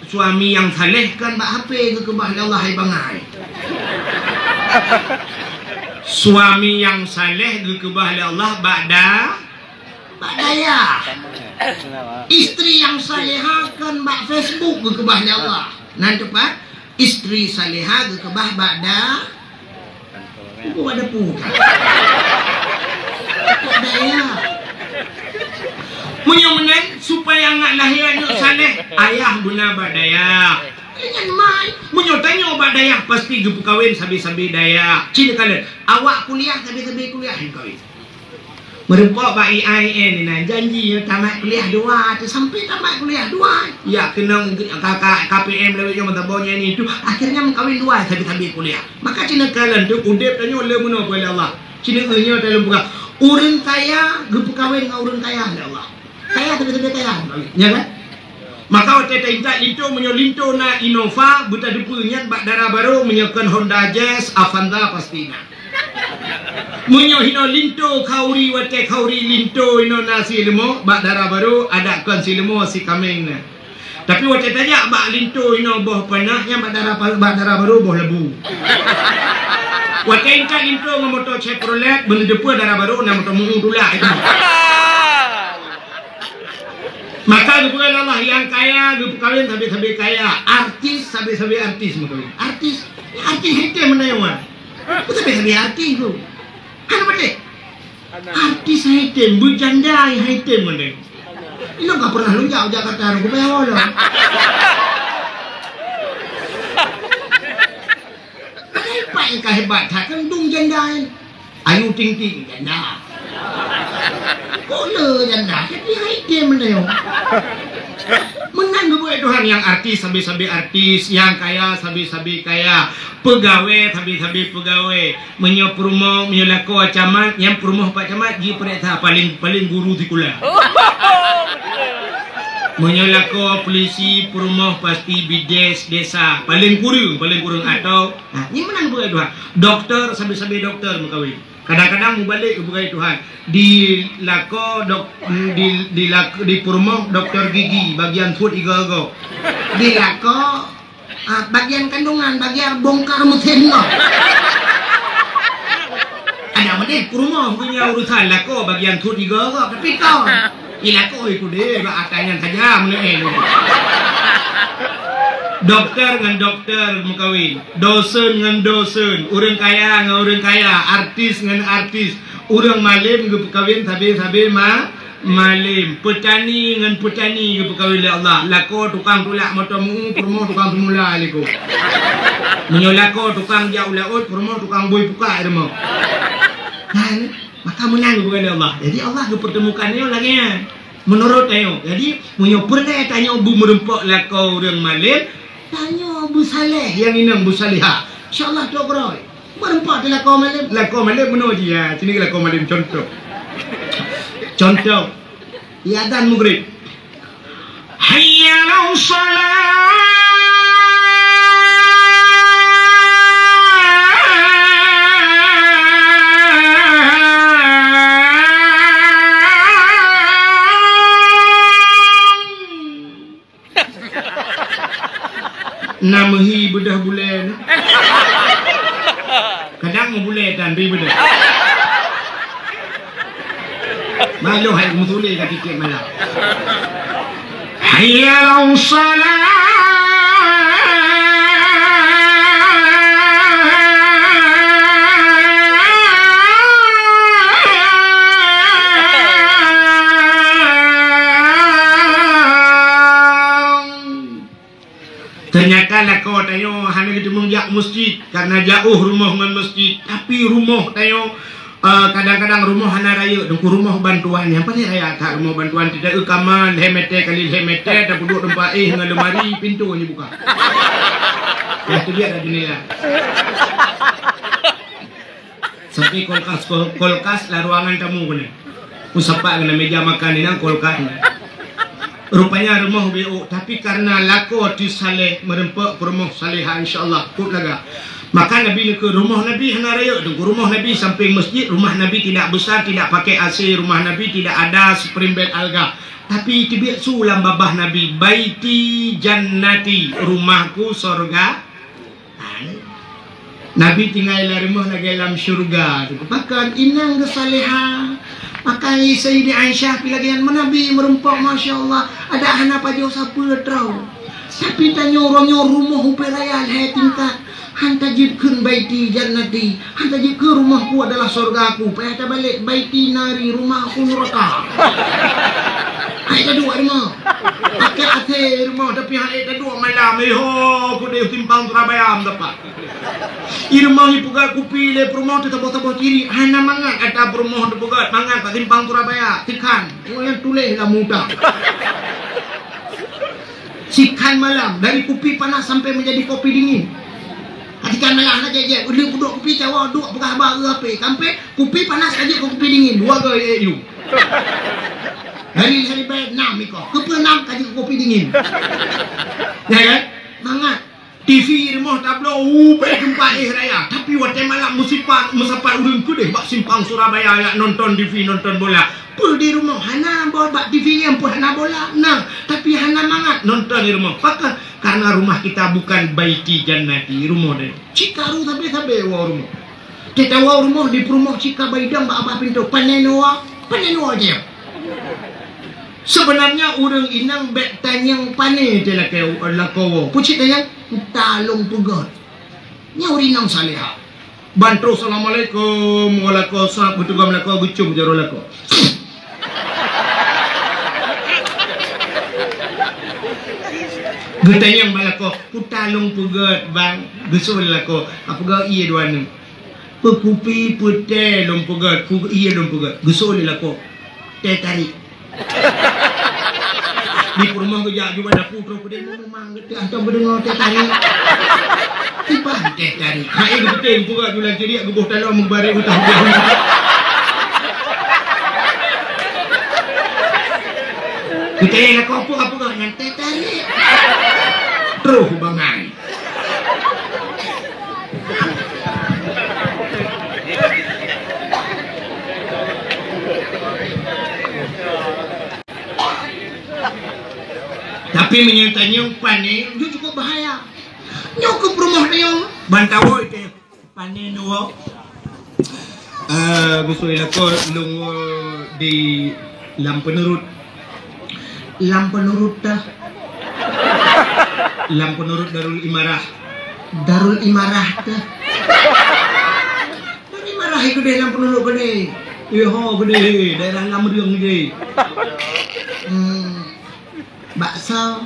suami nyang saleh kan bak H P geukeubah lé Allah, hai bangai. Suami nyang saleh geukeubah lé Allah bak da-, bak dayah. Istri nyang salehah kan bak Facebook geukeubah lé Allah. Nan tepat, istri salehah geukeubah bak da-, Ibu ada pun. Dayah. Meunyoe meunan, supaya aneuk lahé aneuk saleh, ayah beuna bak dayah. Ingat mai, meunyoe tanyoe bak dayah, pasti geupeukawen sabe-sabe dayah. Cit kalon, awak kuliah sabe-sabe kuliah, kawin. Meureumpok bak I A I N inan, janji nyoe tamat kuliah dua, teuh sampai tamat kuliah dua. Ya, keunong ka, ka, K P M lewat nyoe meutabong nyan itu. Akhirnya meukawen dua sabe-sabe kuliah. Maka ci neukalon teuk udeb tanyoe le meunoe lé Allah. Ci neu nyoe dalam buka. Ureuëng kaya geupeukawen ngon ureuëng kaya lé Allah. Kaya sabe-sabe kaya. Ya kan? Maka watée taintat linto, meunyoe linto na Innova, beutadeue nyan bak dara barô, meunyoe kon Honda Jazz, Avanza pasti na. Meunyoe hinoe linto khauri, watée khauri linto hinoe na si leumo, bak dara barô, adak kon si leumo, si kaméng na. Tapi watée tajak bak linto hinoe boh panah, nyan bak dara, bak dara barô boh lebu. Watée intat linto ngon moto Chevrolet, beuneudeue dara barô na moto mu'u tulak itu. Maka geupeugah Allah, nyang kaya geupeukawen sabe-sabe kaya, artis sabe-sabe artis meukawen. Artis, artis hete meunayuan. Sabe-sabe artis tu. Hana patéh. Artis hete, beujanda hete meunayuan. Ilong ka pernah lôn jak Jakarta, lôn kupeue awak lom. Padahai pat nyang ka hebat that kan dum janda nyan. Ayu Ting Ting janda. Kok le janda, tapi hai tem lé. Meunan geubuet Tuhan, nyang artis sabe-sabe artis, nyang kaya sabe-sabe kaya, peugawée sabe-sabe peugawée. Meunyoe peurumoh, meunyoe lakoe camat, nyang peurumoh pak camat jipeuriksa paléng, paléng guru sikula. Meunyoe lakoe pulisi, peurumoh pasti bides desa, paléng kureueng, paléng kureueng atau, nah, nyan meunan geupeugah Tuhan. Dokto, sabe-sabe dokto meukawen. Kadang-kadang mubalek geupeugah Tuhan. Di lakoe dok-, di, di lak-, di peurumoh dokto gigi, bagian suet igoe-goe. Di lakoe, ah, bagian kandungan, bagian bongkar mesin noh. Ada medeh peurumoh punya urusan lakoe bagian sut tiga ke, tapi kau. Di lakoe ikut deh, bak akai nyan saja, meuneu eh. Doktor ngon doktor meukawen, dosen ngon dosen, ureueng kaya ngon ureueng kaya, artis ngon artis, ureueng malem geupeukawen sabe-sabe ma-, malem, peutani ngon peutani geupeukawen lé Allah. Lakoe tukang tulak moto meu, peurumoh tukang seumula likot. Meunyoe lakoe tukang jak u laôt, peurumoh tukang bui pukak rumoh. Kan? Maka meunan geupeugah lé Allah. Jadi Allah geupeurteumukan nyoe lagée nyan. Meunurot tanyoe. Jadi, meunyoe peureulée tanyoe beumeureumpok lakoe ureueng malem, tanyoe beusaleh nyang inong beusalehah. Insya Allah trok beurôi. Meureumpok teuh lakoe malem, lakoe malem meunoe jih, ya. Sini lakoe malem contoh. Contoh. Iazan maghrib. Hayya 'alas shalah. Na meuhi beudôh bulée nyoe. Kadang meubulée tan ri beudôh. Malu hai meutuléh ka tiket malam. Hayya 'alas shalah. Teunyata lakoe tanyoe hana geuteumeung jak meuseujid, karena jaoh rumoh ngon meuseujid. Tapi rumoh tanyoe, eh, kadang-kadang rumoh hana rayeuk, deungon rumoh bantuan. Nyang paléng rayeuk that rumoh bantuan, teudaue kama lhée meter kali lhée meter, tapeuduek teumpat éh ngon lemari, pintoe jibuka. Dah teubiet dah jendela. Sampai kulkas, kul-, kulkas lam ruangan tamu keunan. Meusapat keunan meja makan inan kulkas nyan. Rupanya rumoh B O, tapi karena lakoe teuh saleh, meureumpok peurumoh salehah, insya Allah, kut lagak. Maka Nabi neukheun, rumoh Nabi hana rayeuk, deungon rumoh Nabi sampéng meuseujid, rumah Nabi tidak besar, tidak pakai A C, rumah Nabi tidak ada spring bed alga. Tapi teubiet su lam babah Nabi, "Baiti jannati, rumahku sorga." Nabi tinggai lam rumoh lagée lam syeuruga teuh. Pakon inong geusalehah. Maka Sayyidina Aisyah pi lagée nyan, meunabi meureumpok, masya Allah, adak hana pajoh sapeue troh. Tapi tanyoe uroe nyoe rumoh ubé raya lhée tingkat. Han tajeuet kheun baiti jannati, han tajeuet kheun rumohku adalah sorgaku, payah tabalek baiti nari, rumahku nuraka. Hai taduek rumoh. Pakai A C rumoh, tapi hai taduek malam, eh ho, kudeh simpang Surabaya meudapat. I rumoh ipeugöt kupi lé peurumoh teuh saboh-saboh ciri, hana mangat ata peurumoh teupeugöt mangat bak simpang Surabaya, sikhan, ureueng tuléh lam muda. Sikhan malam, dari kupi panas sampai menjadi kopi dingin. Sikhan malam na jép-jép, uleueng peuduek kupi cawa, duek peugah haba, eu, ape, sampai kupi panas ka jeuet keu kupi dingin, dua goe, eh, ilu. Dari seribu enam iko, keupeue enam ka jeuet keu kopi dingin. Ya kan? Mangat. T V rumoh tabloe ubé teumpat éh raya, tapi watée malam meusipat meusapat ureueng keudeh bak simpang Surabaya jak nonton T V, nonton bola. Peue di rumoh hana bo-, bak T V nyang pun hana bola, na, tapi hana mangat nonton di rumoh. Pakon? Karena rumah kita bukan baiti jannati, rumoh deh. Cit karu sabe-sabe woe rumoh. Teuh tawoe rumoh di peurumoh cit ka baidong bak babah pintoe, "Pane neuwoe, pane neuwoe jih." Sebenarnya ureueng inong bék tanyong pane teuh lakée lakoe woe. Peue cit tanyong, "Kuta lôn peugöt." Nyoe ureueng inong salehah. Ban troh, "Assalamualaikum," woe lakoe sab, geuteugom lakoe, geucôm jaroe lakoe. Geutanyong bak lakoe, "Kuta lôn peugöt, Bang?" Geuseuôt lé lakoe, "Apeugah ié dua nyoe." "Peukupi, peutée lôn peugöt, pu-, ié lôn peugöt." Geuseuôt lé lakoe, "Teh tarik." Di peurumoh geujak ju bak dapu, troh peudeh, "Memang geutanyoe hantom geudeungoe teh tarik." Kiban teh tarik. Hai geupeuteng peugah ju lam ciriek, geuboh talong meubarek u tahu-tahu. Geutanyong lakoe, "Peue, peue nyan teh tarik?" Troh bangai. Tapi meunyoe tanyong pane, nyoe cukup bahaya. Nyoe keu peurumoh tanyong, ban tawoe teh pane neuwoe. Eh, beusôi lakoe lôn di Lam Peunurut. Lam Peunurut teuh. Lam Peunurut Darul Imarah. Darul Imarah teuh. Darul Imarah itu deh Lam Peunurut gede. Eh, ho gede, daerah Lam Reung gede. Hmm. Bakso.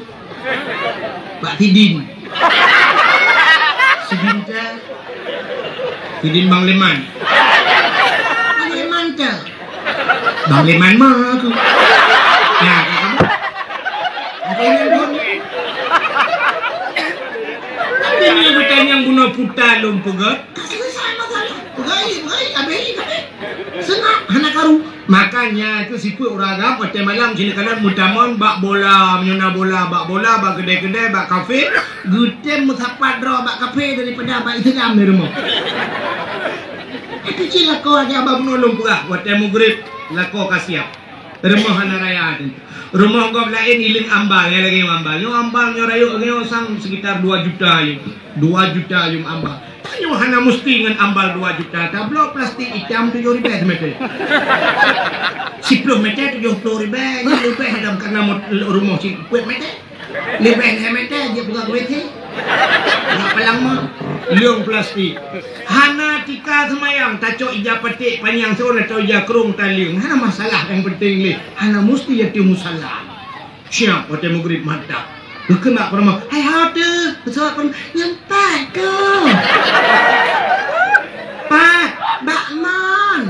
Bak Sidin. Sidin teuh. Sidin Bang Leman. Bang Leman teuh. Bang Leman mah tu. Nah, kamu. Bang Leman pun. Tapi ni bukan nyang bunoe puta lôn peugah. Ka selesai masalah. Peugah, peugah, habis, habis. Seungap, hana karu. Makanya itu sifeuet ureueng agam, watèe malam sini kalian meutamong bak bola, meunyoe na bola, bak bola, bak keudè-keudè, bak kafe, geutem meusapat droe bak kafe daripada bak Islam di rumoh. Itu cit lakoe aja abang menolong peugah, watèe mugrib, lakoe ka siap. Rumoh hana raya tu. Rumoh gob laén ileung ambal, nyang lagèe ambal. Nyoe ambal, nyoe rayeuk, nyoe sang sekitar dua juta yum. Dua juta yum ambal. Tanyoe hana musti ngon ambal dua juta. Tabloe plastik itam tujoh ribèe mètè. Siploh mètè tujoh ploh ribèe, nyan leubeh dalam karena mot-, rumoh sipeuet mètè. Leubeh lhèe mètè jeuet peugah keu W C. Ngon palang mah. Leung plastik. Hana tika seumayang, tacok ija paték panyang siôn atau ija krông taleueng. Hana masalah, nyang penting lé hana musti ateueh musala. Siap watèe mugrib mantap. Geukheun bak peurumoh, "Hai ho teuh, peusawat peurumoh." "Nyang pat keuh?" "Pat, bak mon."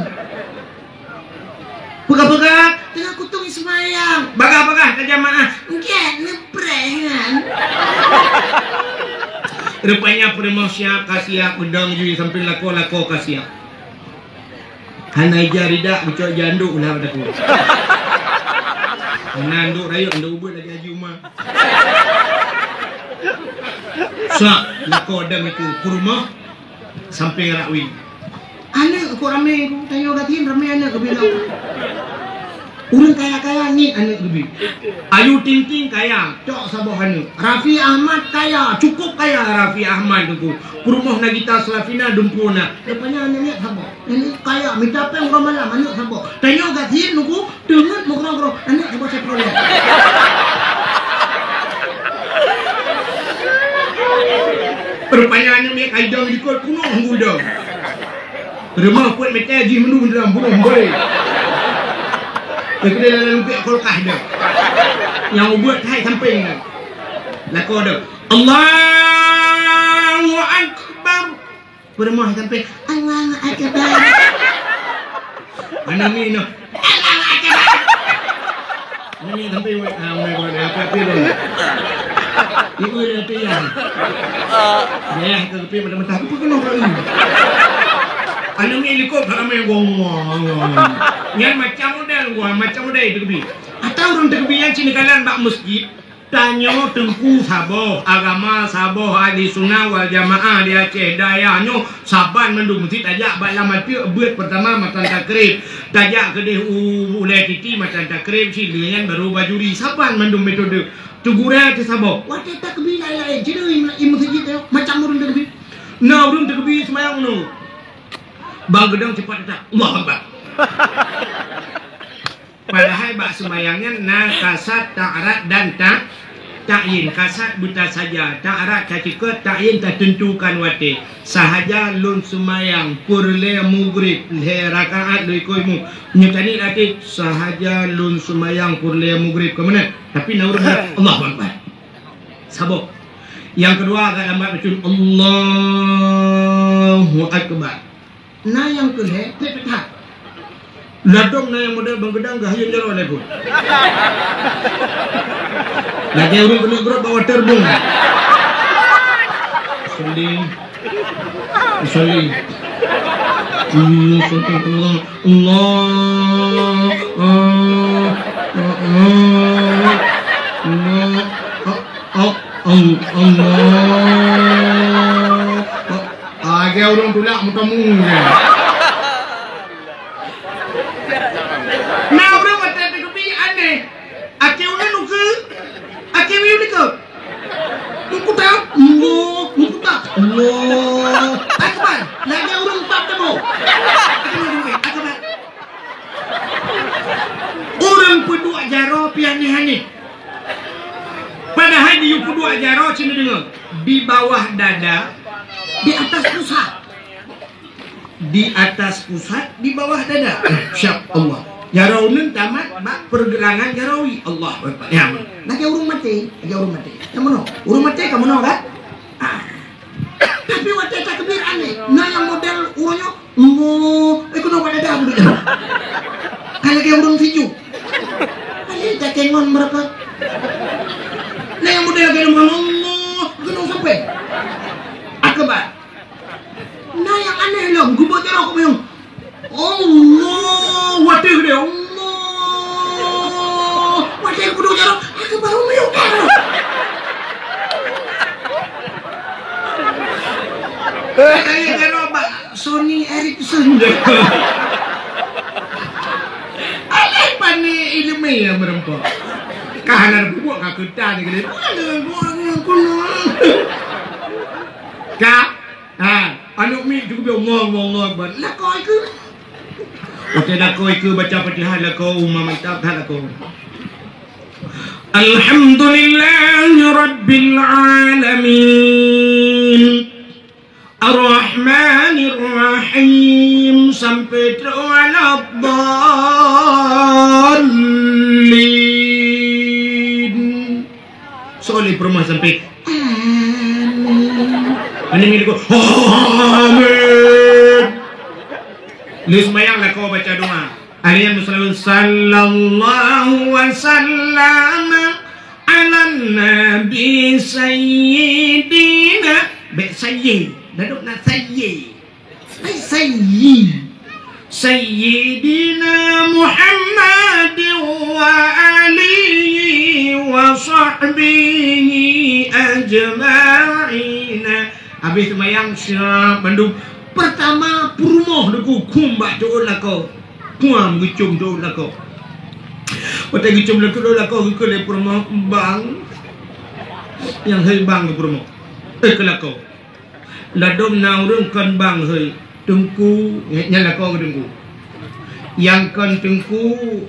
"Peugah-peugah, teungoh kutong seumayang." "Bagah-bagah tajamaah." "Enggak, neupreh nyan." Rupanya peurumoh siap, ka siap, udang jui samping lakoe, lakoe ka siap. Hana ija ridak, geucok ija anduk lah pada ku. Hana anduk rayeuk, anduk ubeut lagèe Haji Uma. Sa, lakoe dang itu, peurumoh sampéng rakwi. Aneuk kok ramé, tanyoe gasien ramé aneuk geubi lom. Ureueng kaya-kaya ngieng aneuk geubi. Ayu Ting Ting kaya, cok saboh aneuk. Raffi Ahmad kaya, cukup kaya Raffi Ahmad tu. Peurumoh Nagita Slavina dumpeue na. Rupanya aneuk miet saboh. Ini kaya, mita péng uroe malam, aneuk saboh. Tanyoe gasien nuku, teungeut meugrong-grong, aneuk saboh siplôh lé. Rupanya aneuk miet ka idong likot, punoh gudong. Rumoh peuet mètè jih meundu dalam bunoh boy. Tapi dia dalam lubek kulkas dah. Nyang ubeut hai sampéng dah. Lakoe dah. Allahu Akbar. Peurumoh sampai, "Allahu Akbar." Mana mi noh? "Allahu Akbar." Mana mi sampai, ah, mana mi, apa, apa tu? Ibu dia tu yang. Dia ke tepi mata-mata, "Apa kena orang ni?" Anu mi likot ramai, wong, wong, wong. Nyan macam model, wah, macam model itu kebi. Atau ureueng teukebi nyan cina kalan bak masjid. Tanyoe teungku saboh, agama saboh, ahli sunnah wal jamaah di Aceh. Dayah nyoe saban mandum meusti tajak bak lam ateueh beuet peurtama matan takrib. Tajak keudeh u ulèe titi matan takrib, sileue nyan baru bajuri. Saban mandum metode. Teugurèe teuh saboh. Watèe takbir laén-laén, sileue i, i meuseujid nyoe macam ureueng takbir. Na ureueng takbir seumayang nyoe. Bang geudong cepat teutap. Allahu Akbar. Padahai bak seumayang nyan na kasad, ta'arad dan ta-, ta'yin. Kasad buta saja, ta'arad taceukeut, ta'yin tateuntukan watèe. Sahaja lôn seumayang peureulèe mugrib lhèe rakaat lôn ikot imum. Nyoe tani latih, sahaja lôn seumayang peureulèe mugrib. Keumanö? Tapi na ureueng, Allahu Akbar. Saboh. Nyang keudua agak lambat bacut, Allahu Akbar. Na nyang keu lhèe, trép that. Ladôm na nyang model bang geudang geuhayôn jaroe lé geuh. Lagèe ureueng keuneuk grôp bak waterboom. Seuling. Seuling. Hmm, astagfirullah. Allah. Ah. Ah, ah. Allah. Ah, ah, ah, Allah. Ah. Lagèe ureueng tulak meutamong nyan. Na ureueng watèe teukeubit aneh. Akhé uneun ukeue, akhé wiyeu likot. Meukuta, Allah, meukuta, Allah. Akbar, lagèe ureueng pap teubo. Akhé uneun ukeue. Aneh-aneh. Padahai di yue peuduek jaroe cit neudeungoe, di bawah dada, di atas pusat. Di atas pusat, di bawah dada. Masya Allah. Jaroe uneun tamat bak pergelangan jaroe. Allahu Akbar. Ya, lagèe ureueng maté, lagèe ureueng maté. Nyang meunoe. Ureueng maté ka meunoe kan? Ah. Tapi watèe takbir aneh. Na nyang model uroe nyoe, Allah, eh, keunoe bak dada beudôh. Ka lagèe ureueng sijuek. Paléng ka tengon meureupat. Na nyang model lagèe nyan, Allah, keunoe sampoe. Akbar. Na nyang aneh lom, geuboh jaroe keu miyueb. Allah, watèe geudeh, Allah. Watèe geuboh jaroe, aku baru miyueb. Kayak jaroe bak Sony Ericsson. Alah, pané ileumèe nyang meureumpok. Ka hana peubuet ka keutan geudeh. Ka Ha, aneuk miet teuk geubiyeu, Allahu, Allahu Akbar. Lakoe keu. Watèe lakoe keu baca Fatihah lakoe, uma mantap that lakoe. Alhamdulillahi Rabbil Alamin. Ar-Rahmanir Rahim sampai trok waladdallin. Soe lé peurumoh sampai, "Amin." Aneuk miet lakoe, "Amin." Lheuh seumayang lakoe baca doa. Akhé nyan meuseulaweuet, "Sallallahu wa sallama ala nabi sayyidina." Bèk sayyi. Dadok na sayyi. Sayyi-, Sayyidina Muhammad wa alihi wa sahbihi ajma'in. Habéh seumayang siap bandum. Pertama, peurumoh Teungku kheun bak cot lakoe. Kuam geucom cot lakoe. Watèe geucom cot lakoe, geukheun lé peurumoh, "Bang." Nyang hai bang keu peurumoh. Eh, keu lakoe. Ladôm na ureueng kon bang hôi, Teungku, nyan lakoe keu Teungku. Nyang kon Teungku,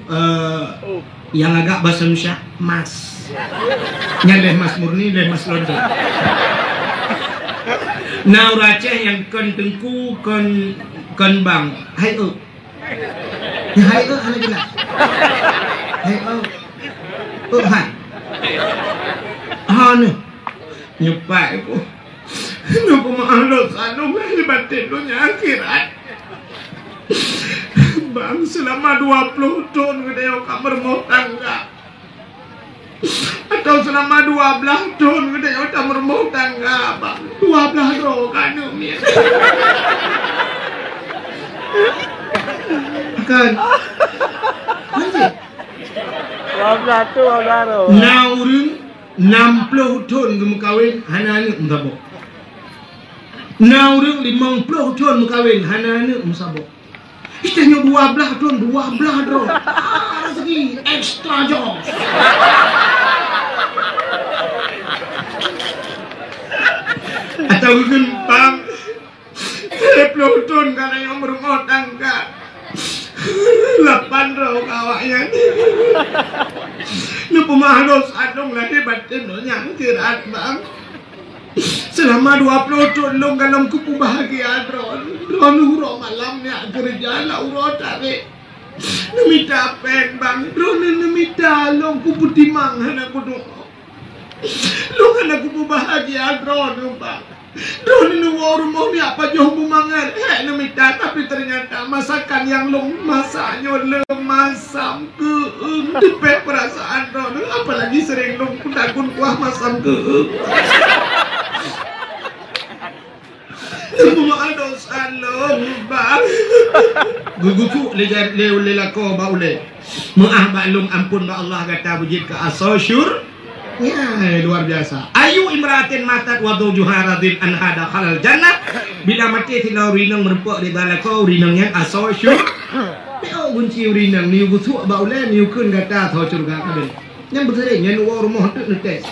eh, nyang agak basa Indonesia, Mas. Nyan lé Mas murni, lé Mas London. Na ureueng Aceh nyang kon Teungku, kon, kon bang. Hai, eu. Hai, eu, hana jelas. Hai, eu. Eu, hai. Ha, nyoe. Nyoe pat, eu. Neupeumaáh dosa lôn lahé batén donya akhirat. Bang, seulama dua ploh thon geutanyoe ka meurumoh tangga. Atawa seulama dua blaih thon geutanyoe tameurumoh tangga, Bang. Dua blaih droe ka aneuk miet. Kan? Dua blaih thon, dua blaih droe. Na ureueng Nam ploh thon geumeukawen hana aneuk meusaboh. Na ureueng limong ploh thon meukawen hana aneuk meusaboh. Geutanyoe dua blaih thon, dua blaih droe. Ah, rezeki extra job. Atawa geupeugah, Bang, Siplôh thon ka tanyoe meurumoh tangga. Lapan droe ka awaknyan. Neupeumaáh dosa lôn lahé batén donya akhirat, Bang. Seulama dua ploh thon lôn ka lôn kupeubahgia droe. Droeneuh uroe malam neujak keureuja lam uroe tarek. Neumita péng, Bang. Droeneuh neumita lôn kupeutimang hana kudeungoe. Lôn hana kupeubahgia droeneuh, Bang. Droeneuh neuwoe rumoh neujak pajoh beumangat, hék neumita, tapi teunyata masakan nyang lôn masak nyoe le masam keueung. Teupéh peurasaan droeneuh, apalagi seuréng lôn peutagun kuah masam keueung. Neupeumaáh dosa lôn, Bang. Geugusuk lé, lé, lé lakoe bak ulée. Meuáh bak lôn, ampôn bak Allah, gata beujeuet keu asoe syur-, ya, luar biasa. Ayu imra'atin matat wa zawjuha radin anha dakhalal jannah. Bila maté sidroe ureueng inong meurumpok ridha lakoe, ureueng inong nyan asoe syur-, Piôh gunci ureueng inong, neuyue gusuk bak ulée, neuyue kheun gata asoe syeuruga kabeh. Nyan beuseuréng, nyan neuwoe rumoh teuk neutés.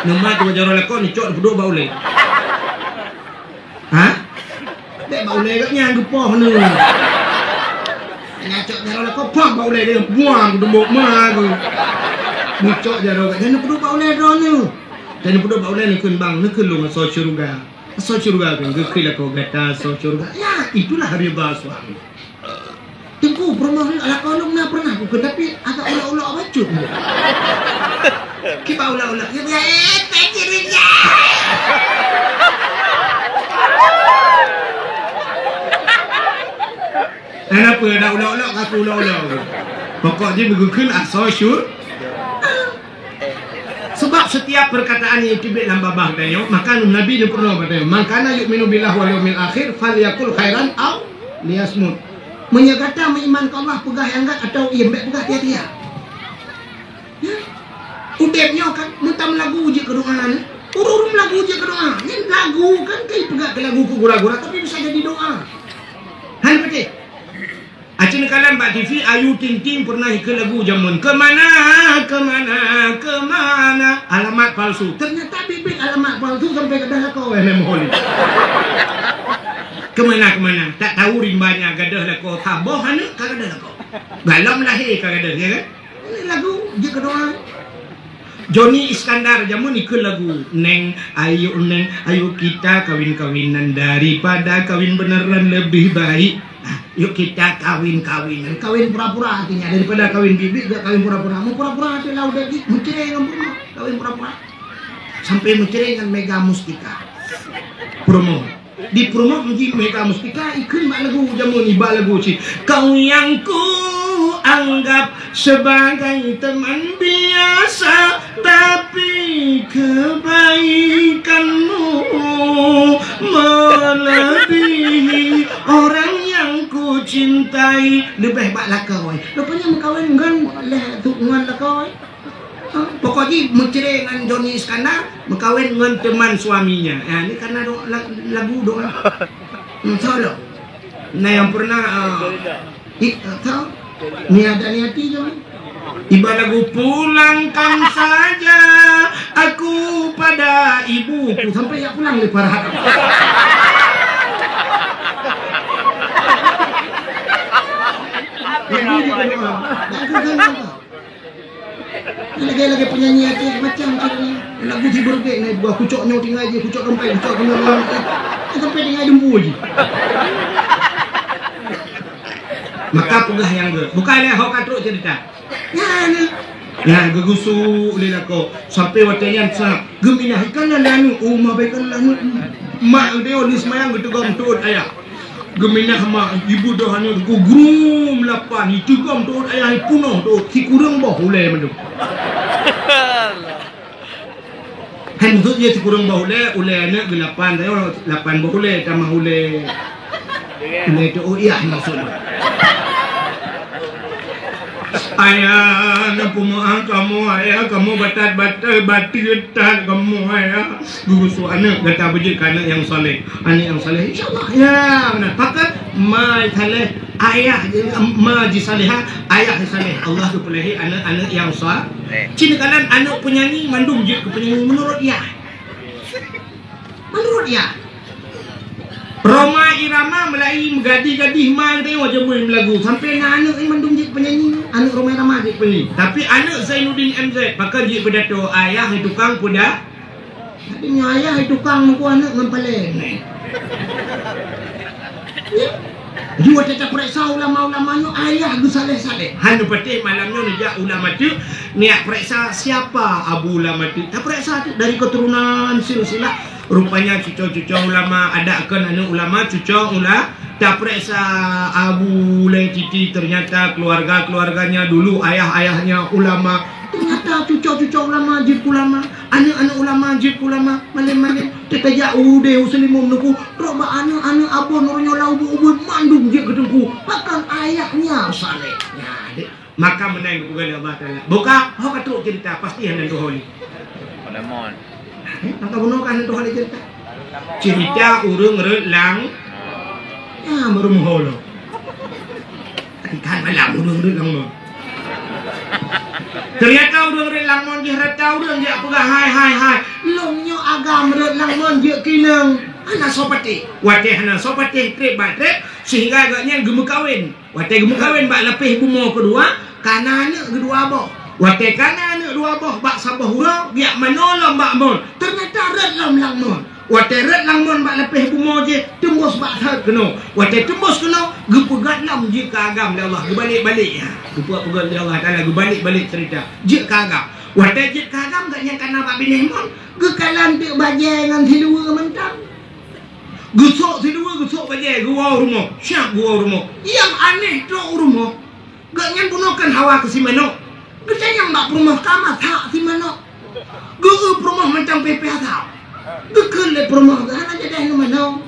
Neumat jaroe lakoe neucok neupeuduek bak ulée. Ha? Bék bak ulée gobnyan geupoh neuh. Nyang cok jaroe lakoe, pam bak ulèe dia, buang dumbok ma tu. Neucok jaroe gata, neupeuduek bak ulèe droeneuh. Dan neupeuduek bak ulèe, neukheun bang, neukheun lôn asoe syeuruga. Asoe syeuruga kan, geukheun lakoe gata asoe syeuruga. Ya, itulah ridha suami. Teungku, peurumoh lakoe lôn na pernah kukheun, tapi agak ulok-ulok bacut. Kiban ulok-ulok. Ya, ya, eh, tak kira dia. Kenapa nak ulok-ulok, aku ulok-ulok. Pokok jih beugukheun asoe syur. Sebab setiap perkataan nyang teubiet lam babah tanyoe, maka Nabi neupeureunoe bak tanyoe, "Man kana yu'minu billahi wal yaumil akhir falyakul khairan aw liyasmut." Meunyoe gata meuiman keu Allah, peugah nyang gèt atawa iem, bèk peugah tia-tia. Ya. Udép nyoe kan, meutam lagu jeuet keu doa nyan. Ureueng-ureueng lagu jeuet keu doa. Nyan lagu kan, kai peugah keu lagu keu gura-gura, tapi bisa jadi doa. Hai, beutôi. Aci neukalon bak T V, Ayu Ting Ting pernah ikheun lagu jameun, "Kemana, kemana, kemana?" Alamat palsu. Ternyata biet-biet alamat palsu sampai gadôh lakoe, eh, memohon. Kemana, kemana? Tak tahu rimbanya gadôh lakoe, ka boh aneuk ka gadôh lakoe. Galom lahé ka gadôh, ya kan? Ini lagu jeuet keu doa. Joni Iskandar jameun ikheun lagu, "Neng, ayo Neng, ayo kita kawin-kawinan, daripada kawin beneran lebih baik. Ah, yuk kita kawin-kawinan." Kawin pura-pura artinya, daripada kawin biet-biet, gèt kawin pura-pura. Meupura-pura hati lau dek, meucre ngon pura, kawin pura-pura. Sampai meucre ngon Mega Mustika. Promo. Di peurumoh meuji Mega Mustika ikheun bak lagu jameun, iba lagu cit. Kau yang ku anggap sebagai teman biasa, tapi kebaikanmu melebihi orang yang ku cintai. Leubeh bak lakoe. Rupanya meukawen ngon leh tu ngon lakoe. Pokok jih meucre ngon Joni Iskandar, meukawen ngon teman suaminya. Ya, ni karena do-, la-, lagu doa. Hmm, salah. Nah, yang pernah, ah, i-, ah, tahu? Ni ada ni hati je, kan? Iba lagu, "Pulangkan saja aku pada ibuku." Sampai ya pulang le Farhat. Lagu juga doa. Lagu kan apa? Lagèe-lagèe penyanyi Aceh macam tu ni. Lagu hibur bèk ni, buah kucok nyoe tinggai jih, kucok dompet, kucok keunoe. Eh, sampai tinggai dumpu jih. Maka peugah nyang gèt. Bukan lé ho ka trok cerita. Nyan. Nyan geugusuk lé lakoe. Sampai watèe nyan sa geuminah ikan lé aneuk, oh, ma bèk kan lé aneuk. Mak dia ni seumayang geuteugom teuôt ayah. Geuminah mak, ibu dah hana teungku grum lapan, iteugom teuôt ayah, ipunoh teuôt, sikureueng boh ulèe mandum. Hai, maksud jih sikureueng boh ulèe, ulèe aneuk geulapan, lapan boh ulèe, tamah ulèe, ulèe teuôt, iyah maksud. Ayah, na peumeu'ah kamoe, ayah, kamoe batat-batat, bateue that kamoe, ayah. Geurusoe aneuk gata beujeuet keu aneuk nyang saleh. Aneuk nyang saleh, insya Allah. Ya, beuna. Pakon ma saleh, ayah, ma jisalehah, ayah jisaleh. Allah geupeulahé aneuk-aneuk nyang saleh. Cit neukalon aneuk peunyanyi mandum jeuet keu peunyanyi meunurot yah. Meunurot yah. Rhoma Irama meulai meugadih-gadih ma geutanyoe jameun meulagu. Sampai na aneuk mandum jeuet peunyanyi. Aneuk Rhoma Irama jeuet peunyanyi. Tapi aneuk Zainuddin M Z pakon jeuet peudato, ayah tukang peuda- Jadi nyoe ayah tukang muka aneuk ngon paleng. Ya. Jua teuta peuriksa ulama-ulama nyoe ayah geusaleh-saleh. Han neupatéh malam nyoe neujak ulama teuk, neujak peuriksa siapa abu ulama teuk. Tapeuriksa teuk dari keturunan silsilah. Rupanya cuco-cuco ulama, ada kon aneuk ulama, cuco ula-, tapeuriksa abu lé titi, ternyata keluarga-keluarganya dulu ayah-ayahnya ulama. Ternyata cuco-cuco ulama jeuet ulama. Aneuk-aneuk ulama jeuet keu ulama, malém-malém. Teuka jak u udé u Seulimum Teungku, trok bak aneuk-aneuk abon uroe nyoe lam ubit-ubit mandum jeuet keu Teungku. Pakon ayahnya saleh. Nyan deh. Maka meunan geupeugah lé Allah Taala. Buka, ho ka trok cerita, pasti hana tuho lé. Pada mon. Eh, maka bunoe ka hana tuho lé cerita. Cerita ureueng rot lang. Ya, meureumoh lo. Kan malam ureueng rot lang mon. Ternyata ureueng rot lang mon jih rata ureueng jak peugah hai, hai, hai. Lôn nyoe agam rot lang mon jeuet keu inong. Hana soe patéh. Watèe hana soe patéh, trép bak trép, Sehingga gobnyan geumeukawen. Watée geumeukawen bak lapéh bumoe keudua, kana aneuëk keudua boh. Watée kana aneuëk dua boh bak saboh uroe, geujak manoe lom bak mon. Teunyata rot lom lam mon. Watée rot lam mon bak lapéh bumoe jih, teumbus bak thot keunoe. Watée teumbus keunoe, geupeugét lom jeuet keu agam lé Allah, geubalek-balek. Ha, geupeugét lé Allah Taala, geubalek-balek ceurita. Jeuet keu agam. Watée jeuet keu agam, gobnyan kana bak binéh mon, geukalon teuk bajée ngon siluweue mantong. Geusok siluweue, geusok bajée, geuwoe u rumoh. Siap geuwoe u rumoh. Nyang aneh trok u rumoh. Gobnyan bunoe kan hawa keu si manok. Geutanyong bak peurumoh ka masak si manok. Geu-eu peurumoh mantong pih-pih asap. Geukheun lé peurumoh geuh hana jadeh ngon manok.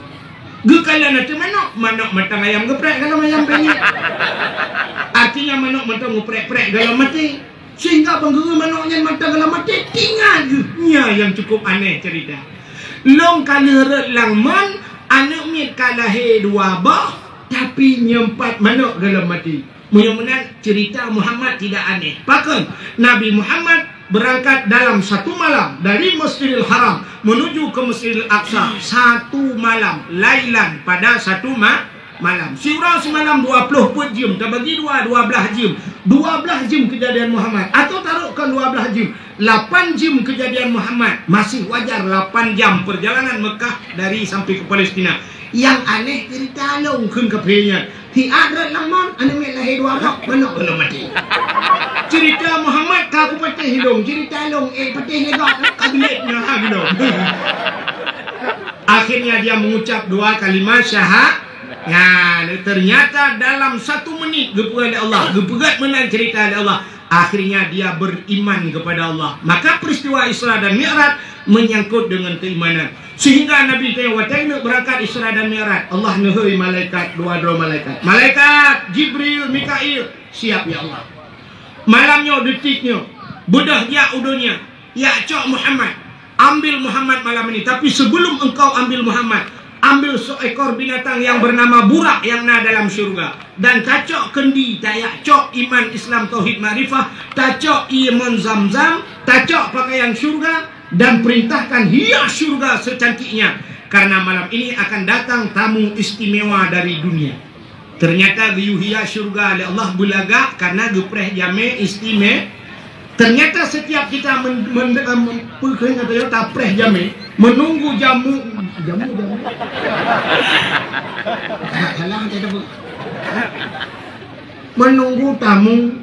Geukalon ateueh manok, manok mantong ayam geuprek golom ayam panyét. Artinya manok mantong geuprek-prek golom maté. Sehingga ban geu-eu manok nyan mantong golom maté, teuingat geuh. Nyan nyang cukup aneh ceurita. Lom ka lheueh rot lam mon, aneuëk miet ka lahé dua boh, tapi nyoe pat manok golom maté. Meunyoe meunan, ceurita Muhammad tidak aneh. Pakon? Nabi Muhammad berangkat dalam satu malam dari Masjidil Haram menuju ke Masjidil Aqsa. Satu malam, lailan, pada satu ma-, malam. Siuroe simalam dua ploh peuet jeuem, tabagi dua, dua blaih jeuem. Dua blaih jeuem keujadian Muhammad. Atawa tarok kon dua blaih jeuem. Lapan jeuem keujadian Muhammad. Masih wajar lapan jam perjalanan Mekah dari sampai ke Palestina. Nyang aneh ceurita lôn kheun kaphé nyan. Siat rot lam mon, aneuëk miet lahé dua boh, manok golom maté. Ceurita Muhammad ka kupatéh lôn, ceurita lôn, eh, patéh lé gob, ka geulet na ha geudoe. Akhirnya dia mengucap dua kalimat syaha-, nyan, ternyata dalam satu menit geupeugah lé Allah, geupeugét meunan ceurita lé Allah. Akhirnya dia beriman kepada Allah. Maka peristiwa Isra dan Mi'raj menyangkut dengan keimanan. Sehingga Nabi teuh watée neuk beurangkat Isra dan Mi'raj, Allah neuhôi malaikat, dua droe malaikat. Malaikat Jibril, Mikail, siap ya Allah. Malam nyoe, detik nyoe, beudôh jak u donya, jak cok Muhammad. Ambil Muhammad malam ini. Tapi sebelum engkau ambil Muhammad, ambil seekor binatang yang bernama Burak yang na dalam syurga. Dan tacok keundi, tajak cok iman, Islam, tauhid, makrifah, tacok ié mon Zam-Zam, tacok pakaian syurga, dan perintahkan hias syurga secantiknya. Karena malam ini akan datang tamu istimewa dari dunia. Ternyata geuyue hias syurga lé Allah beulagak karena geupreh jamé istime-, Ternyata setiap kita men-, men-, em, peukeuh kata nyoe tapreh jamé, menunggu jamu, jamu, jamu. Salah, salah, saya tak. Menunggu tamu.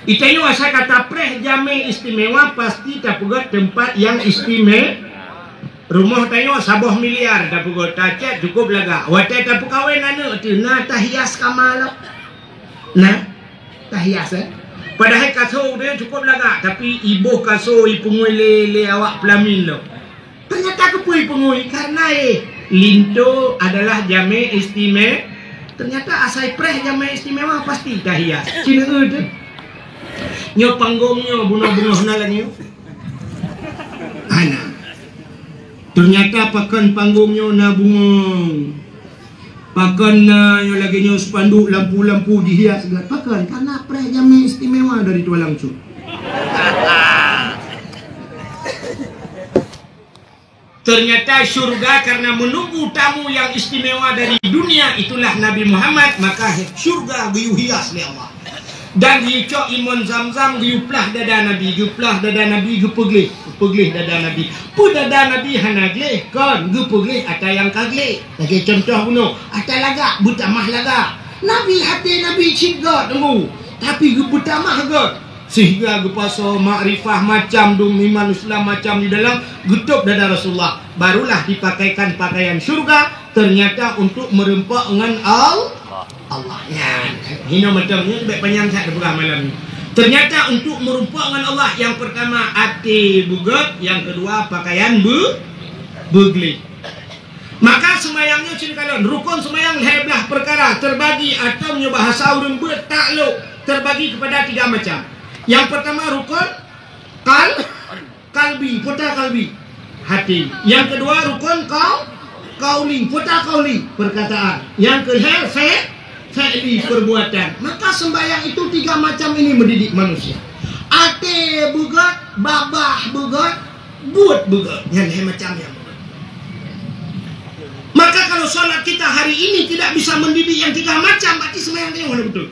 Itanyoe asai ka tapreh jamé istimewa, pasti tapeugét teumpat nyang istime-, rumoh tanyoe saboh miliar tapeugét, tacet cukup lagak. Watée tapeukawen aneuëk teuh na tahias kama lom. Nah, tahias, eh. Padahai kasô teuh cukup lagak, tapi iboh kasô ipeungui lé, lé awak pelamin lom. Ternyata keupeue ipeungui, karena, eh, linto adalah jamé istime-, ternyata asai preh jamé istimewa pasti tahias. Cina teuh. Nyoe panggong nyoe bunoe beungoh na lagée nyoe. Hana. Ternyata pakon panggong nyoe na bungong. Pakon na nyoe lagée nyoe spanduk lampu-lampu jihias gét. Pakon? Karena preh jamé istimewa dari tuan langsung. Ternyata syurga karena menunggu tamu yang istimewa dari dunia, itulah Nabi Muhammad, maka syurga geuyue hias lé Allah. Dan geucok ié mon Zam-Zam geuplah dada Nabi, geuplah dada Nabi, geupeugleh, geupeugleh dada Nabi. Peue dada Nabi hana gleh, kon geupeugleh ata nyang ka gleh. Lagée contoh bunoe, ata lagak beutamah lagak. Nabi até Nabi cit gét teungku, tapi geupeutamah gét. Sehingga geupasoe makrifah macam dum iman Islam macam di dalam, geutôb dada Rasulullah. Barulah dipakaikan pakaian syurga, ternyata untuk meureumpok ngon Al-, Allah. Nyan, hino mantong nyan, bèk panyang that teupeugah malam nyoe. Ternyata untuk meureumpok ngon Allah, yang pertama até beugét, yang kedua pakaian be-, beugleh. Maka seumayang nyoe cit kalon, rukon seumayang lhèe blaih peukara teubagi atau meunyoe bahasa ureueng beuet taklok teubagi keupada tiga macam. Nyang peurtama rukon kal-, kalbi, peue ta kalbi? Hati. Nyang keudua rukon kau-, kauli, peue ta kauli? Peurkataan. Nyang keulhèe fe-, fe'li, peurbuatan. Maka seumbayang itu tiga macam ini mendidik manusia. Até beugét, babah beugét, buet beugét. Nyan lhèe macam nyan. Maka kalau salat kita hari ini tidak bisa mendidik yang tiga macam, berarti sembahyang tanyoe hana beutôi.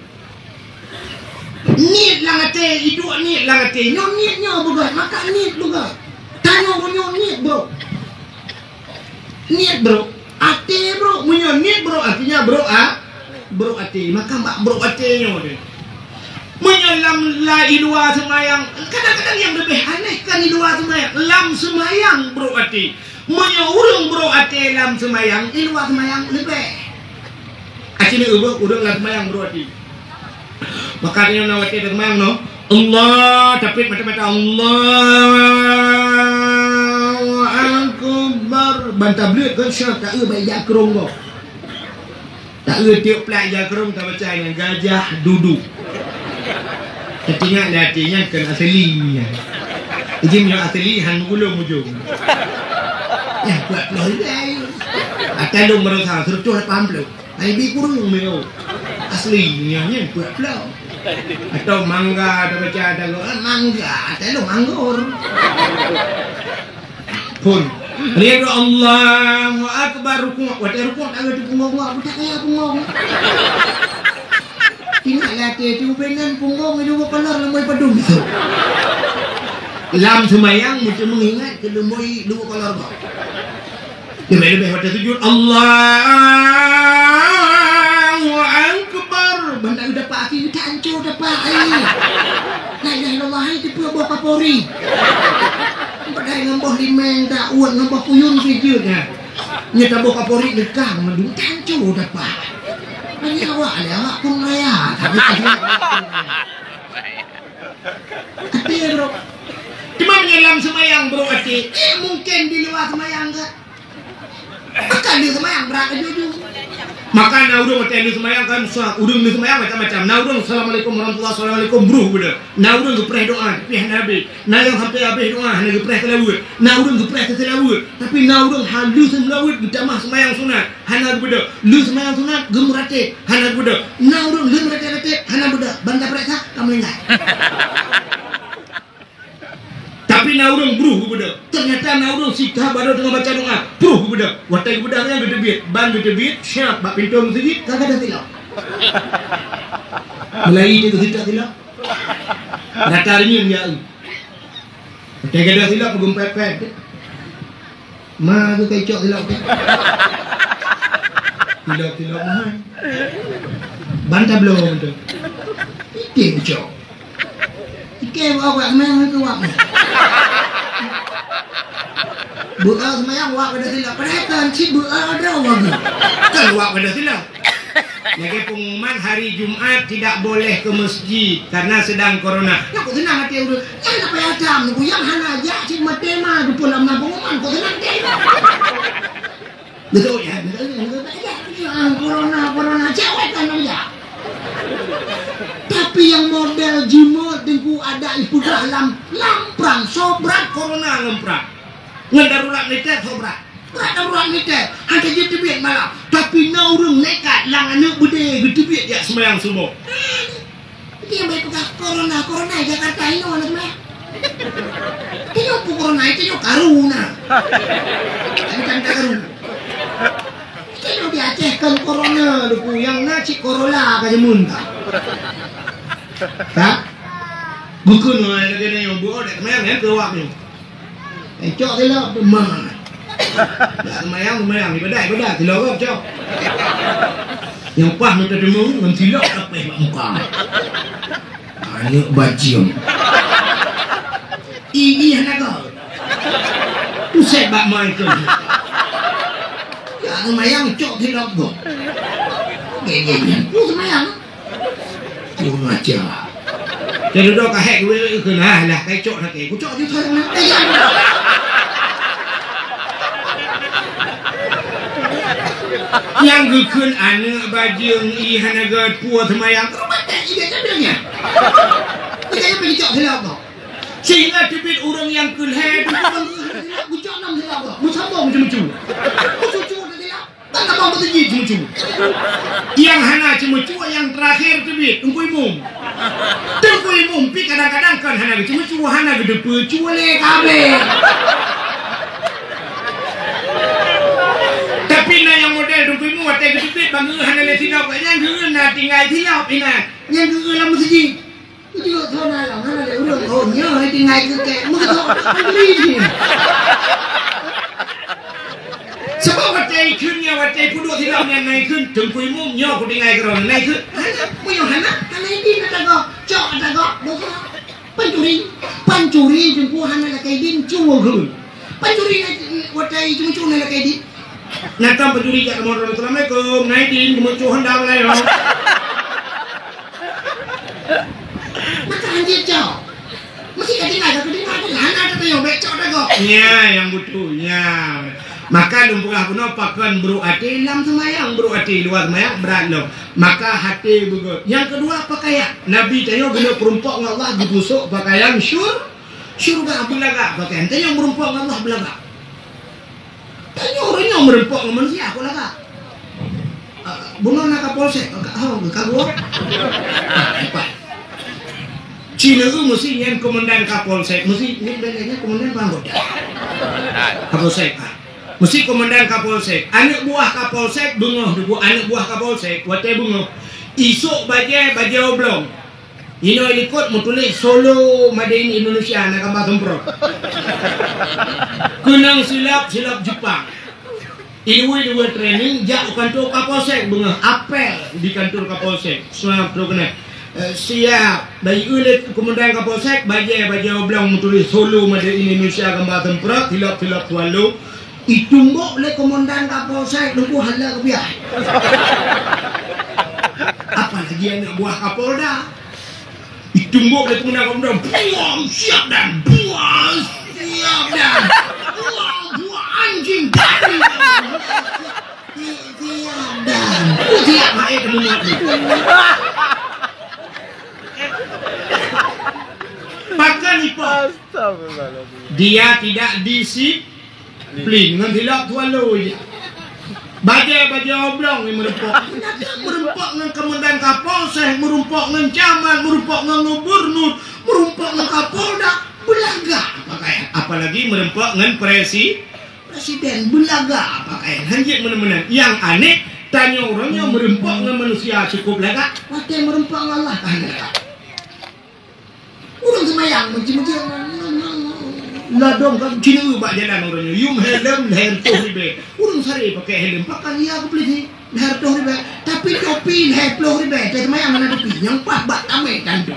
Niet lam até, iduek niet lam até. Nyoe niet nyoe beugöt, maka niet beugöt. Tanyoe meunyoe niet, bro. Niet, bro. Até, bro. Meunyoe niet, bro, artinya bro, ah, bro até. Maka bak bro até nyoe deh. Meunyoe lam la i luwa seumayang, kadang-kadang nyang leubeh aneh kan i luwa seumayang, lam seumayang bro até. Meunyoe ureuëng bro até lam seumayang, i luwa seumayang leubeh. Aci ni ureuëng, ureuëng lam seumayang bro até. Maka nyoe na watée teumang no, Allah, tapi mata-mata Allahu Akbar. Ban tableuet kon syah taeu bak ija krong gob. Taeu tiep plak ija krong tabaca nyan gajah duduk. Teuingat lé até nyan kon asli nyan. Iji meunyoe asli han meugulong ujong. Nyan peuet ploh ribèe. Ata lôn baroesa seureutôh lapan ploh. Ai bi kureueng meunyoe asli nyan nyan peuet ploh. Atau mangga, atau baca, atau, eh, mangga, atau lo anggur. Pun. Lheueh Allahu Akbar, rukuk. Watée rukuk, tangan di punggong, wah, buta kaya punggong. Ingat lah, hati-hati, ubenan punggong, dua kolor, lemboi padum. Lam seumayang, meusti meuingat keu lemboi dua kolor, bah. Leubeh-leubeh watée sujud, Allahu Akbar. Ban taeu dapak aki, tahanco dapak, ai. La ilaha illallah, hai, teupeu boh kapori. Padahai ngon boh limeng, daun, ngon boh kuyun sijeuet nyan. Nyoe taboh kapori deukang, madu, tahanco dapak. Hanya awak lé, awak pun raya. Tapi até, bro. Cuma meunyoe lam seumayang, bro, até. Eh, mungkin di luwa seumayang, kan? Maka lheueh seumayang brat laju-laju. Maka na ureuëng watée lheueh seumayang kan susah, ureuëng lheueh seumayang macam-macam. Na ureuëng, "Assalamualaikum warahmatullahi wabarakatuh," brôh geubeudôh. Na ureuëng geupreh doa, pih hana habéh. Na nyang sampai habéh doa, hana geupreh seulaweuet. Na ureuëng geupreh seulaweuet, tapi na ureuëng ha lheueh seulaweuet geutamah seumayang sunat, hana geubeudôh. Lheueh seumayang sunat, geumeuratéb, hana geubeudôh. Na ureuëng lheueh meuratéb-ratéb, hana beudôh. Ban tapeuriksa, ka meuninggai. Tapi na ureuëng brôh geubeudôh. Teunyata na ureuëng sitha baroe teungoh baca doa, brôh geubeudôh. Watée geubeudôh nyan geuteubiet, ban geuteubiet, siap bak pintoe meuseujid, ka gadôh silop. Meulayi dia geuseutôt silop. Rata reunyeun ya. Watée gadôh silop, geumpet-pet. Ma geukai cok silop tu. Silop-silop mahai. Ban tabloe tu. Item cok. Item awak meng tu awak meng. Beu'a seumayang awak pada silop. Padahai kan cit beu'a droe lagi. Kan awak pada silop. Lagée pengumuman hari Jumat tidak boleh ke masjid karena sedang corona. Nyan kok seunang até ureuëng. Nyan apa ya tam nunggu nyang hana jak cit maté ma geupeu lam na pengumuman kok seunang até. Betul ya, betul ya, betul ya. Corona, corona, cewek kan ya. Tapi nyang model jimat teungku ada ipeugah lam, lam prang, sobrat corona lam prang. Ngon darurat militer sobrat. Brat darurat militer, hana jiteubiet malam. Tapi na ureuëng nekat lam aneuëk beudé geuteubiet jak seumayang suboh. Dia baik peugah corona, corona Jakarta inoe na seumayang. Itu nyoe pun corona, itu nyoe karuna. Bukan karu. Itu nyoe di Aceh kan corona, lupu nyang na cit Corolla ka jameun ka. Ka? Bukon nyoe lagée nyoe buet dek seumayang nyan keu awak nyoe. Eh, cok silop tu, ma. Nak seumayang, seumayang. Ibadat, ibadat. Silop gob, cok. Nyang paih meuteudeumu, ngon silop tapéh bak muka. Aneuëk bajeueng. Ini hana gob. Pusat bak mai tu. Ya, seumayang, cok silop gob. Geng-geng. Ku seumayang. Kurang ajar. Dia duduk ka hek duit ke lah, lah, kai cok nak, ku cok je tu lah. Nyang geukheun aneuëk bajeueng i hana geupeue seumayang. Rumah tak ida kan bilangnya. Kita yang pergi cok silap tu. Sehingga teubiet ureuëng nyang keu lhée tu, ku cok nam silap tu. Mu sambong macam-macam. Ku cucu tak silap. Kan abang beuteuji ceumeucue. Nyang hana ceumeucue nyang teurakhir teubiet, Teungku Imum. Teungku Imum pi kadang-kadang kan hana geuceumeucue, hana geuteupeue, cue lé kabeh. Tapi na nyang Geu hana lé silop, nyan geu na tinggai silop inan. Nyan geu lam meuseujid. Kujeuet thon alam hana lé ureueng. Oh, nyoe tinggai keu kek. Meukeusok pancuri jih. Sabab watèe ikheun nyan, watèe peuduek silop nyan na ikheun, Teungku Imum nyoe kutinggai keudroe na ikheun. Hana, meunyoe hana, hana idin ata gob. Cok ata gob, dosa. Pancuri, pancuri Teungku hana lakèe idin, cue kheun. Pancuri na, watèe cue-cue na lakèe idin. Na tam pancuri jak rumoh droe, "Assalamualaikum, na idin, geumeucue honda meulayeue." Maka hanjeuet cok. Meusi ka tinggai, ka tinggai, hana tatanyong, bèk cok dagoe. Nya, nyang beutôi, nya. Maka lôn peugah bunoe, pakon brôk até, lam seumayang brôk até, luwa seumayang brat lom. Maka até beugöt. Nyang keudua, pakaian. Nabi tanyoe geuneuk peurumpok ngon Allah, geupeurumpok pakaian syur-, syurga, beulagak pakaian. Tanyoe meurumpok ngon Allah beulagak. Tanyoe ureueng nyoe meurumpok ngon manusia, kok lagak? Ah, bunoe na Kapolsek, ka, oh, ka gua. Ah, hebat. Cina tu meusi nyan komandan Kapolsek, meusi nyan bela nyan komandan panggota. Kapolsek, ah. Meusi komandan Kapolsek. Aneuk buah Kapolsek beungoh, aneuk buah Kapolsek, watèe beungoh. Isok bajèe, bajèe oblong. Inoe likot meutuléh Solo Made in Indonesia, na gambar semprot. Keunong silop, silop Jepang. Ileue-ileue training jak u kantor Kapolsek, beungoh apel di kantor Kapolsek. Siap, trok keunoe. Eh, siap. Bayeue lé komandan Kapolsek, bajèe, bajèe oblong meutuléh Solo Made in Indonesia, gambar semprot, silop, silop Tuvalu. Itumbok lé komandan Kapolsek, lungkuh hala keubiah. Apalagi aneuk buah Kapolda. Itumbok lé komandan, komandan, "Buang, siap dan, buang, siap dan, buang, buang, anjing, babi, siap dan, siap, hai temumat ni." Pakon ipok? Astagfirullahaladzim. Dia tidak disiplin. Plin ngon silop Tuvalu je. Bajèe, bajèe oblong ni meurumpok. Meurumpok ngon komandan Kapolsek, meurumpok ngon camat, meurumpok ngon gubernur, meurumpok ngon Kapolda, beulagak pakaian. Apalagi meurumpok ngon presi-, presiden, beulagak pakaian. Hanjeuet meunan-meunan. Nyang aneh, tanyoe ureueng nyoe meurumpok ngon manusia cukup lagak, watèe meurumpok ngon Allah ka hana lagak. Ureueng seumayang meucue-meucue. Ladôm ka cina bak jalan ureueng nyoe. Yum helm lhèe reutôh ribèe. Ureueng saré pakèk helm, pakon ya keupeuleueh lhèe reutôh ribèe. Tapi topi lhèe plôh ribèe. Teuh seumayang hana topi. Nyang paih bak tamèe dan tu.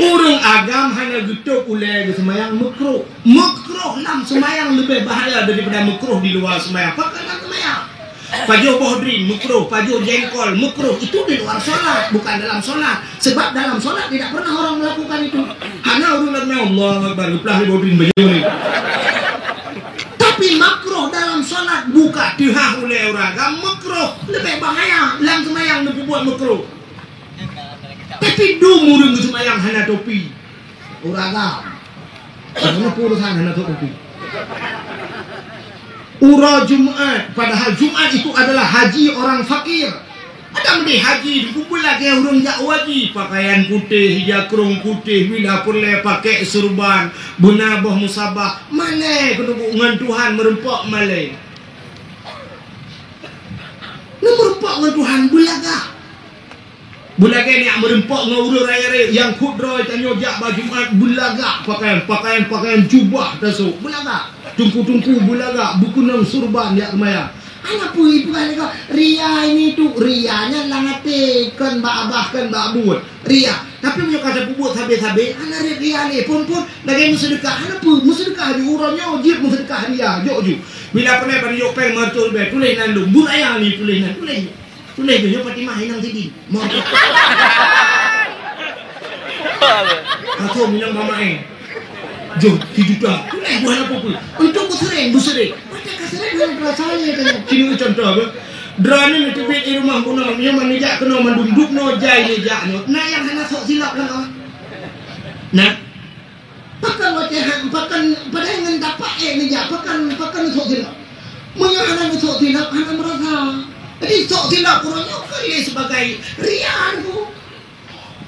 Ureueng agam hana geutôp ulèe geuseumayang meukruh. Meukruh lam seumayang leubeh bahaya daripada meukruh di luwa seumayang. Pakon lam seumayang? Pajoh boh drin, meukruh. Pajoh jengkol, meukruh. Itu di luar sholat, bukan dalam sholat. Sebab dalam sholat tidak pernah orang melakukan itu. Hana ureueng lagèe nyan, "Allahu Akbar," geuplah lé boh drin bajèe ni. Tapi makruh dalam sholat, buka teuhah ulèe ureueng agam, meukruh. Leubeh bahaya lam seumayang neupeubuet meukruh. Tapi dum ureueng geuseumayang hana topi. Ureueng agam. Kenapa urusan hana topi? Uroe Jumat, padahal Jumat itu adalah haji orang fakir. Ada meunan haji, dikumpul lagèe ureueng jak haji, pakaian putéh, ija krông putéh, bila peureulèe pakèk surban, beuna boh musabah, malèe keuneuk ngon Tuhan, meurumpok malèe. Ngon meurumpok ngon Tuhan, beulagak. Beulagèe nyan meurumpok ngon ureueng raya-raya nyang khot droe tanyoe jak bak Jumat, beulagak pakaian, pakaian, pakaian jubah tasôk, beulagak. Teungku-teungku beulagak, beukeunong surban jak seumayang. Hana peue ipeugah lé gob, ria ini tu, ria nyan lam até, kon bak abah, kon bak buet. Ria. Tapi meunyoe ka tapeubuet sabé-sabé, hana rét ria lé. Phôn-phôn, lagèe meuseudeukah, hana peue, meuseudeukah ju uroe nyoe, jeuet meuseudeukah ria, jok ju. Bila peureulèe bak jok pèng meureutoh ribèe, tuléh nan lôn, buet ayah ni tuléh nan, tuléh. Tuléh ju, nyoe Fatimah inong sidin. Mo. Asoe minong mama eh. Jom, sijuta. Tuléh buah lapor pun. Untuk beuseuréng, beuseuréng. Macam ka seuréng, hana terasa ni, tanya. Sini contoh apa? Droeneuh neuteubiet di rumoh bunoe, nyoe man neujak keunoe mandum, dub noe jai neujak nyoe. Na nyang hana sok silop lam awak? Na? Pakon watèe han, pakon padahai ngon tapak ék neujak, pakon, pakon neusok silop. Meunyoe hana neusok silop, hana meurasa. Jadi sok silop uroe nyoe kon lé sibagai ria tu.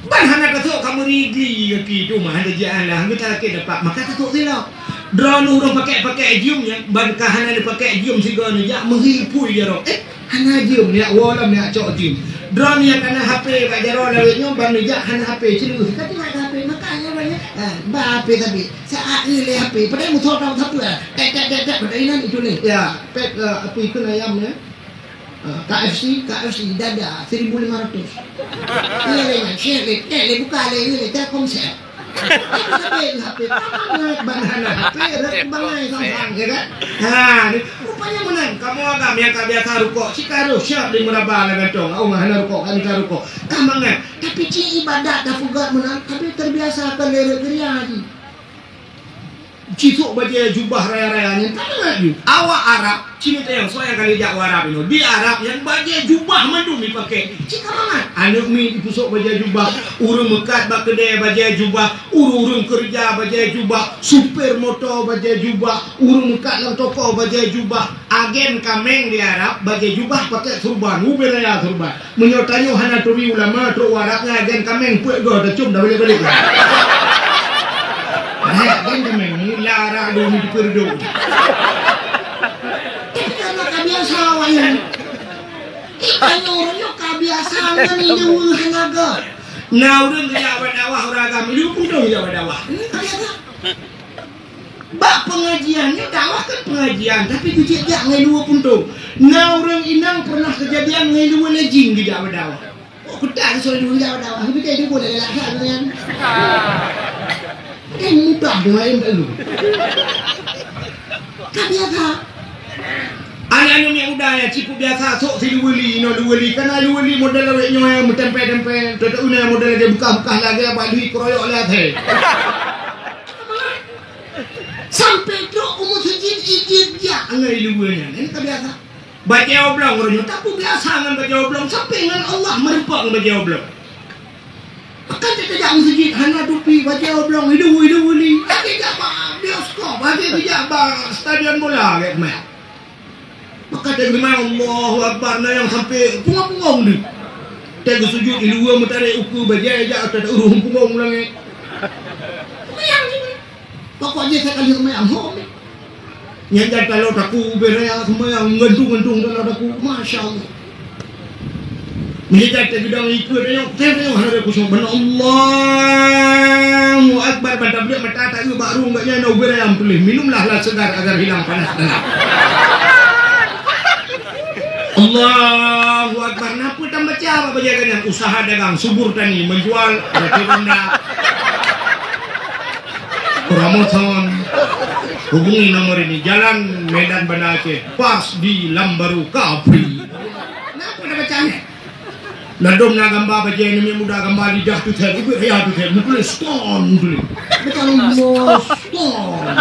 Ban hana tasok ka meurigi gaki tu mah hana jialah, geuta lakèe dapat maka tasok silop. Droeneuh ureuëng pakèk-pakèk jeuem nyan, ban ka hana neupakèk jeuem sigoe neujak meuhi pui jaroe. Eh, hana jeuem, neujak woe lom neujak cok jeuem. Droeneuh nyang kana H P bak jaroe lawét nyoe ban neujak hana H P, ceuleuh. Ka teulat H P, maka nyan, ah, ba H P tapi. Saát nyoe lé H P, padahai musoh tahu sapeue. Tek, tek, tek, tek, padahai inan itu lé. Ya, pet, eh, apa ikut ayam ni? Ah, K F C, K F C, dada, seribu lima ratus. Iya, lé, nyan, syek, lé, eh, lé, buka, lé, lé, Telkomsel. Tapi H P, H P, tamat, ban hana H P, rot bangai sang-sang, ya kan? Ha, ni, rupanya meunan, kamoe agam nyang ka biasa rukok, cit ka roh, siap di meuraba lam gantong, oh, hana rukok, ka mita rukok. Ka mangat, tapi cit ibadat tapeugöt meunan, tapi terbiasa ka lé rot geuria jih. Jisok bajèe jubah raya-raya nyan, ka mangat ju. Awak Arab, cit tayang, soe nyang ka lheueh jak u Arab inoe. Di Arab nyan bajèe jubah mandum jipakè. Cit ka mangat. Aneuk miet jipeusok bajèe jubah, ureueng meukat bak keudè bajèe jubah, ureueng-ureueng keureuja bajèe jubah, supir moto bajèe jubah, ureueng meukat lam toko bajèe jubah. Agen kaméng di Arab bajèe jubah pakè surban, ubé raya surban. Meunyoe tanyoe hana turi ulama, trok u Arab nyan agen kaméng peuet goe tacôm dah balek-balek. Nah, agen kaméng, mula Arab dulu di Peureudok. Tapi karena ka biasa awak nyan. Tanyoe ureueng nyoe ka biasa ngon ileue hana göt. Na ureueng geujak bak dakwah ureueng agam, ileue puntông geujak bak dakwah. Ini ka biasa. Bak pengajian nyoe dakwah kan pengajian, tapi geujak jak ngon ileue puntông. Na ureueng inong pernah keujadian ngon ileue lé jin geujak bak dakwah. Oh, keutak soe ileue geujak bak dakwah, tapi kan ileue boleh galak that nyan. Kan mudah dengan ilmu. Ka biasa. Aneuk-aneuk miet muda nyan cit peue biasa sok si ileue li, inoe ileue li. Kana ileue li model awak nyoe nyang meutempel-tempel, teuteupeue na model lagèe beukah-beukah lagèe abah lui keroyok lé athèe. Sampai trok u meuseujid, ijit jak ngon ileue nyan. Ini ka biasa. Bajèe oblong uroe nyoe, tapi biasa ngon bajèe oblong, sampai ngon Allah meureumpok ngon bajèe oblong. Maka teuka jak meuseujid hana tupi, bajèe oblong, ileue, ileue li. Lagèe jak bak bioskop, lagèe jak bak stadion bola, gèt meuh. Maka teuka Allahu Akbar, na nyang sampai pungong-pungong deuh. Teuka sujud, ileue meutarek ukeue bajèe, jak teuka ureueng pungong langèt. Seumayang jih. Pokok jih sekali seumayang, hom. Nyan jan taloe takue ubé raya seumayang, ngeuntung-ngeuntung taloe takue. Masya Allah. Nyan jan teugeudong ikeue tanyong, tanyong hana ada khusyuk. Ban Allahu Akbar, ban tabeuleuk mata taeu bak rueng gobnyan na ubé raya meutuléh, "Minumlah lah segar agar hilang panas dalam." Allahu Akbar. Napa tambaca bak bajèe gobnyan? Usaha dagang, subur tani, menjual roti ronda. Promosi. Hubungi nomor ini, Jalan Medan Banda Aceh, pas di Lambaru Kapri. Napa tambaca nyan? Ladôm na gamba bajèe aneuk miet muda, gamba lidah teuthèe, ubit raya teuthèe, meutuléh stone teuh. Bukan Allah, stone.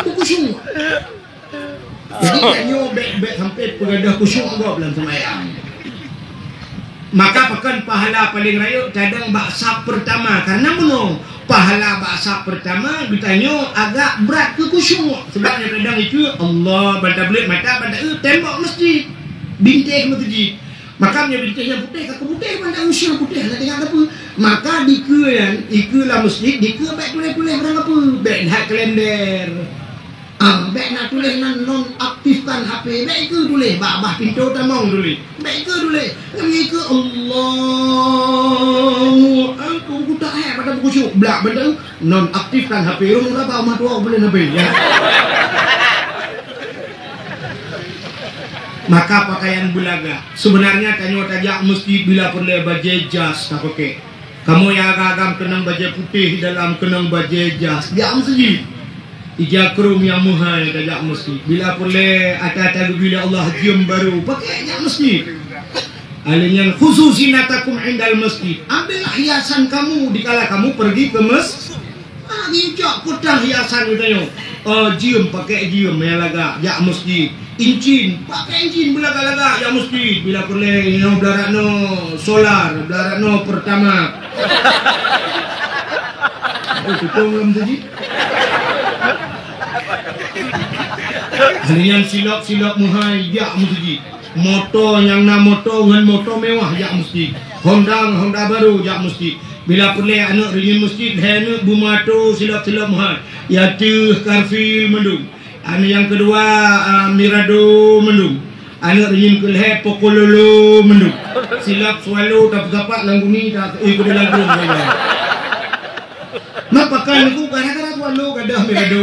Buku semua. Jadi, tanyoe bèk, bèk sampai peugadôh khusyuk gob lam seumayang. Maka pakon pahala paleng rayeuk tadong bak saf peurtama. Karena meunyoe pahala bak saf peurtama geutanyoe agak brat keu khusyuk. Sebab nyang tadong itu Allah, ban tabeuleuk mata, ban taeu tembok meuseujid, bintéh meuseujid. Maka meunyoe bintéh nyang putéh, ka keuputéh ban taeu nyang putéh, hana teuingat sapeue. Maka dikeue nyan, ikeue lam meuseujid, dikeue bèk tuléh-tuléh barang sapeue, bèk that kalender. Ah, bèk na tuléh nan nonaktifkan H P, bèk ikeue tuléh, bak bah pintoe tamong tuléh. Bèk ikeue tuléh. Nyang ikeue Allahu Akbar, kutak hai pada bukhusyuk. Blak benda nonaktifkan H P, rung raba mah tuwoe buleuen H P, ya. Maka pakaian beulagak. Sebenarnya tanyoe tajak meuseujid bila peureulèe bajèe jas tapakèe. Kamoe nyang agam-agam keunong bajèe putéh, dalam keunong bajèe jas, jak meuseujid. Ija krông nyang meuhai tajak meuseujid. Bila peureulèe ata-ata geubri lé Allah jeuem barô, pakèk jak meuseujid. Alèh nyan khuzu zinatakum indal masjid. Ambillah hiasan kamu dikala kamu pergi ke mes-, ah, geujak peutang hiasan geutanyoe. Oh, jeuem, pakèk jeuem nyang lagak, jak meuseujid. Incin, pakèk incin beulagak-lagak jak meuseujid. Bila peureulèe nyoe beularat noe solar, beularat noe Pertamax. Oh, tutong lam meuseujid. Alèh nyan silop-silop meuhai jak meuseujid. Moto nyang na moto ngon moto mewah jak meuseujid. Honda ngon Honda barô jak meuseujid. Bila peureulée aneuk reunyeun meuseujid, lhée aneuk beumato silop-silop meuhat. Yateuh, Karfil mandum. Aneuk nyang keudua, ah, Mirado mandum. Aneuk reunyeun keulhée Pokololo mandum. Silop Swallow tapeusapat lam gumi, ta-, eh, keudeh lam gumi. Meupakan ku gara-gara Swallow gadôh Mirado.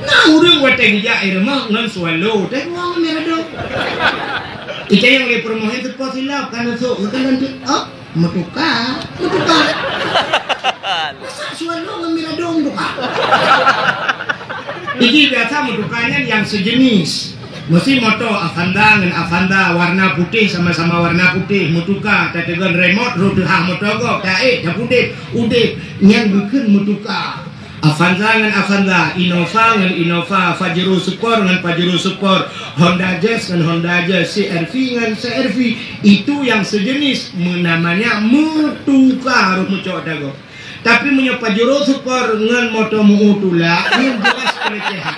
Na ureuëng watée geujak i rumoh ngon Swallow, teuh ngon Mirado. Icayang lé peurumoh nyan teupo silop, ka neusok, ka lôn tu, oh. Meutuka, meutuka. Masa Swallow ngon Mirado meutuka? Jadi biasa meutuka nyan nyang sejenis. Meusti moto Avanza ngon Avanza warna putéh sama-sama warna putéh meutuka, tateugon remote, roh teuhah moto gob, taék, tapudeb, udeb, nyan geukheun meutuka. Avanza ngon Avanza, Innova ngon Innova, Pajero Sport ngon Pajero Sport, Honda Jazz ngon Honda Jazz, C R V ngon C R V, itu yang sejenis, namanya meutuka, roh meucok dagoe. Tapi meunyoe Pajero Sport ngon moto meu tulak, nyan jelas pelecehan.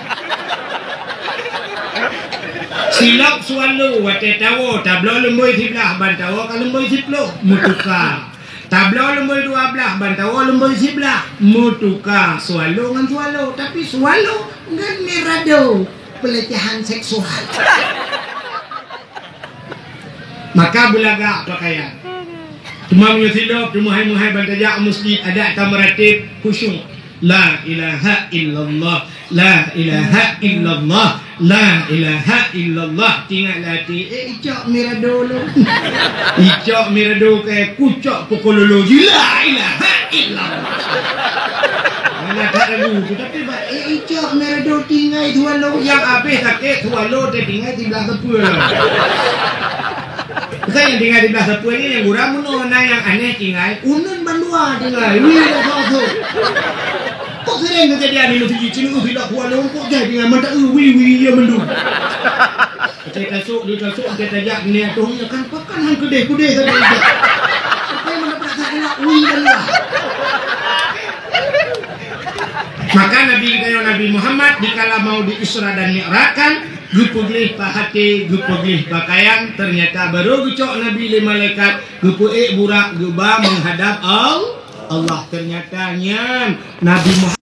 Silop Swallow watée tawoe, tabloe lumboi siblah, ban tawoe ka lumboi siploh, meutuka. Tabloe lumboi dua blah, ban tawoe lumboi siblah, meutuka Swallow ngon Swallow, tapi Swallow ngon Mirado, pelecehan seksual. Maka beulagak pakaian. Teuma meunyoe silop, teuma hai-hai ban tajak u meuseujid, adak tameurateb khusyuk. La ilaha illallah, la ilaha illallah, la ilaha illallah. Tingat lam até, eh, icok Mirado lôn. Icok Mirado keu kucok Pokololo jih, la ilaha illallah. Mana tak lagu tu, tapi ba, eh, icok Mirado tinggai Swallow, nyang habéh sakét Swallow teutinggai siblah sapeue lom. Bukan nyang tinggai siblah sapeue nyan, nyang gura meunoe, na nyang aneh tinggai, uneun bandua tinggai. Wih, dah so-so. Kok sering kejadian di meuseujid, sini, uh, silap Swallow, kok jadi dengan mata, uh, wih, wih, ya, mendung. Kata tasuk, dia tasuk, dia tajak, ni atuh, ya, kan, pakan han keudeh, keudeh, tadi. Apa yang mana pernah saya kena, wih, bandua. Maka Nabi geutanyoe Nabi Muhammad dikala mau di Isra dan Mi'rajkan, geupeugleh bak até, geupeugleh pakaian, ternyata baru geucok Nabi lé malaikat, geupeuék burak, geuba menghadap Al-, Allah. Ternyata nyan Nabi Muhammad